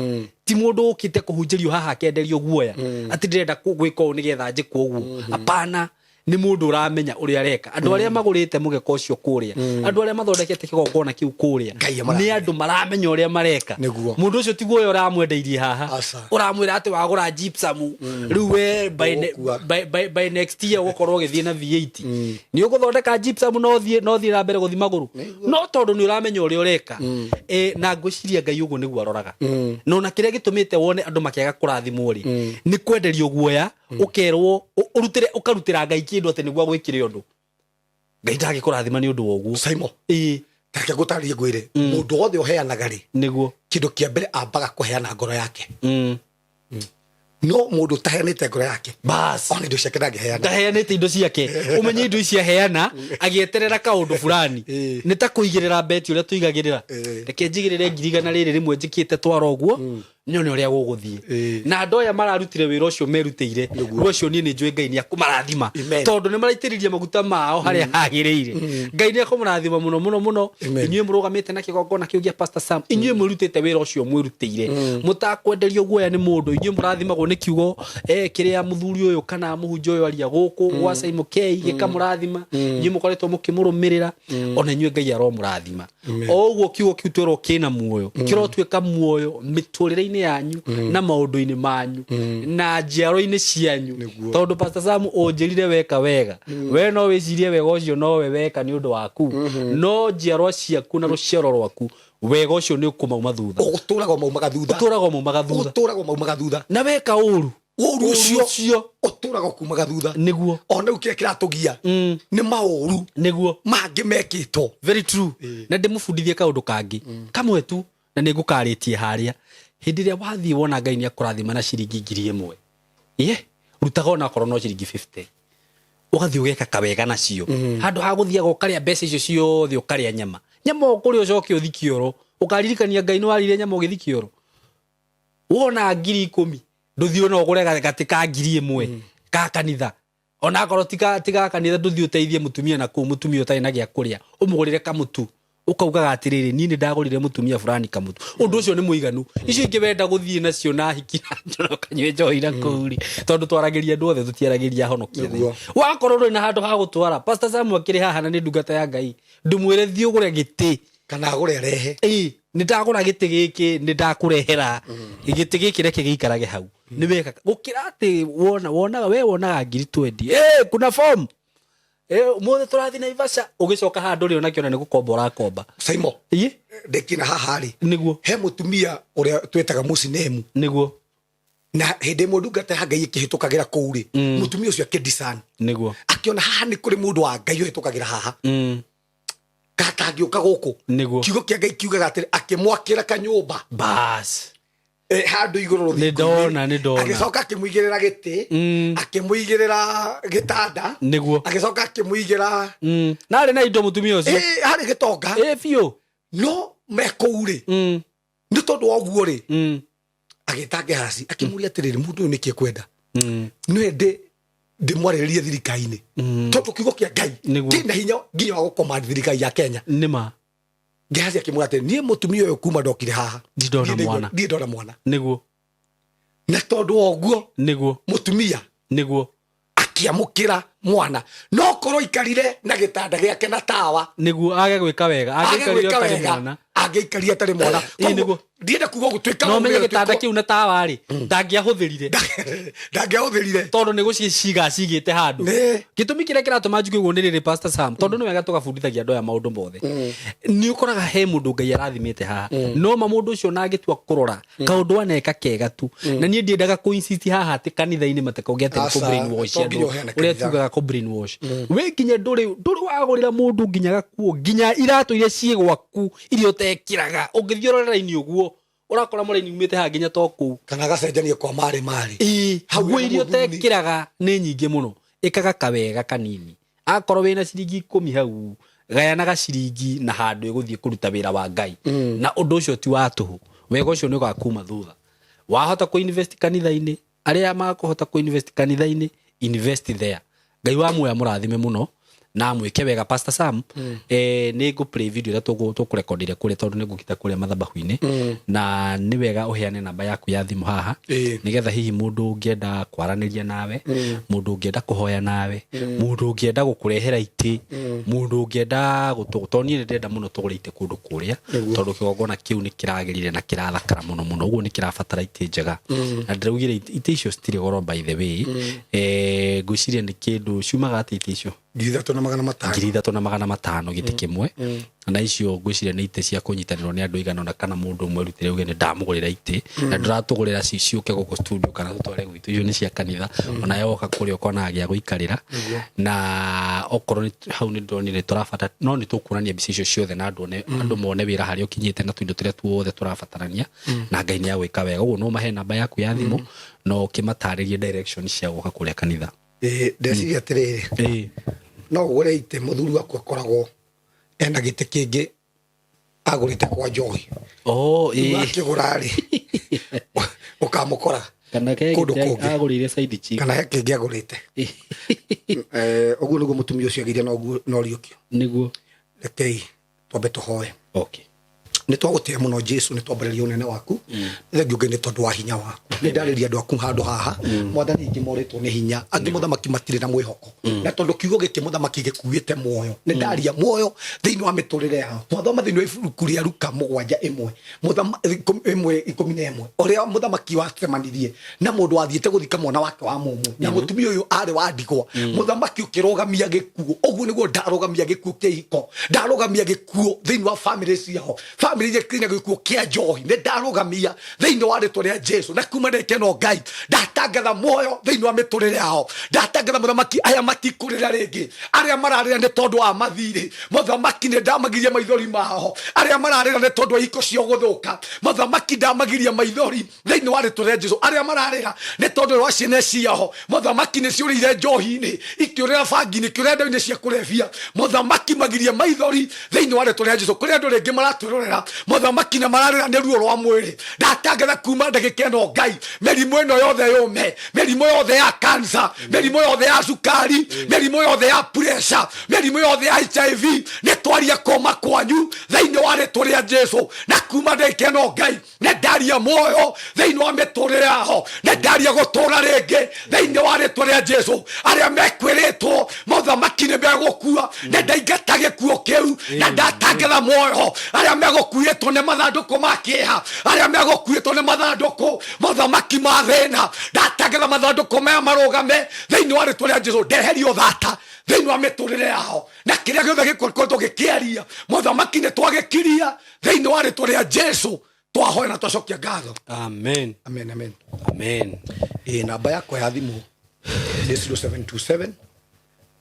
ti mũndũ ũkĩte kũhunjĩrio haha akenderio guoya atĩ ndĩrenda gwĩka ũũ nĩgetha njĩkwo ũguo. Hapana, nĩ mũndũ ũramenya ũrĩa areka. Andũ arĩa magũrĩte mũgeka ũcio kũrĩa, andũ arĩa mathondekete kĩgongona kĩu kũrĩa, Ngai amarathime. nĩ andũ maramenya ũrĩa mareka. Mũndũ ũcio tiguo ũyũ ũramwendeirie haha, Aca. ũramwĩra atĩ wagũra gypsum rĩu we Ũgũkua. by next year ũgũkorwo ũgĩthiĩ na V8. Nĩ ũgũthondeka gypsum no ũthiĩ na mbere gũthiĩ magũrũ, no tondũ nĩ ũramenya ũrĩa ũreka. Na ngwĩciria Ngai ũguo nĩguo aroraga. No na kĩrĩa gĩtũmĩte wone andũ makĩaga kũrathimwo rĩ, nĩ kwenderio guoya, ũkerwo ũrutĩre, ũkarutĩra Ngai kĩndũ atĩ nĩguo agwĩkĩre ũndũ. Ngai ndangĩkũrathima nĩ ũndũ wa ũguo. Simon, tareke ngũtarĩrie, ngwĩre mũndũ wothe ũheanaga rĩ, kĩndũ kĩa mbere ambaga kũheana ngoro yake. No mũndũ ũtaheanĩte ngoro yake, Bas. ona indo ciake ndangĩheana. Ndaheanĩte indo ciake, ũmenye indo ici aheana agĩeterera kaũndũ fulani. Nĩ ta kũigĩrĩra beti ũrĩa tũigagĩrĩra. Reke njigĩrĩre 100,000 rĩrĩ rĩmwe njĩkĩte twara ũguo nyone ũrĩa gũgũthiĩ. Na andũ aya mararutire wĩra ũcio merutĩire, rĩu ũcio niĩ nĩ njũĩ Ngai nĩ akũmarathima. Amen. Tondũ nĩ maraitĩrĩria maguta mao harĩa hagĩrĩire. Ngai nĩ akũmũrathima mũno mũno mũno. Amen. Inyuĩ mũrũgamĩte na kĩgongona kĩu gĩa Pastor Sam, inyuĩ mwĩrutĩte wĩra ũcio mwĩrutĩire mũtakwenderio guoya nĩ mũndũ, inyuĩ mũrathimagwo nĩ kiugo kĩrĩa mũthuri ũyũ kana mũhunjia ũyũ aria gũkũ gwa Simon K gĩkamũrathima. Inyuĩ mũkoretwo mũkĩmũrũmĩrĩra, ona inyuĩ Ngai aromũrathima o ũguo. Kiugo kĩu twerwo kĩna muoyo, kĩrotuĩka muoyo mĩtũrĩre-inĩ yanyu na maũndũ-inĩ manyu na njiaro-inĩ cianyu. Tondũ Pastor Sam ũnjĩrire weka wega, we no wĩcirie wega ũcio nowe weka nĩ ũndũ waku, no njiarwa ciaku na rũciaro rwaku wega ũcio nĩ ũkũmauma thutha. Ũtũraga maumaga thutha. Ũtũraga maumaga thutha. Ũtũraga maumaga thutha. Na weka ũru, ũru ũcio ũcio ũtũraga ũkumaga thutha. Ona rĩu kĩrĩa kĩratũgia nĩ maũru mangĩ mekĩtwo. Very true. Na ndĩmũbundithie kaũndũ kangĩ kamwe tu na nĩ ngũkarĩtie harĩa. Hĩndĩ ĩrĩa wathiĩ wona Ngai nĩ akũrathima na ciringi 1000, ye rutaga ona akorwo no ciringi 50, ũgathiĩ ũgeka kawega nacio handũ ha gũthiaga ũkarĩa mbeca icio ciothe, ũkarĩa nyama nyama ũkũrĩa ũcoke ũthi kĩoro ũkaririkania Ngai nĩ warire nyama ũgĩthi kĩoro. Wona 10,000, ndũthiĩ ona ũgũre gatĩ ka 1000 ka kanitha, ona akorwo ti ga kanitha, ndũthiĩ ũteithie mũtumia na kũu, mũtumia ũtarĩ na gĩa kũrĩa, ũmũgũrĩre kamũtu ũkaugaga atĩrĩrĩ, niĩ nĩ ndagũrire mũtumia fulani kamũtu. Ũndũ ũcio nĩ mũiganu. Icio ingĩ wenda gũthiĩ nacio na hiki na njoro kanyue njohi na kũu rĩ, tondũ twaragĩria andũ othe, tũtiaragĩria ahonokia thĩ. Wakorwo ndũrĩ na handũ ha gũtwara, Pastor Sam akĩrĩ haha na nĩ ndungata ya Ngai, ndũmwĩre thiĩ ũgũre gĩtĩ. Kana agũre arehe. Ĩĩ, nĩ ndagũra gĩtĩ gĩkĩ, nĩ ndakũrehera gĩtĩ gĩkĩ, reke gĩikarage hau. Nĩ wega gũkĩra atĩ wona wonaga we wonaga 20,000, kuna form, ũmũthĩ tũrathiĩ Naivasha, ũgĩcoka haha ndũrĩ ona kĩona nĩ gũkomba ũrakomba. Simon, ndĩkina haha rĩ, he mũtumia ũrĩa twĩtaga mũcinemu. Na hĩndĩ ĩmwe ndungata ya Ngai ĩkĩhĩtũkagĩra kũu rĩ, mũtumia ũcio akĩdisan, akĩona haha nĩ kũrĩ mũndũ wa Ngai ũhĩtũkagĩra haha, katangĩũka gũkũ. Kiugo kĩa Ngai kiugaga atĩrĩ, akĩmwakĩra kanyũmba Bas. Handũ igũrũ rũthingo-inĩ. Nĩ ndona, nĩ ndona. Agĩcoka akĩmũigĩrĩra gĩtĩ, akĩmũigĩrĩra gĩtanda, agĩcoka akĩmũigĩra Na arĩ na indo mũtumia ũcio. Harĩ gĩtonga. Ĩ biũ. No me kũu rĩ, Nĩ tondũ wa ũguo rĩ, agĩta Gehazi akĩmũria atĩrĩrĩ, mũndũ ũyũ nĩkĩ ekwenda? Nĩ ndĩ ndĩmwarĩrĩrie thirikari-inĩ, tondũ kiugo kĩa Ngai Nĩguo. kĩna hinya nginya wa gũcommand thirikari ya Kenya. Nĩma. Gehazi akĩmwĩra atĩrĩ, niĩ mũtumia ũyũ kuma ndokire haha Ndindona mwana. Ndirĩ ndona mwana. Nĩguo. Na tondũ wa ũguo, Nĩguo. mũtumia Nĩguo. akĩamũkĩra mwana, no korwo ikarire na gĩtanda gĩake na tawa, Nĩguo age gwĩka wega, age angĩikarire gwĩka ũtarĩ wega, mwana. Angĩikarire atarĩ mwana. Ĩĩ, nĩguo. Ndienda kuga gũtuĩka No menye gĩtanda kĩu na tawa rĩ, ndangĩahũthĩrire. Ndangĩahũthĩrire. Tondũ nĩ gũciga cigĩte handũ. Nĩ. Gĩtũmi kĩrĩa kĩratũma njuge ũguo nĩ rĩrĩ, Pastor Sam, tondũ nĩ wega tũgabundithagia andũ aya maũndũ mothe. Nĩ ũkoraga he mũndũ Ngai arathimĩte haha, no ma mũndũ ũcio ona angĩtua kũrora kaũndũ aneka kega tu, na niĩ ndiendaga kũ insist haha atĩ kanitha-inĩ matakauge atĩ nĩ Aca, kũ brainwash to nginya andũ, ũheane ũrĩa kanitha. tugaga kũ brainwash. We nginya ndũrĩ wagũrĩra mũndũ nginya gakuo, nginya iratũ iria ciĩ gwaku iria ũtekĩraga, ũngĩthiĩ ũrore raini ũguo ũrakora mũraini umĩte haha nginya to kũu. Kana agacenjania kwa marĩ marĩ. Ĩĩ, Hau nguo hena iria mũthuri. ũtekĩraga nĩ nyingĩ mũno. Ĩkaga kawega kanini, akorwo wĩna ciringi 10 hau, gayanaga ciringi na handũ ĩgũthiĩ kũruta wĩra wa Ngai, na ũndũ ũcio ti wa tũhũ. Wega ũcio nĩ ũgakuma thutha. Wahota kũ invest kanitha-inĩ, arĩa makũhota kũ invest kanitha-inĩ, invest there. Ngai wa muoya mũrathime mũno na mwĩke wega. Pastor Sam, nĩ ngũ play video ĩrĩa tũkũrekondire kũrĩa, tondũ nĩ ngũkita kũrĩa mathabahu-inĩ, na nĩ wega ũheane namba yaku ya thimũ haha, nĩgetha hihi mũndũ ũngĩenda kwaranĩria nawe, mũndũ ũngĩenda kũhoya nawe, mũndũ ũngĩenda gũkũrehera itĩ, mũndũ ũngĩenda gũtũ, tondũ niĩ nĩ ndĩrenda mũno tũgũre itĩ kũndũ kũrĩa, tondũ kĩgongona kĩu nĩ kĩragĩrire na kĩrathakara mũno mũno, ũguo nĩ kĩrabatara itĩ njega. Na ndĩraugire itĩ icio citirĩ goro, by the way. Ngwĩciria nĩ kĩndũ ciumaga atĩ itĩ icio? 3500. 3500 gĩtĩ kĩmwe. Na icio ngwĩciria nĩ itĩ cia kũnyitanĩrwo nĩ andũ aigana ũna, kana mũndũ ũmwe rutire uge nĩ ndamũgũrĩra itĩ, na ndũratũgũrĩra ciũke gũkũ studio kana tũtware gwitũ. Icio nĩ cia kanitha, ona yoka kũrĩa ũkonaga gĩa gũikarĩra. Na okorwo nĩ hau nĩ ndonire tũrabata, no nĩ tũkuonania mbica icio ciothe na andũ one, andũ mone wĩra harĩa ũkinyĩte na tũindo tũrĩa tuothe tũrabatarania, na Ngai nĩ agwĩka wega. Ũguo no mahe namba yaku ya thimũ no ũkĩmatarĩrie direction cia gũka kũrĩa kanitha. Ĩĩ, ndeciria atĩrĩrĩ, no ũgũre itĩ. Mũthuri waku akoragwo ena gĩtĩ kĩngĩ agũrĩte kwa njohi. Oh, Rĩu ĩĩ. akĩgũra rĩ, ũkamũkora Kana ke kũndũ gĩtĩ kũngĩ. Agũrĩire side chick. Kana he kĩngĩ agũrĩte. Ũguo nĩguo mũtumia ũcio agĩire na ũriũkio. Nĩguo. Rekei twambe tũhoe. Okay. Nĩ twagũtĩa mũno Jesu, nĩ twambĩrĩria ũnene waku. Thengiũ Ngai nĩ tondũ wa hinya waku. Nĩ ndarĩria andũ aku handũ haha, Mwathani, ingĩ morĩtwo nĩ hinya, angĩ mũthamaki matirĩ na mwĩhoko, na tondũ kiugo gĩkĩ mũthamaki gĩkuĩte muoyo, nĩ ndaria muoyo thĩinĩ wa mĩtũrĩre yao. Twathoma thĩinĩ wa ibuku rĩa Luka 7:1, 1:11, ũrĩa mũthamaki wacemanirie na mũndũ wathiĩte gũthika mwana wake wa mũmwe, na mũtumia ũyũ arĩ wa ndigwa. Mũthamaki ũkĩrũgamia gĩkuũ. Ũguo nĩguo ndarũgamia gĩkuũ kĩa ihiko, ndarũgamia gĩkuũ thĩinĩ wa famĩlĩ ciao, famĩlĩ iria kĩna gĩkuũ kĩa njohi, nĩ ndarũgamia thĩinĩ wa rĩtwa rĩa Jesu. Na kuma ndagĩka ĩno, Ngai, ndatangatha muoyo thĩinĩ wa mĩtũrĩre yao. Ndatangatha mũthamaki, aya matikũrĩra rĩngĩ. Arĩa mararĩra nĩ tondũ wa mathirĩ, mũthamaki, nĩ ndamagiria maithori mao. Arĩa mararĩra nĩ tondũ wa ihiko ciao gũthũka, mũthamaki, ndamagiria maithori thĩinĩ wa rĩtwa rĩa Jesu. Arĩa mararĩra nĩ tondũ wa ciana ciao, mũthamaki, nĩ ciũrĩire njohi-inĩ, ikĩũrĩra bangi-inĩ, ikĩũrĩra ndawa-inĩ cia kũrebia, mũthamaki, magirie maithori thĩinĩ wa rĩtwa rĩa Jesu. Kũrĩ andũ rĩngĩ maratwĩrorera, mũthamaki, na mararĩra nĩ ruo rwa mwĩrĩ, ndatangatha kuma ndagĩka ĩno, Ngai, mĩrimũ ĩno yothe yũme, mĩrimũ yothe ya kansa, mĩrimũ yothe ya cukari, mĩrimũ yothe ya pressure, mĩrimũ yothe ya HIV, nĩ twaria koma kwanyu thĩinĩ wa rĩtwa rĩa Jesu. Na kuma ndagĩka ĩno, Ngai, nĩ ndaria muoyo thĩinĩ wa mĩtũrĩre yao, nĩ ndaria gũtũra rĩngĩ thĩinĩ wa rĩtwa rĩa Jesu. Arĩa mekwĩrĩtwo mũthamaki nĩ megũkua, nĩ ndaingata gĩkuũ kĩu na ndatangatha muoyo. Arĩa megũkuĩtwo nĩ mathandũkũ ma kĩeha, arĩa megũkuĩtwo nĩ mathandũkũ mũthamaki ma thĩna, ndatangatha mathandũkũ maya marũgame thĩinĩ wa rĩtwa rĩa Jesu. Ndeherio thata thĩinĩ wa mĩtũrĩre yao, na kĩrĩa gĩothe gĩkoretwo gĩkĩaria, mũthamaki, nĩ twagĩkiria thĩinĩ wa rĩtwa rĩa Jesu. Twahoya na twacokia ngatho. Amen. Amen, amen. Amen. Ĩ, namba yakwa ya thimũ nĩ 0727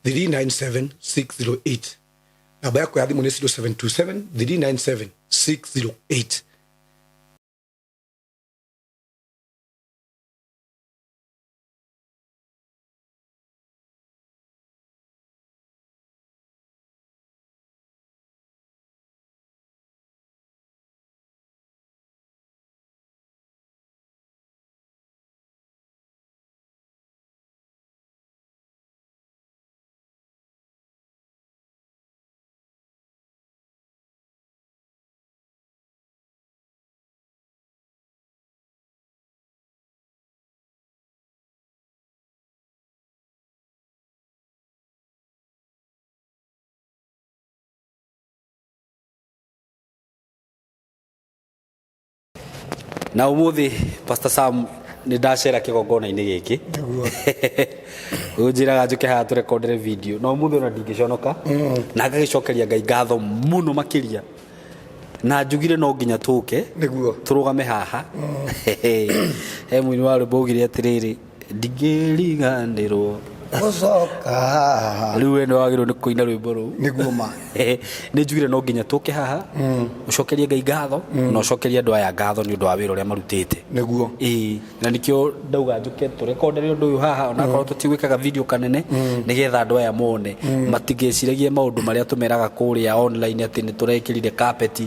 397 608. Namba yakwa ya thimũ nĩ 0727 397 608. Na ũmũthĩ, Pastor Sam, nĩ ndacera kĩgongona-inĩ gĩkĩ. Ũnjĩraga njũke haha tũrekondere video, na ũmũthĩ ona ndingĩconoka na ngagĩcokeria Ngai ngatho mũno makĩria, na njugire no nginya tũke tũrũgame haha. He mũini wa rwĩmbo augire atĩrĩrĩ, "Ndingĩriganĩrwo gũcoka haha." Rĩu we nĩ wagĩrĩirwo nĩ kũina rwĩmbo rũu. Nĩguo ma. Nĩ njugire no nginya tũke haha ũcokerie Ngai ngatho na ũcokerie andũ aya ngatho nĩ ũndũ wa wĩra ũrĩa marutĩte. Ĩĩ, na nĩkĩo ndauga njũke tũrekondere ũndũ ũyũ haha, onakorwo tũtigwĩkaga video kanene, nĩgetha andũ aya mone, matigeciragie maũndũ marĩa tũmeraga kũrĩa online atĩ nĩ tũrekĩrire carpet,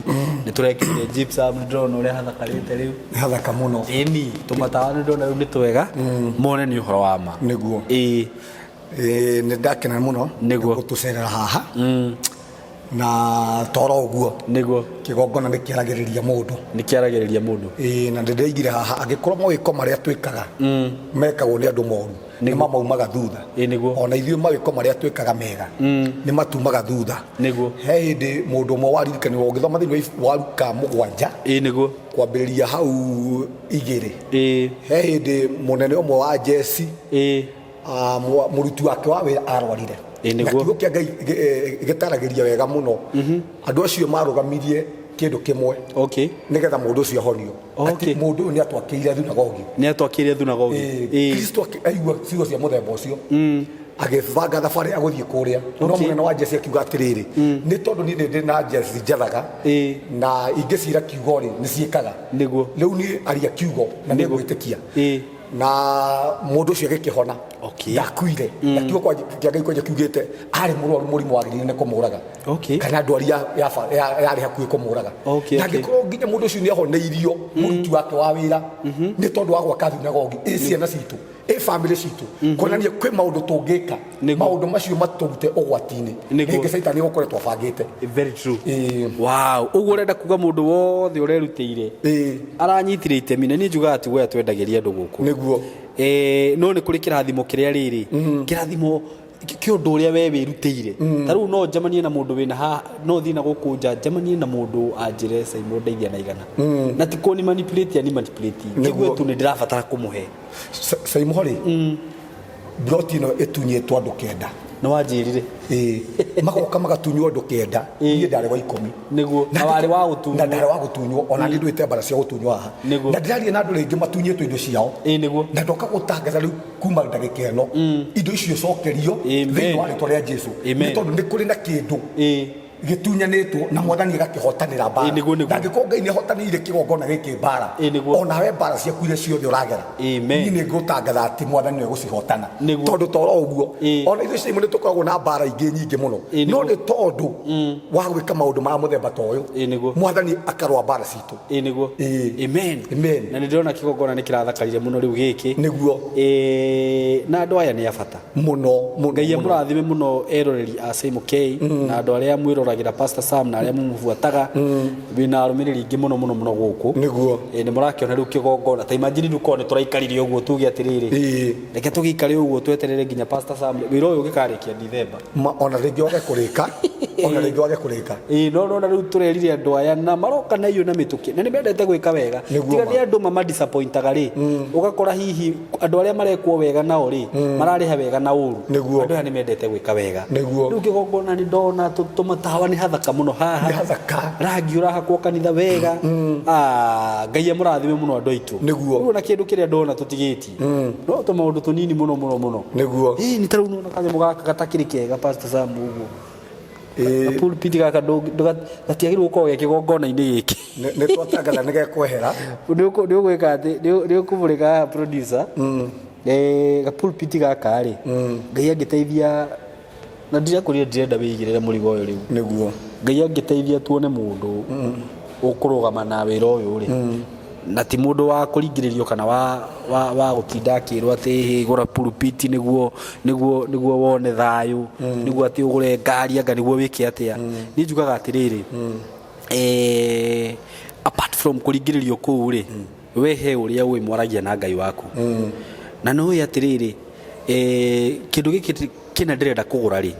nĩ tũrekĩrire gypsum. Nĩ ndĩrona ũrĩa hathakarĩte rĩu. Nĩ hathaka mũno. Ĩni, tũmatawa nĩ ndĩrona rĩu nĩ twega, mone nĩ ũhoro wa ma. Ĩĩ. Ĩĩ, nĩ ndakena mũno gũtũcerera haha, na toro ũguo kĩgongona nĩ kĩaragĩrĩria mũndũ. Nĩ kĩaragĩrĩria mũndũ. Ĩĩ, na ndĩraigire haha angĩkorwo mawĩko marĩa twĩkaga mekagwo nĩ andũ moru, nĩ mamaumaga thutha. Ĩĩ nĩguo. Ona ithuĩ mawĩko marĩa twĩkaga mega nĩ matumaga thutha. He hĩndĩ mũndũ ũmwe waririkanirwo, ũngĩthoma thĩinĩ wa Luka 7 Ĩĩ nĩguo. kwambĩrĩria hau 2, he hĩndĩ mũnene ũmwe wa jeci, mũruti wake wa wĩra arwarire. Ĩĩ, Na kiugo kĩa Ngai gĩtaragĩria wega mũno andũ acio marũgamirie kĩndũ kĩmwe nĩgetha mũndũ ũcio ahonio. Atĩ mũndũ ũyũ nĩ atwakĩire thunagogi. Nĩ atwakĩire thunagogi. Kristo aigua ciugo cia mũthemba ũcio, agĩbanga thabarĩ agũthiĩ kũrĩa, no mũnene wa jeci akiuga atĩrĩrĩ, nĩ tondũ niĩ nĩ ndĩ na jeci njathaga na ingĩcira kiugo rĩ, nĩ ciĩkaga. Rĩu niĩ aria kiugo na nĩ ngwĩtĩkia. Na mũndũ ũcio agĩkĩhona. Ndakuire. Na kiugo kĩa Ngai kwanja kiugĩte arĩ mũrwaru mũrimũ wagĩrĩire nĩ kũmũraga, kana ndwari yarĩ hakuhĩ kũmũraga. Na angĩkorwo nginya mũndũ ũcio nĩ ahoneirio mũruti wake wa wĩra nĩ tondũ wa gwaka thunagogi, ĩ ciana citũ, ĩ bamĩrĩ citũ, kuonania kwĩ maũndũ tũngĩka, maũndũ macio matũrute ũgwati-inĩ rĩngĩ caitani gũkoretwo abangĩte. Very true. Wow, ũguo ũrenda kuga mũndũ wothe ũrerutĩire aranyitire itemi, na niĩ njugaga ti guoya twendagĩria andũ gũkũ. No nĩ kũrĩ kĩrathimo kĩrĩa rĩrĩ kĩrathimo kĩa ũndũ ũrĩa we wĩrutĩire. Ta rĩu no njemanie na mũndũ wĩna haha, no thiĩ na gũkũ nja njemanie na mũndũ anjĩre, "Simon, ndeithia na 100," na ti kũni manipulate, ani manipulate, njigue tu nĩ ndĩrabatara kũmũhe. Saimo rĩ, broti ĩno ĩtunyĩtwo andũ 9. Nĩ wanjĩrire. Ĩĩ, magoka magatunywo andũ 9. Niĩ ndarĩ wa 10. Na warĩ wa gũtunywo. Na ndarĩ wa gũtunywo, ona niĩ nduĩte mbara cia gũtunywo haha. Na ndĩraria na andũ rĩngĩ matunyĩtwo indo ciao. Ĩĩ nĩguo. Na ndoka gũtangatha rĩu kuma ndagĩka ĩno, indo icio cokerio thĩinĩ wa rĩtwa rĩa Jesu, nĩ tondũ nĩ kũrĩ na kĩndũ gĩtunyanĩtwo na Mwathani agakĩhotanĩra mbara. Ĩĩ, nĩguo, nĩguo. Na angĩkorwo Ngai nĩ ahotanĩire kĩgongona gĩkĩ mbara, onawe mbara ciaku iria ciothe ũragera, niĩ nĩ ngũtangatha atĩ Mwathani nĩ egũcihotana. Tondũ toro ũguo, ona ithuĩ ciaimũ nĩ tũkoragwo na mbara ingĩ nyingĩ mũno, no nĩ tondũ wa gwĩka maũndũ ma mũthemba ta ũyũ, Mwathani akarũa mbara citũ. Ĩĩ nĩguo. Amen. Amen. Na nĩ ndĩrona kĩgongona nĩ kĩrathakarire mũno rĩu gĩkĩ. Na andũ aya nĩ a bata Mũno mũno. Ngai Mũno. Amũrathime mũno eroreri a Simon K na andũ arĩa mwĩroragĩra Pastor Sam na arĩa mũmũbuataga, wĩna arũmĩrĩri aingĩ mũno mũno mũno gũkũ. Nĩ mũrakĩona rĩu kĩgongona. Ta imagine rĩu korwo nĩ tũraikarire ũguo tuge atĩrĩrĩ, reke tũgĩikare ũguo tweterere nginya Pastor Sam wĩra ũyũ ũgĩkarĩkia Dithemba. Ona rĩngĩ wage kũrĩka, ona rĩngĩ wage kũrĩka. Ĩĩ, no nona rĩu tũrerire andũ aya na maroka na iyo na mĩtũkĩ, na nĩ mendete gwĩka wega. Tiga nĩ andũ mama disappointaga rĩ, ũgakora hihi andũ arĩa marekwo wega nao rĩ, mararĩha wega na ũru. Andũ aya nĩ mendete gwĩka wega. Rĩu kĩgongona nĩ ndona tũmatawa nĩ hathaka mũno haha. Nĩ hathaka. Rangi ũrahakwo kanitha wega. Ah, Ngai amũrathime mũno andũ aitũ. Rĩu ona kĩndũ kĩrĩa ndona tũtigĩtie no tũmaũndũ tũnini mũno mũno mũno. Ĩĩ, nĩ ta rĩu nona kanyamũ gaka gatakĩrĩ kega, Pastor Sam, ũguo. Pulpit gaka gatiagĩrĩirwo gũkorwo ge kĩgongona-inĩ gĩkĩ. Nĩ twatangatha nĩ gekwehera. Nĩ ũgwĩka atĩ nĩ ũkũmũrĩka haha, producer. Gapulpit gaka rĩ, Ngai angĩteithia, na ndirakwĩrire ndĩrenda wĩigĩrĩre mũrigo ũyũ rĩu. Ngai angĩteithia tuone mũndũ ũkũrũgama na wĩra ũyũ rĩ, na ti mũndũ wa kũringĩrĩrio kana wa gũtinda akĩrwo atĩ, "Hĩ, gũra pulpit nĩguo wone thayũ, nĩguo atĩ ũgũre ngari, anga nĩguo wĩke atĩa." Niĩ njugaga atĩrĩrĩ, apart from kũringĩrĩrio kũu rĩ, we he ũrĩa ũĩ mwaragia na Ngai waku, na nĩ ũĩ atĩrĩrĩ, kĩndũ gĩkĩ kĩna ndĩrenda kũgũra rĩ,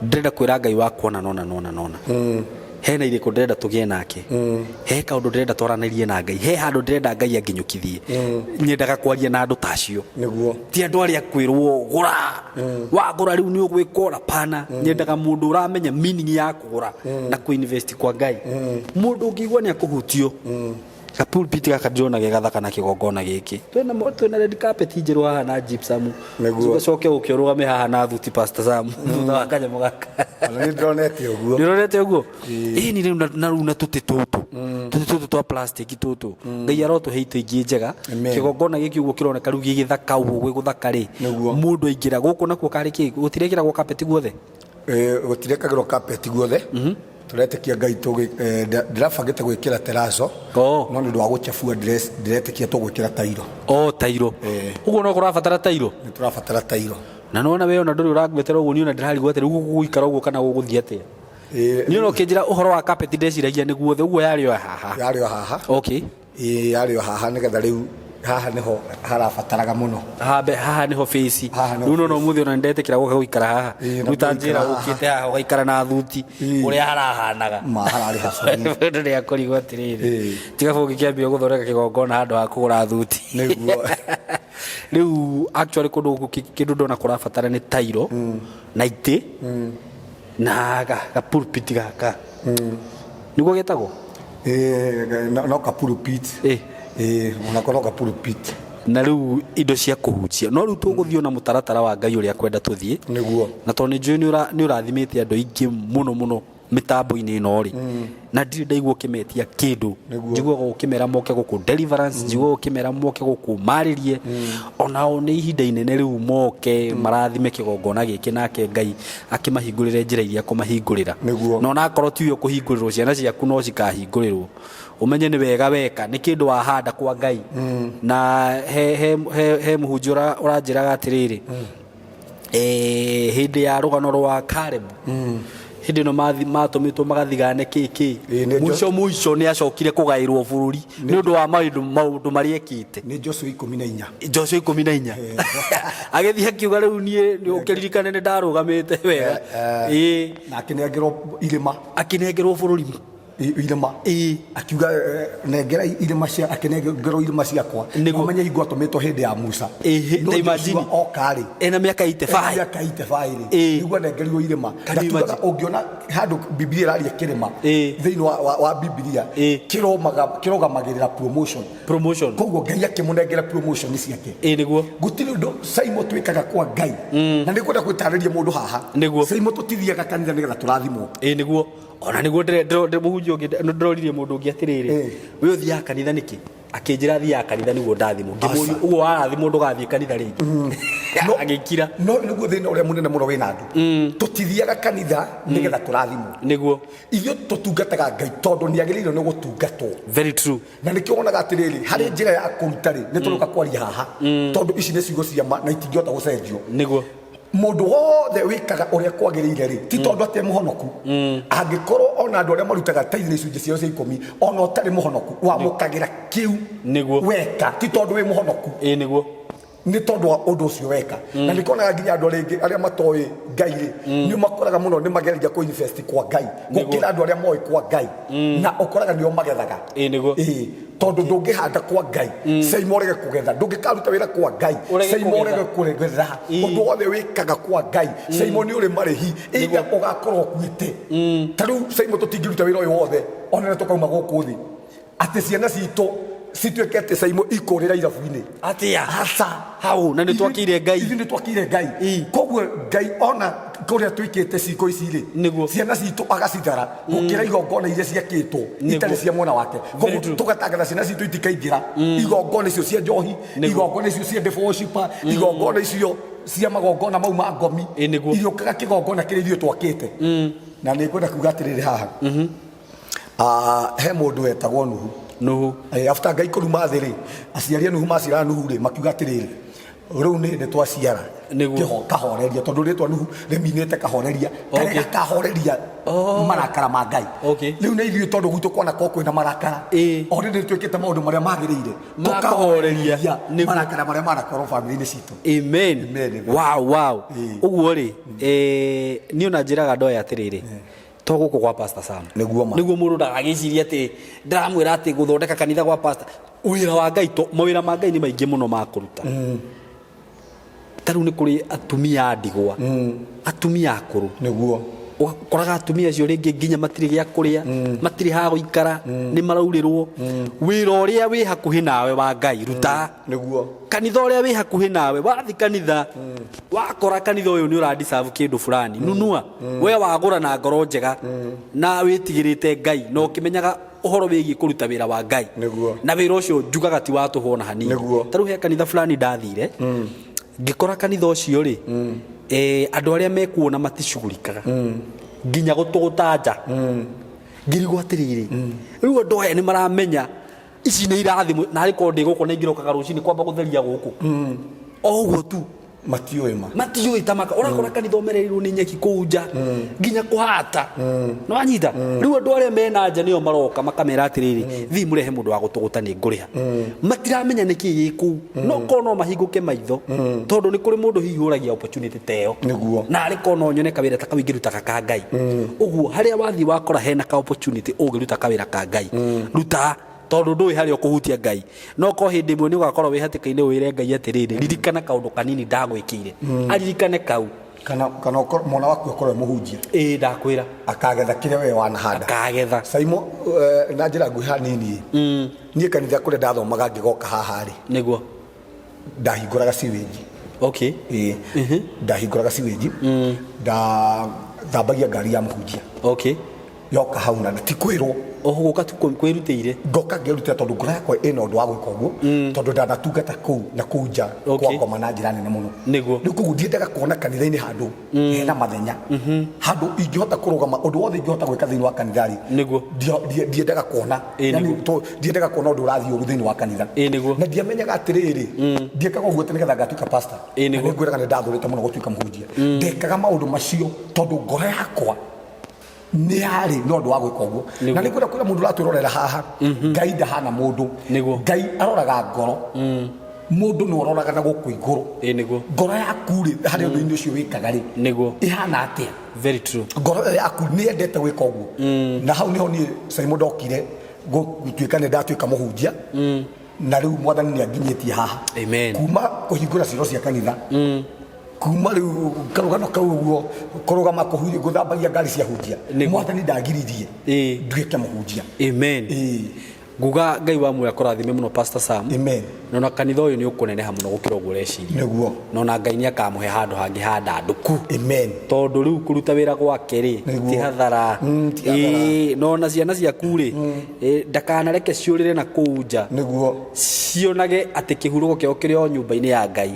ndĩrenda kwĩra Ngai wakwa nona nona nona. Hena irĩkũ ndĩrenda tũgĩe nake, he kaũndũ ndĩrenda twaranĩrie na Ngai, he handũ ndĩrenda Ngai anginyũkithie. Nyendaga kwaria na andũ ta acio. Ti andũ arĩa kwĩrwo gũra, wagũra rĩu nĩ ũgwĩka ũra pana. Nyendaga mũndũ ũramenya meaning ya kũgũra na kũinvest kwa Ngai, mũndũ ũngĩigua nĩ akũhutio. Gapulpit gaka ndĩrona ge gathaka na kĩgongona gĩkĩ twĩna red carpet njerũ haha na gypsum. Ũcoke ũke ũrũgame haha na thuti, Pastor Sam, thutha wa kanyamũ gaka. Ona nĩ ndĩronete ũguo. Ndĩronete ũguo, ĩni rĩu na rĩu na tũtĩ tũtũ, tũtĩ tũtũ twa plastic tũtũ, Ngai arotũhe itĩ ingĩ njega. Kĩgongona gĩkĩ ũguo kĩroneka rĩu gĩgĩthaka ũguo gwĩ gũthaka rĩ. Mũndũ aingĩra gũkũ nakuo karĩ kĩ gũtirekĩragwo carpet guothe? Gũtirekagĩrwo carpet guothe. Tũretĩkia Ngai ndĩrabangĩte gwĩkĩra terazo. No nĩ ũndũ wa gũchafua ndĩretĩkia tũgwĩkĩra tairo. O tairo. Ũguo no kũrabatara tairo. Nĩ tũrabatara tairo. Na nona we ona ndũrĩ ũrangwetera ũguo, niĩ ona ndĩrarigwo atĩrĩ, ũguo gũgũikara ũguo kana gũgũthiĩ atĩa? Niĩ ona ũkĩnjĩra ũhoro wa carpet ndeciragia nĩ guothe ũguo, yarĩ o haha. Yarĩ o haha. Ĩĩ, yarĩ o haha, nĩgetha rĩu haha nĩho harabataraga mũno. Hambe haha nĩho face. Haha nĩho Rĩu nona ũmũthĩ ona nĩndetĩkĩra gũka gũikara haha. Na Rĩu ta njĩra gũikara haha. ũkĩte haha ũgaikara na thuti ũrĩa harahanaga. Ma hararĩ hacogi. Mũndũ nĩ akũrigwo atĩrĩrĩ, tiga ũngĩkĩambia gũthondeka kĩgongona handũ ha kũgũra thuti. Rĩu actually kũndũ gũkũ kĩndũ ndona kũrabatara nĩ tairo na itĩ na ga pulpit gaka nĩguo getagwo. Ĩĩ, no kapulpit. Ĩĩ, onako no kapulpit. Na rĩu indo cia kũhunjia, no rĩu tũgũthiĩ na mũtaratara wa Ngai ũrĩa kwenda tũthiĩ. Na tondũ nĩ njũĩ nĩ ũrathimĩte andũ aingĩ mũno mũno mĩtambo-inĩ ĩno rĩ, na ndirĩ ndaigua ũkĩmetia kĩndũ. Njiguaga ũkĩmera moke gũkũ deliverance, njiguaga ũkĩmera moke gũkũ marĩrie onao nĩ ihinda inene rĩu moke marathime kĩgongona gĩkĩ, nake Ngai akĩmahingũrĩre njĩra iria kũmahingũrĩra. Na onakorwo tiwe ũkũhingũrĩrwo, ciana ciaku no cikahingũrĩrwo, ũmenye nĩ wega weka, nĩ kĩndũ wahanda kwa Ngai. Na he mũhunjia ũranjĩraga atĩrĩrĩ, hĩndĩ ya rũgano rwa Caleb, hĩndĩ ĩno matũmĩtwo magathigane kĩ kĩ. Ĩĩ, nĩ Mũico mũico nĩ acokire kũgaĩrwo bũrũri nĩ ũndũ wa maũndũ marĩa ekĩte. Nĩ Joshua 14. Joshua 14, agĩthiĩ akiuga rĩu niĩ nĩ ũkĩririkane nĩ ndarũgamĩte wega. Na akĩnengerwo irĩma. Akĩnengerwo bũrũri. Irĩma. Akiuga, nengera irĩma cia, akĩnengerwo irĩma ciakwa. Ũmenye hingo atũmĩtwo hĩndĩ ya Musa. No Ta imagine. Joshua oka rĩ, ena mĩaka 85. Mĩaka 85 rĩ, nĩguo anengerirwo irĩma. Can Na you tugaga imagine? ũngĩona handũ Biblia ĩraria kĩrĩma thĩinĩ wa Biblia, kĩrũgamagĩrĩra promotion. Promotion. Koguo Ngai akĩmũnengera promotion ciake. Ĩĩ nĩguo. Gũtirĩ ũndũ Saimo twĩkaga kwa Ngai, na nĩ kwenda gwĩtarĩria mũndũ haha. Saimo, tũtithiaga kanitha nĩgetha tũrathimwo. Ĩĩ nĩguo, ona nĩguo mũhunjia ũngĩ ndĩroririe mũndũ ũngĩ atĩrĩrĩ, we ũthiaga kanitha nĩkĩ? Akĩnjĩra thiaga kanitha nĩguo ndathimwo. Ngĩmũria, ũguo warathimwo ndũgathiĩ kanitha rĩngĩ? Agĩkira. No nĩguo thĩna ũrĩa mũnene mũno wĩna andũ, tũtithiaga kanitha nĩgetha tũrathimwo. Ithuĩ tũtungataga Ngai tondũ nĩ agĩrĩirwo nĩ gũtungatwo. Very true. Na nĩkĩo wonaga atĩrĩrĩ, harĩ njĩra ya kũruta rĩ, nĩ tũroka kwaria haha, tondũ ici nĩ ciugo cia ma na itingĩhota gũcenjio. Mũndũ wothe wĩkaga ũrĩa kwagĩrĩire rĩ, ti tondũ atĩ e mũhonoku. Angĩkorwo ona andũ arĩa marutaga tithe na icunjĩ ciao cia ikũmi, ona ũtarĩ mũhonoku, wamũkagĩra kĩu weka, ti tondũ wĩ mũhonoku. Ĩĩ nĩguo. Nĩ tondũ wa ũndũ ũcio weka. Na nĩ konaga nginya andũ arĩa aingĩ arĩa matoĩ Ngai rĩ, nĩ makoraga mũno nĩ mageragia kũ invest kwa Ngai gũkĩra andũ arĩa moĩ kwa Ngai, na ũkoraga nĩo magethaga. Ĩĩ nĩguo. Ĩĩ, tondũ ndũngĩhanda kwa Ngai, Saimo, ũrege kũgetha. Ndũngĩkaruta wĩra kwa Ngai, Ũrege Saimo, kũgetha. ũrege kũgetha. Ũndũ wothe wĩkaga kwa Ngai, Saimo, nĩ ũrĩ marĩhi, either ũgakorwo ũkuĩte. Ta rĩu Saimo, tũtingĩruta wĩra ũyũ wothe ona tũkauma gũkũ thĩ atĩ ciana citũ cituĩke atĩ Saimo ikũrĩra irabu-inĩ. Atĩa? Aca. Hau na nĩ twakĩire Ngai. Ithuĩ nĩ twakĩire Ngai. Koguo Ngai ona kũrĩa twĩkĩte ciĩko ici rĩ, ciana citũ agacithara gũkĩra igongona iria ciakĩtwo itarĩ cia mwena wake. Koguo true. tũgatangatha ciana citũ itikaingĩra igongona icio cia njohi, igongona icio cia devil worshiper, igongona icio cia magongona mau ma ngomi. Ĩĩ nĩguo. Iriũkaga kĩgongona kĩrĩa ithuĩ twakĩte. Na nĩ ngwenda kuga atĩrĩrĩ haha, he mũndũ wetagwo Nuhu. Nuhu. After Ngai kũruma thĩ rĩ, aciari a Nuhu maciara Nuhu rĩ, makiuga atĩrĩrĩ, rĩu nĩ hĩndĩ twaciara kĩho kahoreria, tondũ rĩtwa Nuhu rĩminĩte kahoreria, karĩa gakahoreria marakara ma Ngai. Rĩu nĩ ithuĩ, tondũ gwitũ kwanakorwo kwĩna marakara, o rĩndĩ twĩkĩte maũndũ marĩa magĩrĩire, Makũhoreria. tũkahoreria marakara marĩa manakorwo bamĩrĩ-inĩ citũ. Amen. Amen, amen. Wow. Ũguo rĩ, niĩ ona njĩraga andũ aya atĩrĩrĩ, To gũkũ gwa Pastor Sam. Nĩguo ma. Nĩguo mũndũ ndagagĩcirie atĩ ndĩramwĩra atĩ gũthondeka kanitha gwa pastor. Wĩra wa Ngai to mawĩra ma Ngai nĩ maingĩ mũno ma kũruta. Ta rĩu nĩ kũrĩ atumia a ndigwa, atumia akũrũ. Nĩguo. Ũgakoraga atumia acio rĩngĩ nginya matirĩ gĩa kũrĩa, matirĩ ha gũikara, nĩ maraurĩrwo. Wĩra ũrĩa wĩ hakuhĩ nawe wa Ngai ruta. Nĩguo. Kanitha ũrĩa wĩ hakuhĩ nawe wathi kanitha, wakora kanitha ũyũ nĩ ũra deserve kĩndũ fulani, nunua. We wagũra na ngoro njega na wĩtigĩrĩte Ngai na ũkĩmenyaga ũhoro wĩgiĩ kũruta wĩra wa Ngai. Nĩguo. Na wĩra ũcio njugaga ti wa tũhũ ona hanini. Nĩguo. Ta rĩu he kanitha fulani ndathire, ngĩkora kanitha ũcio rĩ, andũ arĩa mekuona maticugurikaga nginya gũtũgũta nja. Ngĩrigwo atĩrĩrĩ, rĩu andũ aya nĩ maramenya ici nĩ irathimo, na arĩ korwo ndĩ gũkũ na ingĩrokaga rũcinĩ kwamba gũtheria gũkũ o ũguo tu. Matiũĩ ma. Matiũĩ ta maka. Ũrakora kanitha ũmereirwo nĩ nyeki kũu nja nginya kũhata. Nĩ wanyita? Rĩu andũ arĩa mena nja nĩo maroka makamera atĩrĩrĩ, thiĩ mũrehe mũndũ wa gũtũgũta nĩ ngũrĩha. Matiramenya nĩkĩ gĩ kũu. No korwo no mahingũke maitho, tondũ nĩ kũrĩ mũndũ hihi ũragia opportunity ta ĩyo. Nĩguo. Na arĩ korwo no nyone kawĩra ta kau ingĩrutaga ka Ngai. Ũguo harĩa wathiĩ wakora hena ka opportunity ũngĩruta kawĩra ka Ngai, ruta. Tondũ ndũĩ harĩa ũkũhutia Ngai. No korwo hĩndĩ ĩmwe nĩ ũgakorwo wĩ hatĩka-inĩ wĩre Ngai atĩrĩrĩ, ririkana kaũndũ kanini ndagwĩkĩire. Aririkane kau. Kana mwana waku akorwo e mũhunjia. Ĩĩ, ndakwĩra. Akagetha kĩrĩa we wanahanda. Akagetha. Saimo, na njĩra nguhĩ hanini. Niĩ kanitha kũrĩa ndathomaga ngĩgoka haha rĩ. Nĩguo. Ndahingũraga sewage. Okay. Ĩĩ. Ndahingũraga sewage. Ndathambagia ngari ya mũhunjia. Okay. Yoka hau na ti kwĩrwo. Oho gũka tu kwĩrutĩire. Ngoka ngĩrutĩra tondũ ngoro yakwa ĩna ũndũ wa gwĩka ũguo, tondũ ndanatungata kũu na kũu nja Okay. kwa ngoma na njĩra nene mũno. Nĩguo. Rĩu koguo ndiendaga kuona kanitha-inĩ handũ hena mathenya, handũ ingĩhota kũrũgama, ũndũ wothe ingĩhota gwĩka thĩinĩ wa kanitha rĩ. Nĩguo. Ndiendaga kuona. Ĩĩ, Yaani nĩguo. ndiendaga kuona ũndũ ũrathiĩ ũru thĩinĩ wa kanitha. Ĩĩ, nĩguo. Na ndiamenyaga atĩrĩrĩ, ndiekaga ũguo atĩ nĩgetha ngatuĩka pastor. Ĩĩ, nĩguo. Na nĩngwĩraga nĩ ndathũrĩte mũno gũtuĩka mũhunjia. Ndekaga maũndũ macio tondũ ngoro yakwa nĩ yarĩ na ũndũ wa gwĩka ũguo. Nĩguo. Na nĩngwenda kwĩra mũndũ ũratwĩrorera haha, Ngai ndahana mũndũ. Nĩguo. Ngai aroraga ngoro. Mũndũ nĩ ũroraga na gũkũ igũrũ. Ĩĩ, nĩguo. Ngoro yaku rĩ, harĩ ũndũ-inĩ ũcio wĩkaga rĩ, Nĩguo. ĩhana atĩa? Very true. Ngoro ĩyo yaku nĩ yendete gwĩka ũguo. Na hau nĩho niĩ Simon ndokire gũtuĩka nĩ ndatuĩka mũhunjia. Na rĩu mwathani nĩ anginyĩtie haha. Amen. Kuma kũhingũra cioro cia kanitha. Kuma rĩu karũgano kau ũguo, kũrũgama gũthambagia ngari cia hunjia. Nĩguo. Mwathani ndagiririe Ĩĩ. nduĩke mũhunjia. Amen. Ĩĩ. Nguga Ngai wa muoyo akũrathime mũno Pastor Sam. Amen. Na ona kanitha ũyũ nĩ ũkũneneha mũno gũkĩra ũguo ũreciria. Nĩguo. Na ona Ngai nĩ akamũhe handũ hangĩ handandũku. Amen. Tondũ rĩu kũruta wĩra gwake rĩ, Nĩguo. ti hathara. Ti hathara. Ĩĩ, na ona ciana ciaku rĩ, ndakanareke ciũrĩre na kũu nja. Nĩguo. Cionage atĩ kĩhurũko kĩao kĩrĩ o nyũmba-inĩ ya Ngai.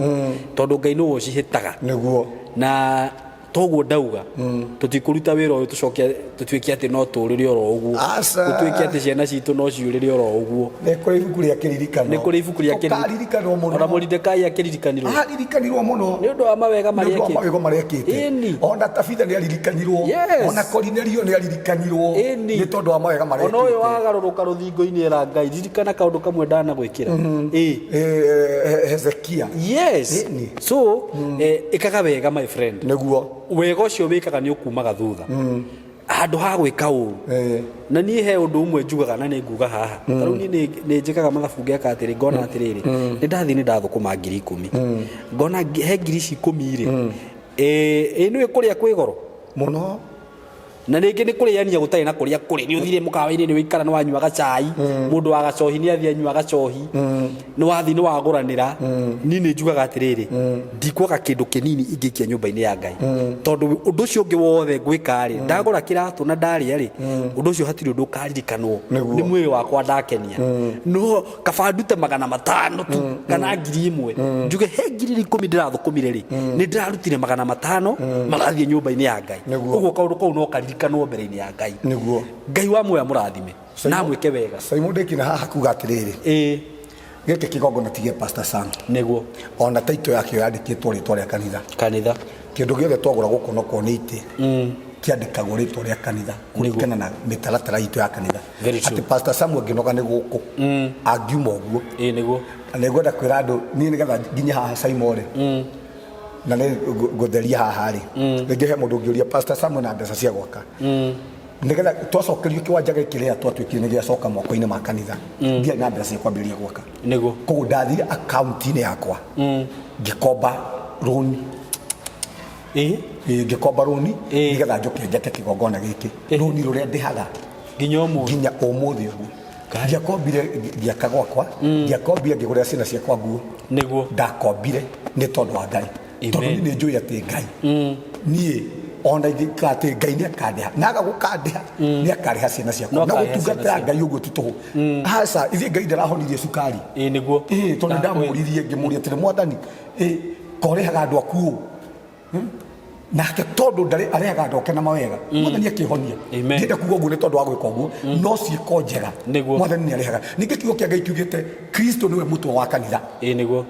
Tondũ Ngai nĩwe ũcihĩtaga. Nĩguo. Na toguo ndauga, tũtikũruta wĩra ũyũ tũcoke tũtuĩke atĩ no tũrĩre oro ũguo. Aca. Gũtuĩke atĩ ciana citũ no ciũrĩre oro ũguo. Nĩ kũrĩ ibuku rĩa kĩririkano. Nĩ kũrĩ ibuku rĩa kĩririkano. Ũkaririkanwo mũno. Ona Moridekai akĩririkanirwo. Aririkanirwo mũno. Nĩ ũndũ wa mawega marĩa Nĩ ũndũ wa ekĩte. mawega marĩa ekĩte. Ĩni. Ona Tabitha nĩ aririkanirwo. Yes. Ona Korinelio nĩ aririkanirwo. Ĩni. Nĩ tondũ wa mawega marĩa Ona ũyũ ekĩte. wagarũrũka rũthingo-inĩ era Ngai, ririkana kaũndũ kamwe ndanagwĩkĩra. Ĩĩ. Hezekia. Yes. Ĩni. So, ĩkaga wega my friend. Nĩguo. Wega ũcio wĩkaga nĩ ũkumaga thutha. Handũ ha gwĩka ũru. Na niĩ he ũndũ ũmwe njugaga na nĩ nguga haha. Ta rĩu niĩ nĩ njĩkaga mathabu ngeka atĩrĩ, ngona atĩrĩrĩ, nĩ ndathiĩ nĩ ndathũkũma ngiri ikũmi. Ngona he ngiri ici ikũmi rĩ, ĩ nĩũĩ kũrĩa kwĩ goro? Mũno. Na rĩngĩ nĩ kũrĩania gũtarĩ na kũrĩa kũrĩ. Nĩ ũthire mũkawa-inĩ nĩ wĩikara nĩ wanyua gacai, mũndũ wa gacohi nĩ athiĩ anyua gacohi, nĩ wathiĩ nĩ wagũranĩra. Niĩ nĩ njugaga atĩrĩrĩ, ndikwaga kĩndũ kĩnini ingĩikia nyũmba-inĩ ya Ngai. Tondũ ũndũ ũcio ũngĩ wothe ngwĩka rĩ, ndagũra kĩratũ na ndarĩa rĩ, ũndũ ũcio hatirĩ ũndũ ũkaririkanwo. Nĩguo. Nĩ mwĩrĩ wakwa ndakenia. No kaba ndute magana matano tu, kana ngiri ĩmwe. Njuge he ngiri ikũmi ndĩrathũkũmire rĩ, nĩ ndĩrarutire magana matano, marathiĩ nyũmba-inĩ ya Ngai. Nĩguo. Ũguo kaũndũ kau no karirikanwo mbere-inĩ ya Ngai. Nĩguo. Ngai wa muoyo amũrathime na amwĩke wega. Simon ndĩkina haha kuga atĩrĩrĩ. Ĩĩ. Gĩkĩ kĩgongona ti gĩa Pastor Sam. Nĩguo. Ona taito yakĩo yandĩkĩtwo rĩtwa rĩa kanitha. Kanitha. Kĩndũ gĩothe twagũra gũkũ no kuo nĩ itĩ. Kĩandĩkagwo rĩtwa rĩa kanitha kũringana na mĩtaratara itũ ya kanitha. Very true. Atĩ Pastor Sam angĩnoga nĩ gũkũ, angiuma ũguo. Ĩĩ nĩguo. Na nĩngwenda kwĩra andũ niĩ nĩgetha nginye haha Simon rĩ. Na nĩ ngũtheria haha rĩ. Rĩngĩ he mũndũ ũngĩũria Pastor Sam na mbeca cia gwaka. Nĩgetha twacokerio kĩwanja gĩkĩ rĩrĩa twatuĩkire nĩ gĩacoka moko-inĩ ma kanitha, ndiarĩ na mbeca cia kwambĩrĩria gwaka. Koguo ndathire akaunti-inĩ yakwa, ngĩkomba rũni. Ĩĩ, ngĩkomba rũni nĩgetha njoke njake kĩgongona gĩkĩ, rũni rũrĩa ndĩhaga nginya ũmũthĩ. Nginya ũmũthĩ ũguo. Ndiakombire ngĩaka gwakwa, ndiakombire ngĩgũrĩra ciana ciakwa nguo. Ndakombire nĩ tondũ wa Ngai, tondũ niĩ nĩ njũĩ atĩ Ngai, niĩ ona ingĩka atĩ Ngai nĩ akandĩha, na aga gũkandĩha nĩ akarĩha ciana ciakwa. No Na akarĩha gũtungatĩra ciana. Ngai ũguo ti tũhũ, aca. Ithuĩ Ngai ndarahonirie cukari. Ĩĩ nĩguo. Ĩĩ, tondũ ndamũririe, ngĩmũria atĩrĩ, Mwathani, ĩ korĩhaga andũ aku ũũ? Nake tondũ ndarĩ arĩhaga andũ ake na mawega, Mwathani akĩhonia. Amen. Ndienda kuga ũguo nĩ tondũ wa gwĩka ũguo, no ciĩko njega. Mwathani nĩ arĩhaga. Ningĩ kiugo kĩa Ngai kiugĩte Kristo nĩwe mũtwe wa kanitha. Ĩĩ nĩguo.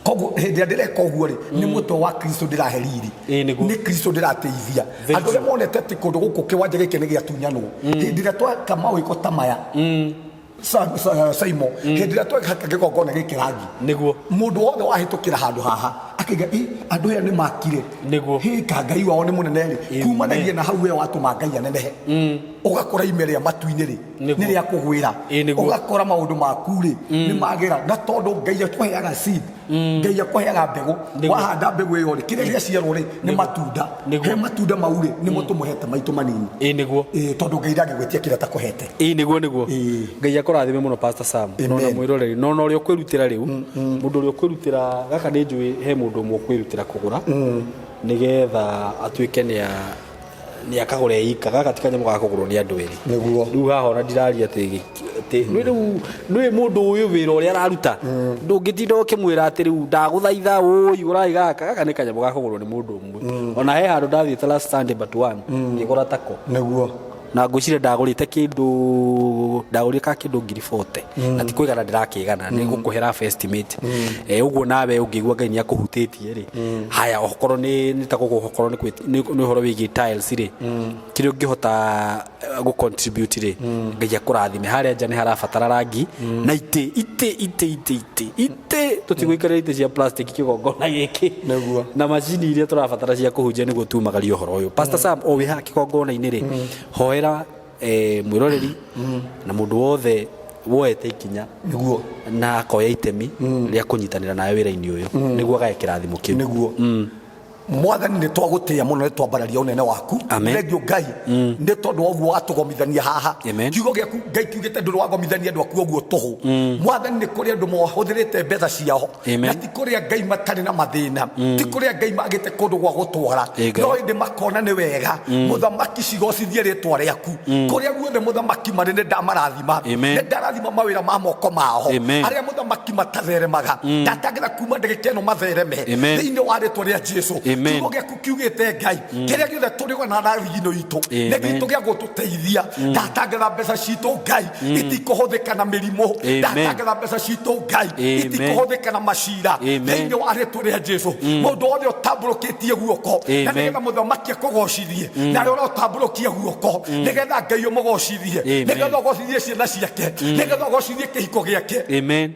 Koguo hĩndĩ ĩrĩa ndĩreka ũguo rĩ, nĩ mũtwe wa Kristo ndĩrahe riri. Ĩĩ nĩguo. Nĩ Kristo ndĩrateithia. Very Andũ arĩa true. monete atĩ kũndũ gũkũ kĩwanja gĩkĩ nĩ gĩatunyanwo, hĩndĩ ĩrĩa tweka mawĩko ta maya, Saimo, hĩndĩ ĩrĩa tweka kĩgongona gĩkĩ rangi, Mũndũ wothe wahĩtũkĩra handũ haha akaiga, "Ĩ, andũ aya nĩ makire." Hĩ, ka Ngai wao nĩ mũnene rĩ. Kumanagia na hau we watũma Ngai anenehe, ũgakora ime rĩa matu-inĩ rĩ nĩ rĩa kũgwĩra. Ĩĩ nĩguo. Ũgakora maũndũ maku rĩ nĩ magĩra, na tondũ Ngai akũheaga seed, Ngai akũheaga mbegũ. Wahanda mbegũ ĩyo rĩ, kĩrĩa gĩaciarwo rĩ nĩ matunda. He matunda mau rĩ, nĩmo tũmũhete maitũ manini. Ĩĩ nĩguo. Ĩĩ, tondũ Ngai ndangĩgwĩtia kĩrĩa atakũhete. Ĩĩ nĩguo nĩguo. Ngai akũrathime mũno, Pastor Sam. Amen. Nona mwĩroreri, nona ũrĩa ũkwĩrutĩra rĩu, mũndũ ũrĩa ũkwĩrutĩra gaka, nĩ njũĩ he mũndũ ũmwe ũkwĩrutĩra kũgũra nĩgetha atuĩke nĩ nĩ akagũra ika. Gaka ti kanyamũ ga kũgũrwo nĩ andũ erĩ. Rĩu haha ona ndiraria atĩ atĩ nĩ rĩu nĩ mũndũ ũyũ wĩra ũrĩa araruta, ndũngĩtinda ũkĩmwĩra atĩ rĩu ndagũthaitha ũi ũrai gaka. Gaka nĩ kanyamũ ga kũgũrwo nĩ mũndũ ũmwe. Ona he handũ ndathiĩte last Sunday but one, ngĩgũra tako. Na ngwĩciria ndagũrĩte kĩndũ, ndagũrire ka kĩndũ 40,000, na ti kũigana ndĩrakĩgana, nĩ ngũkũhe rough estimate. Ũguo nawe ũngĩigua Ngai nĩ akũhutĩtie rĩ, haya, okorwo nĩ ta gũkũ, okorwo nĩ ũhoro wĩgiĩ tiles rĩ, kĩrĩa ũngĩhota gũ contribute rĩ, Ngai akũrathime. Harĩa nja nĩ harabatara rangi na itĩ itĩ itĩ itĩ itĩ itĩ, tũtigũikarĩra itĩ cia plastic kĩgongona gĩkĩ. Na macini iria tũrabatara cia kũhunjia nĩguo tumagarie ũhoro ũyũ. Pastor Sam, o wĩ haha kĩgongona-inĩ rĩ, hoera mwĩroreri na mũndũ wothe woete ikinya na akoya itemi rĩa kũnyitanĩra nawe wĩra-inĩ ũyũ nĩguo agae kĩrathimo kĩu. Nĩguo. Mwathani, nĩ twagũtĩĩa mũno, nĩ twambararia ũnene waku. Amen. Thengiũ Ngai nĩ tondũ wa ũguo watũgomithania haha. Amen. Kiugo gĩaku Ngai kiugĩte ndũrĩ wagomithania andũ aku ũguo tũhũ. Mwathani, nĩ kũrĩ andũ mahũthĩrĩte mbeca ciao. Amen. Na ti kũrĩa Ngai matarĩ na mathĩna, ti kũrĩa Ngai magĩte kũndũ gwa gũtwara. Ĩ Ngai. No ĩndĩ makona nĩ wega. Mũthamaki, cigocithie rĩtwa rĩaku kũrĩa guothe mũthamaki marĩ. Nĩ ndamarathima. Amen. Nĩ ndarathima mawĩra ma moko mao. Amen. Arĩa mũthamaki matatheremaga, ndatangĩra kuma ndagĩka ĩno mathereme Amen. thĩinĩ wa rĩtwa rĩa Jesu. Amen. Kiugo gĩaku kiugĩte Ngai, kĩrĩa gĩothe tũrĩgona na thigino itũ nĩ Amen. gitũ gĩa gũtũteithia. Ndatangĩra mbeca citũ Ngai itikũhũthĩka na mĩrimũ. Amen. Ndatangĩra mbeca citũ Ngai Amen. itikũhũthĩka na macira. Amen. Thĩinĩ wa rĩtwa rĩa Jesu, mũndũ wothe ũtambũrũkĩtie guoko na Amen. nĩgetha mũthamaki akũgocithie, na arĩa ũrotambũrũkia guoko nĩgetha Ngai ũmũgocithie, Amen. nĩgetha ũgocithie ciana ciake, nĩgetha ũgocithie kĩhiko gĩake, Amen.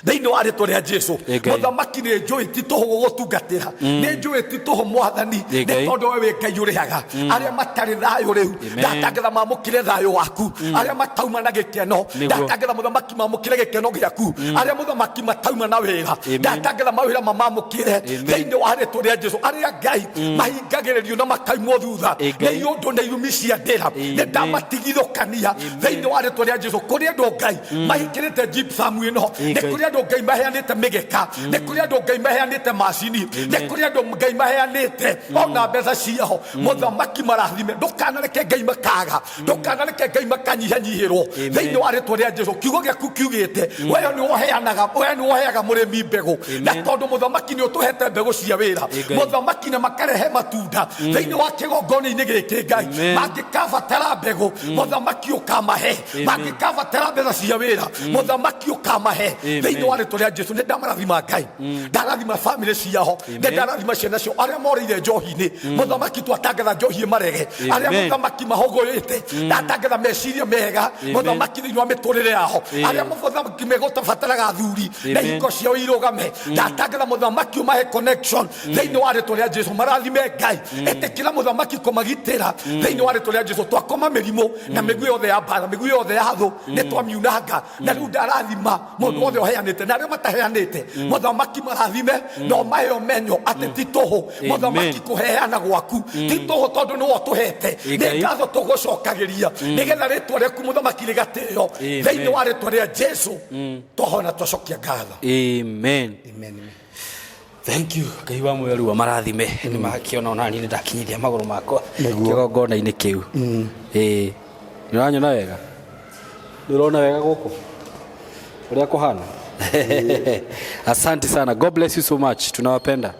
Thĩinĩ wa rĩtwa rĩa Jesu. Ĩ Ngai. Mũthamaki, nĩ njũĩ ti tũhũ gũgũtungatĩra, nĩ njũĩ ti tũhũ Mwathani. Ĩ Nĩ Ngai. tondũ we wĩ Ngai ũrĩhaga arĩa matarĩ thayũ rĩu. Amen. Ndatangĩra mamũkĩre thayũ waku. Arĩa matauma na gĩkeno, Nĩguo. ndatangĩra mũthamaki mamũkĩre gĩkeno gĩaku. Arĩa mũthamaki matauma na wĩra, Amen. ndatangĩra mawĩra mamamũkĩre Amen. thĩinĩ wa rĩtwa rĩa Jesu. Arĩa Ngai mahingagĩrĩrio na makaimwo thutha Ĩ Ngai. nĩ ũndũ na irumi cia ndĩra, Amen. nĩ ndamatigithũkania thĩinĩ wa rĩtwa rĩa Jesu. Kũrĩ andũ Ngai mahingĩrĩte gypsum ĩno, Ĩ nĩ Ngai. kũrĩ andũ Ngai maheanĩte mĩgeka, nĩ kũrĩ andũ Ngai maheanĩte macini, nĩ Amen. kũrĩ andũ Ngai maheanĩte ona mbeca ciao. Mũthamaki, marathime. Ndũkanareke Ngai makaga, ndũkanareke Ngai makanyihanyihĩrwo Amen. thĩinĩ wa rĩtwa rĩa Jesu. Kiugo gĩaku kiugĩte we nĩ ũheanaga, we nĩ ũheaga mũrĩmi mbegũ, na Amen. tondũ mũthamaki nĩ ũtũhete mbegũ cia wĩra, Ĩ Ngai. mũthamaki, na makarehe matunda thĩinĩ wa kĩgongona-inĩ gĩkĩ Ngai, Amen. mangĩkabatara mbegũ, mũthamaki, ũkamahe. Amen. Mangĩkabatara mbeca cia wĩra, mũthamaki, ũkamahe Amen. thĩinĩ. Thĩinĩ wa rĩtwa rĩa Jesu, nĩ ndamarathima Ngai, ndarathima famĩlĩ ciao, nĩ ndarathima ciana ciao arĩa morĩire njohi-inĩ. Mũthamaki, twatangatha njohi ĩmarege. Arĩa, mũthamaki, mahũgũrĩte, ndatangatha meciria mega, mũthamaki, thĩinĩ wa mĩtũrĩre yao. Arĩa, mũthamaki, megũtabataraga athuri na ihingo ciao irũgame, ndatangatha, mũthamaki, ũmahe connection thĩinĩ wa rĩtwa rĩa Jesu. Marathime Ngai, ĩtĩkĩra, mũthamaki, kũmagitĩra thĩinĩ wa rĩtwa rĩa Jesu. Twakoma mĩrimũ na mĩguĩ yothe ya mbara, mĩguĩ yothe ya thũ nĩ twamiunanga. Na rĩu ndarathima mũndũ wothe ũheanĩte na arĩa mataheanĩte. Mũthamaki, marathime na ũmahe ũmenyo atĩ ti tũhũ, mũthamaki, kũheana gwaku ti tũhũ, tondũ nĩwe ũtũhete. Nĩ Ngai. Ngatho tũgũcokagĩria nĩgetha rĩtwa rĩaku, mũthamaki, rĩgatĩo. Thĩinĩ wa rĩtwa rĩa Jesu twahona, twacokia ngatho. Amen. Amen. Thank you. Ngai wa muoyo rĩu amarathime. Nĩ makĩona ona niĩ nĩ ndakinyithia magũrũ makwa Nĩguo. kĩgongona-inĩ kĩu. Ĩĩ, nĩ ũranyona wega? Nĩ ũrona wega gũkũ ũrĩa kũhana? Asante sana. God bless you so much. Tunawapenda.